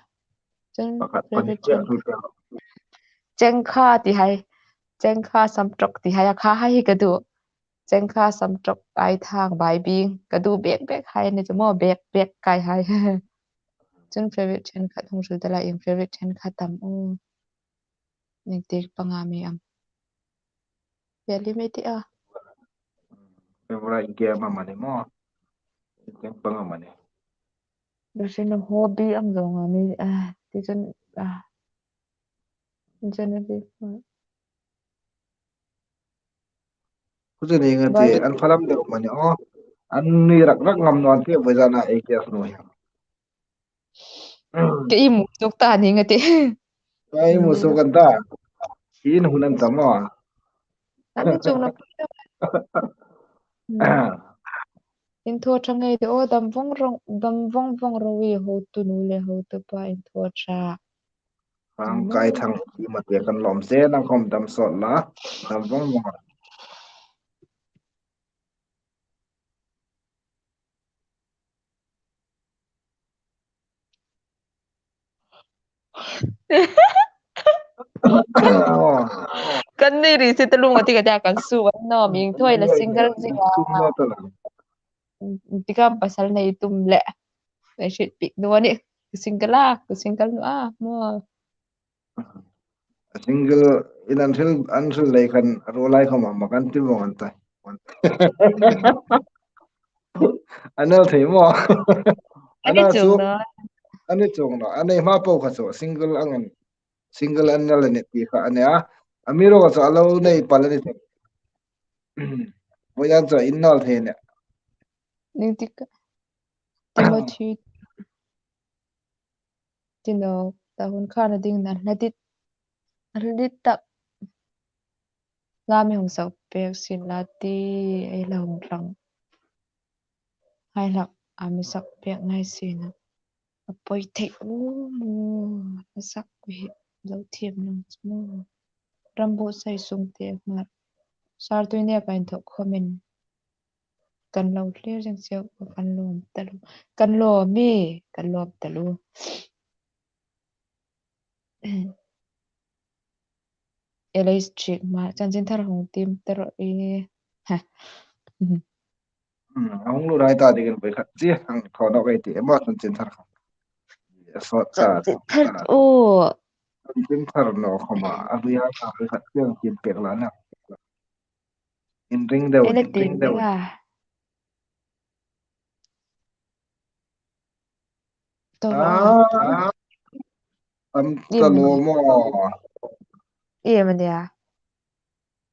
Chun pakhat pahni favourite ṭhen. Chengkha ti hai. Chengkha, samṭawk ti hai, a kha hai hi ka du. Chengkha, samṭawk, aithang, baibing. Ka du bek bek hai ni chu maw, bek bek kai hai. Chun favourite ṭhenkhat hung hril ta la, ieng favourite ṭhenkhat am aw. Ieng tik panga mi am. Bia lim ei ti a. Favourite game am a ni maw. Ieng panga am a ni. Bia sin hobby am zawng am i, ah, ti chun, ah. Chun a ti. Khu chu ni nga ti, an phalam deu am a ni aw. An ni rak rak ngam naw an ti, voizana ei kias nuom hi. Ka imu suk ta ni nga ti. Ka imu suk an ta. Hi in hun an ta maw. An ni chung na. In thaw ṭha ngei ti aw, dam vong vong, dam vong vong ro i, hotunu le hotupa in thaw ṭha. Rangkaithang Kima te kan lawm se, nang khom dam sawt la. Dam vong vong. Kan nei ri se ta lung a ti ka ta kan su an nawm, ieng thaw i la single zing a. Ti ka pasal nei tum le. Nei sit pik nuom a ni. Single a, single nuom a. Maw. Single in an hril, an hril lei khan ro lai khom am kan ti vong an ta. An el thei maw. Ani ana chung chu naw. Ani chung naw. Ani hma po kha chu single ang an. Single an nal a ni ti kha a nih a. Amiruokchu a lo nei pal a ni chu. Voizan chu in nal thei a nih. Ning ti ka. Timothy. Ti naw, ta hun kha na ding na hla dit. Hla dit tak. Hla mi hung sak pek sien la ti, ei hla hung tlang. Hai hlak, a mi sak pek ngai sien a. A poi thei u mu. A sak ku hi lo thiem nang chu mu. Rambo sai sung te mar. Sar tui ne ka inthok khomin. Kan lo clear jeng sio kan lawm talu. Kan lawm mi, kan lawm talu. Electric ma chanchin thar hung tim tero i. Ha. Hmm, a hung lut hai ta dingin voi khat chi hang thaw nawk ei ti emaw chanchin thar kha. Sawt ta, chanchin thar ta. O. Chanchin thar naw khawma, a hlui hai ta voi khat chi hang tim pek la na. In ring deu, ele in ring deu. Tolo. Ah, tam talo maw. Ie ma dia.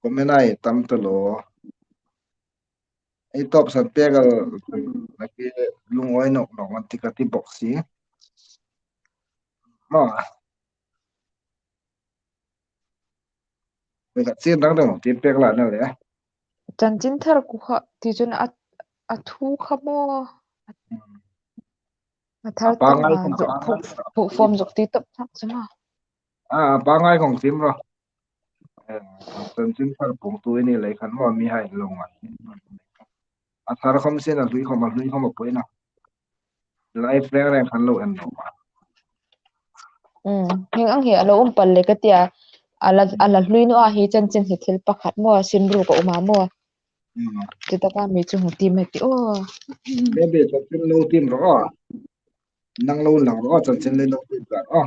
Comment ai tam talo. Ei top san pek a, laki lungawi nawk nawk an ti ka ti bok si. Ma. Voi khat chi dang dang tim pek la na le. Chanchin thar ku kha ti chun a, a thu kha maw. A thar a pangai kong zuk phu, phu form zuk ti top thak chu ma. A, a pangai kong tim ro. Eh, chanchin thar pung tu ini lei khan maw mi hai lo ngai. A thar khawm sin a hlui khawm, a hlui khawm a poi na. Live reng reng khan lo en lo. Hmm, hieng ang hi a lo um pal le ka tia. A la, a la hlui naw a hi chanchin hi thil pakhat maw, sin ru ka um a maw. Hmm. Ti taka mi chu hung tim e ti aw. Maybe chanchin lo tim ro. Nang lo lang ro, chanchin le lo tim ka ro.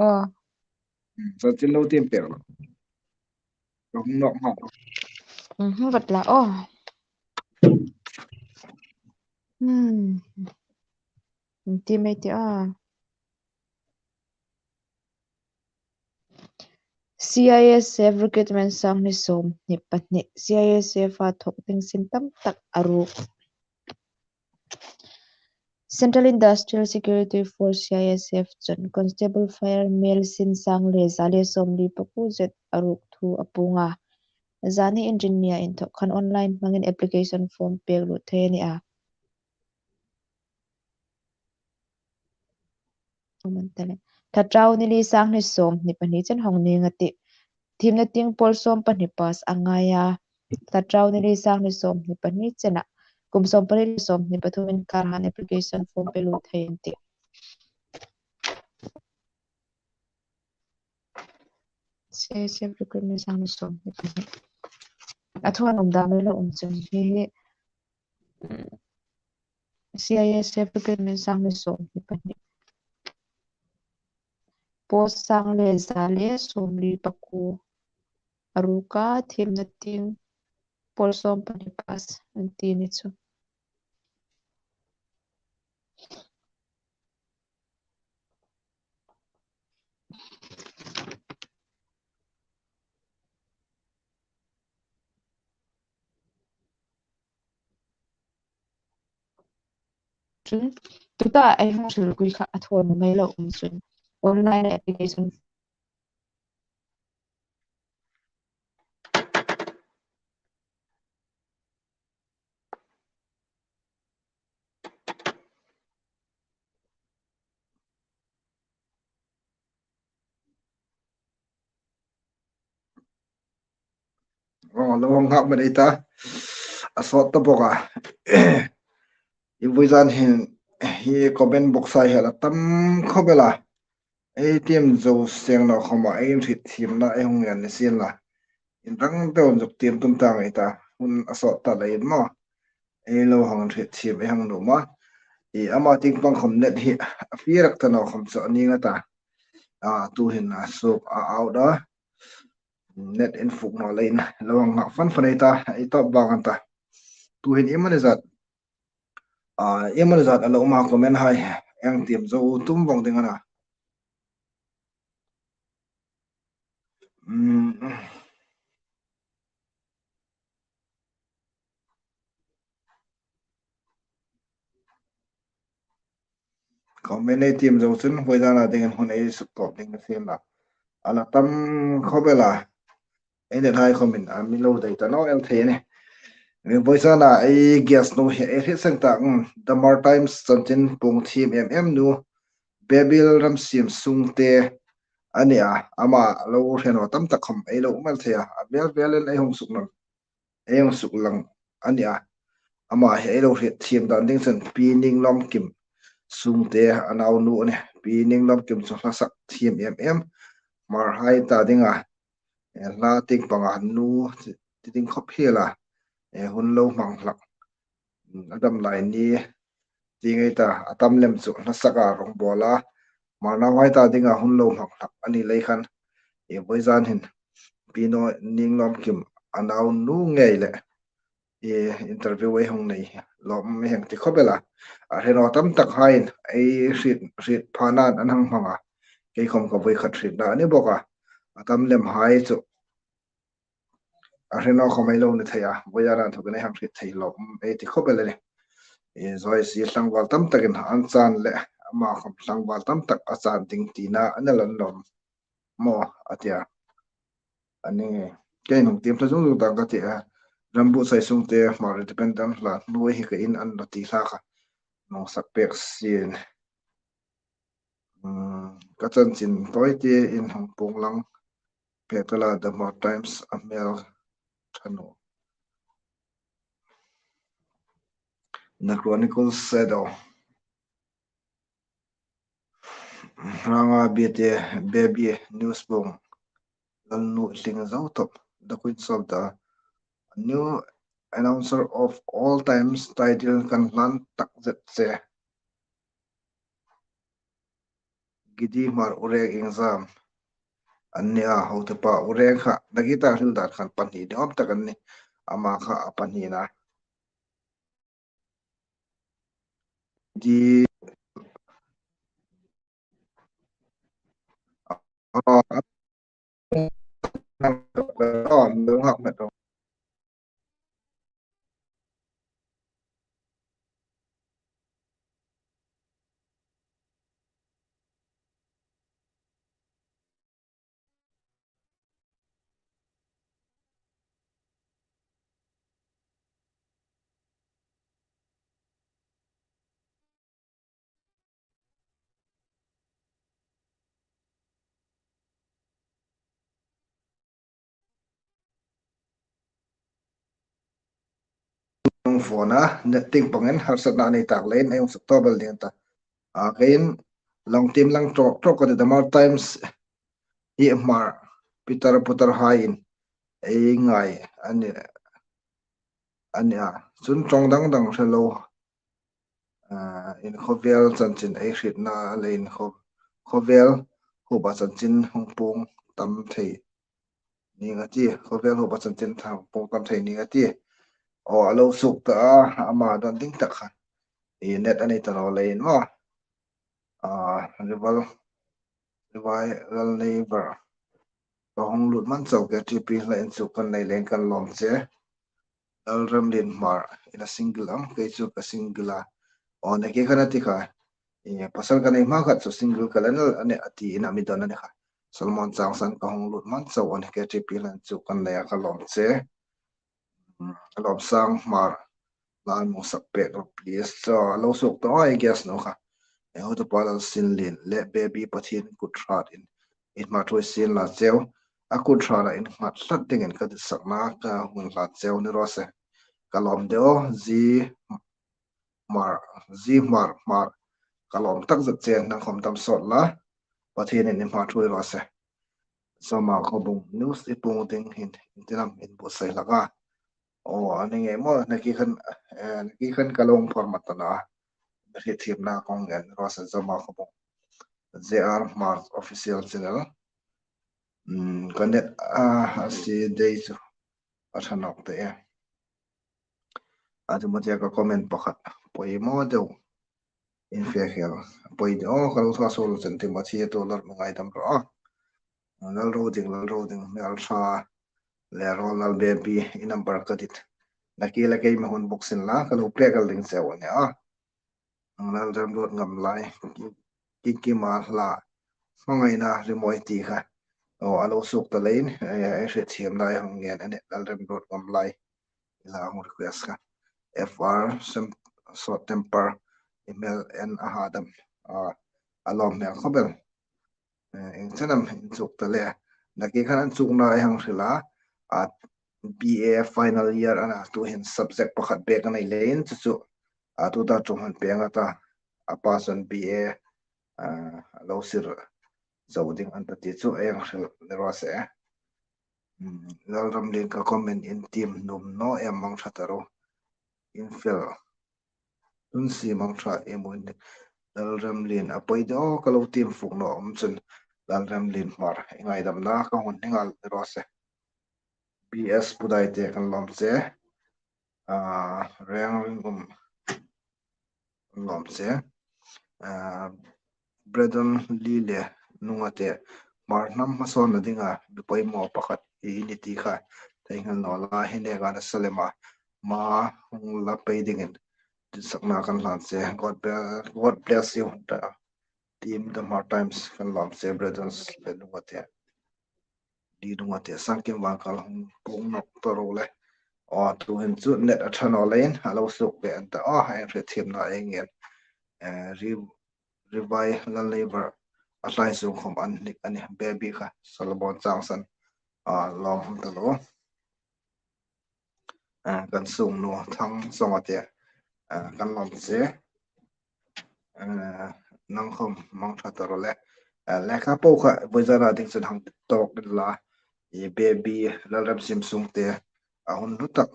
Aw. Hmm, chanchin lo tim pek ro. Ka hung nawk ma. Mhm, vat la aw. Hmm. Ti mai ti a. C I S F recruitment sanghni sawmhni pahni. C I S F a thawk ding sin tam tak a ruk. Central Industrial Security Force, C I S F chun Constable Fire male sin sang le za le sawmli pakuo zet a ruk thu a puong a. Zani Inrinni a inthawk khan online hmangin application form pek lut thei a ni a. Hla ṭau ni li sanghni sawmhni pahni chen hawng ning a tih. Thiemna tieng pawl sawm pahni pass a ngai a. Hla ṭau ni li sanghni sawmhni pahni chena kum sawm pahni le sawmhni pathumin kar han application form pe lut thei an tih. C I S F recruitment sanghni sawmhni pahni. A thu an um dam lo um chun hi hi, mm, C I S F recruitment sanghni sawmhni pahni. Post sang le za le sawmli pakuo a ruk a, thiemna tieng pawl sawm pahni pass an ti ni chu. Chun, tuta ei hung hril kui kha a thawn mai lo um chun online application. Oh, lo hang hak met ei ta. A sawt ta bok a. I voi zan hin hi comment box-a hi a la tam khawp el a. Ei tiem zo seng naw khawma ei inhriet thiemna ei hung ngen ni sien la. In rang deu zuk tiem tum ta ngei ta. Hun a sawt ta leiin maw. Ei lo hang inhriet thiem ei hang nuom a. I ama tieng pang khawm net hi a fie rak ta naw khawm chu a ning a ta. A, tuhin a suk a out a. Net in fuk naw leiin lo hang hak fan fan ei ta. Ei top bang an ta. Tuhin iemani zat. A, iemani zat a lo um a comment hai. Ei tiem zo tum vong ding a na. Mm. Comment ei tiem zo chun voi zana dingin hun ei suk tawp ding a sien la. A la tam khawp el a. Ei net hai khawmin a mi lo dai ta naw el thei a nih. Voizana ei guest nu hi ei hriet seng ta, um, The Hmar Times chanchin puong thiem em em nu, Bebil Ramsiemsungte a nih a, ama lo hre naw tam tak khom ei lo um el thei a, a vel velin ei hung suk naw, ei hung suk lang a nih a. Ama hi ei lo hriet thiem dan ding chun Pi Ninglawmkim Sungte a nau nu a nih. Pi Ninglawmkim chu hla sak thiem em em, Hmarhai ta dinga, eh, hla tieng panga nu ti ding khop hiel a, eh, hun lo hmang hlak, mm, a dam lai ni ti ngei ta, a tam lem chu hla saka rongbawla Hmar nauhai ta dinga hun lo hmang hlak a ni lei khan, eh, voizan hin Pi Ninglawmkim a nau nu ngei le, eh, interview ei hung nei lawm ei hang ti khop el a. A hre naw tam tak haiin ei hriet, hriet pha nan an hang hmang a. Kei khom ka voi khat hrietna a ni bawk a. A tam lem hai chu a hre naw khom ei lo ni thei a. Voizana inthokin ei hang hriet thei lawm ei ti khop el a nih. Eh, Joyce tlangval tam takin an chan le, ama khom tlangval tam tak a chan ding tina a ni lawm maw a ti a. A ni ngei. Kei nung tiem ta zung zung ta ka ti a. Rambuotsai Sungte Hmar Independent hla hnuoi hi ka in an lo ti hla kha nung sak pek sien. Hmm, ka chanchin tawi te in hung puong lang pek ka la, The Hmar Times a hmel ṭha naw. The Chronicle Shadow. Ranga Bete, Baby News Bung. Lalnuhling Zotop, The Queens of the New Announcer of All Times title kan hlan tak zet che. Gidi Hmar Ureng Ingzam an ni a, hotupa Ureng kha, na guitar hril dan khan pahni ni awm tak an ni. Ama kha a pahnina. Di, ah, ah, Phone a, net tieng pangin harsatna nei tak leiin ei hung suk tawp el ding ta. A, keiin lawng tiem lang tawk tawk ka ti, The Hmar Times hi Hmar pitar putar haiin ei ngai a ni, a ni a. Chun ṭawng dang dang hre lo, ah, in khawvel chanchin ei hrietna leiin khaw-, khawvel hupa chanchin hung puong tam thei ning a ti, khawvel hupa chanchin hung puong tam thei ning a ti. Aw, a lo suk ta a, ama don ding tak kha. I net a nei ta naw leiin maw. Ah, rival, rival neighbor. Ka hung lut man chau, K T P hla inchuk kan nei leiin kan lawm che. Lalremlien Hmar, in a single am, kei chu ka single a. Aw, nakie khan a ti kha. Eh, pasal ka nei hma khat chu single ka la ni a nih a ti in a mi don a ni kha. Solomon Changsan, ka hung lut man chau a nih, K T P hla inchuk kan nei a, ka lawm che. Mm, Lawmsang Hmar, hla hung sak pek rawh, please. Chu a lo suk ta a, ei guest nu kha. Eh, hotupa Lalsinlien le Baby, Pathien kut hrat in, in hma thuoi sien la cheu. A kut hrata in nghat tlat dingin ka ditsakna ka hung hlat cheu ni raw se. Ka lawm de aw, Zi Hmar, Zi Hmar, Hmar. Ka lawm tak zet che, nang khom dam sawt la. Pathienin i hma thuoi raw se. Zomakhawbung news i puong ding hin, in tin am in buotsai hlak a. Aw, a ni ngei maw, nakie khan, eh, nakie khan ka lo hung format ta naw a. Hriet thiemna ka hung ngen raw se, Zomakhawbung. J R Hmar Official Channel. Hmm, ka net, ah, a si dai chu. A ṭha nawk ta e. A, Timothy-a ka comment pakhat poimaw deu. In fe khel. Poi deu, ka lo thla suol chen, Timothy-a tu lal mi ngaidam rawh. Lal Roding, Lal Roding, Hmel Ṭha, le Ro Lal Baby, i number ka dit. Nakie le kei mi hun bawk sin la, ka lo pek el ding cheu a nih a. Lalremruot Ngamlai, Ki-, Kikima hla, hmangaina rimawi ti kha. Aw, a lo suk ta leiin, eh, eh, hriet thiemna ei hung ngen a nih, Lalremruot Ngamlai. ila ang request ka. F R, short temper, email en a ha dam. A lawm hmel khawp el. Ieng chen am inchuk ta le. Nakie khan inchukna ei hang hril a. B A final year a na, tuhin subject pakhat bek a nei leiin chu chu. A tu ta ṭum han peng a ta. A pa chun B A a lo sir zo ding an ta ti chu ei hang hril ni raw se. Lalramlien, ka comment in tiem nuom naw em, mang ṭha ta ro. In fel. Tun si mang ṭha em u in. Lalramlien a poi de aw, ka lo tiem fuk naw um chun. Lalramlien Hmar, i ngaidamna ka hun ni ngal ni raw se. B S Pudaite kan lawm che. Reng Ringum kan lawm che. Bredon Lile Nungate, Hmar hnam hmasawnna dinga mi poimaw pakhat i ni ti kha theinghil naw la, hi neka na salema ma hung la pei dingin ditsakna kan hlan che. God bless you. Team The Hmar Times kan lawm che, Bredon le Nungate. Di Nungate, Sangkim Vangkal hung pung nawk ta ro le. Aw, tuhin chu net a ṭha naw leiin a lo suk ve an ta. Aw, hei hriet thiemna ei ngen. Rivai Lalleivar a tlai sung khawm an hnik a ni, baby kha Solomon Changsan. Lawm hung ta lo. Kan sungnu Thang Songate kan lawm che. Nang khawm mang ṭha ta ro le. Lekha po kha vawizana ding chun hang tawk inla. I baby Lalremsim Sungte a hun hlu tak,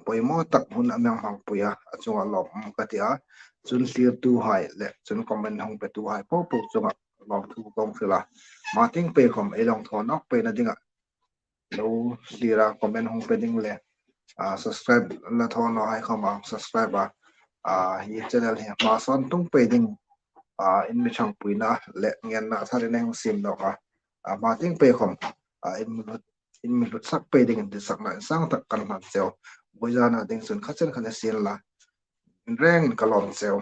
poimaw tak hun a mi hang hmangpui a, a chunga lawm um ka ti a. Chun thlirtuhai le chun comment hung petuhai po po chunga lawmthu kan hril a. Hma tieng pei khawm ei lo thaw nawk peina dinga lo thlira comment hung pe ding le subscribe la thaw nawhai khawma subscribe a, hi channel hi hmasawn tung pei ding in mi ṭhangpuina le ngenna tharin ei hung siem nawk a. Hma tieng pei khawm in mi hlut, in mi hlut sak pei dingin ditsakna insang tak kan hlan cheu. Vawizana ding chun kha chen khan ei sien la, in rengin ka lawm cheu.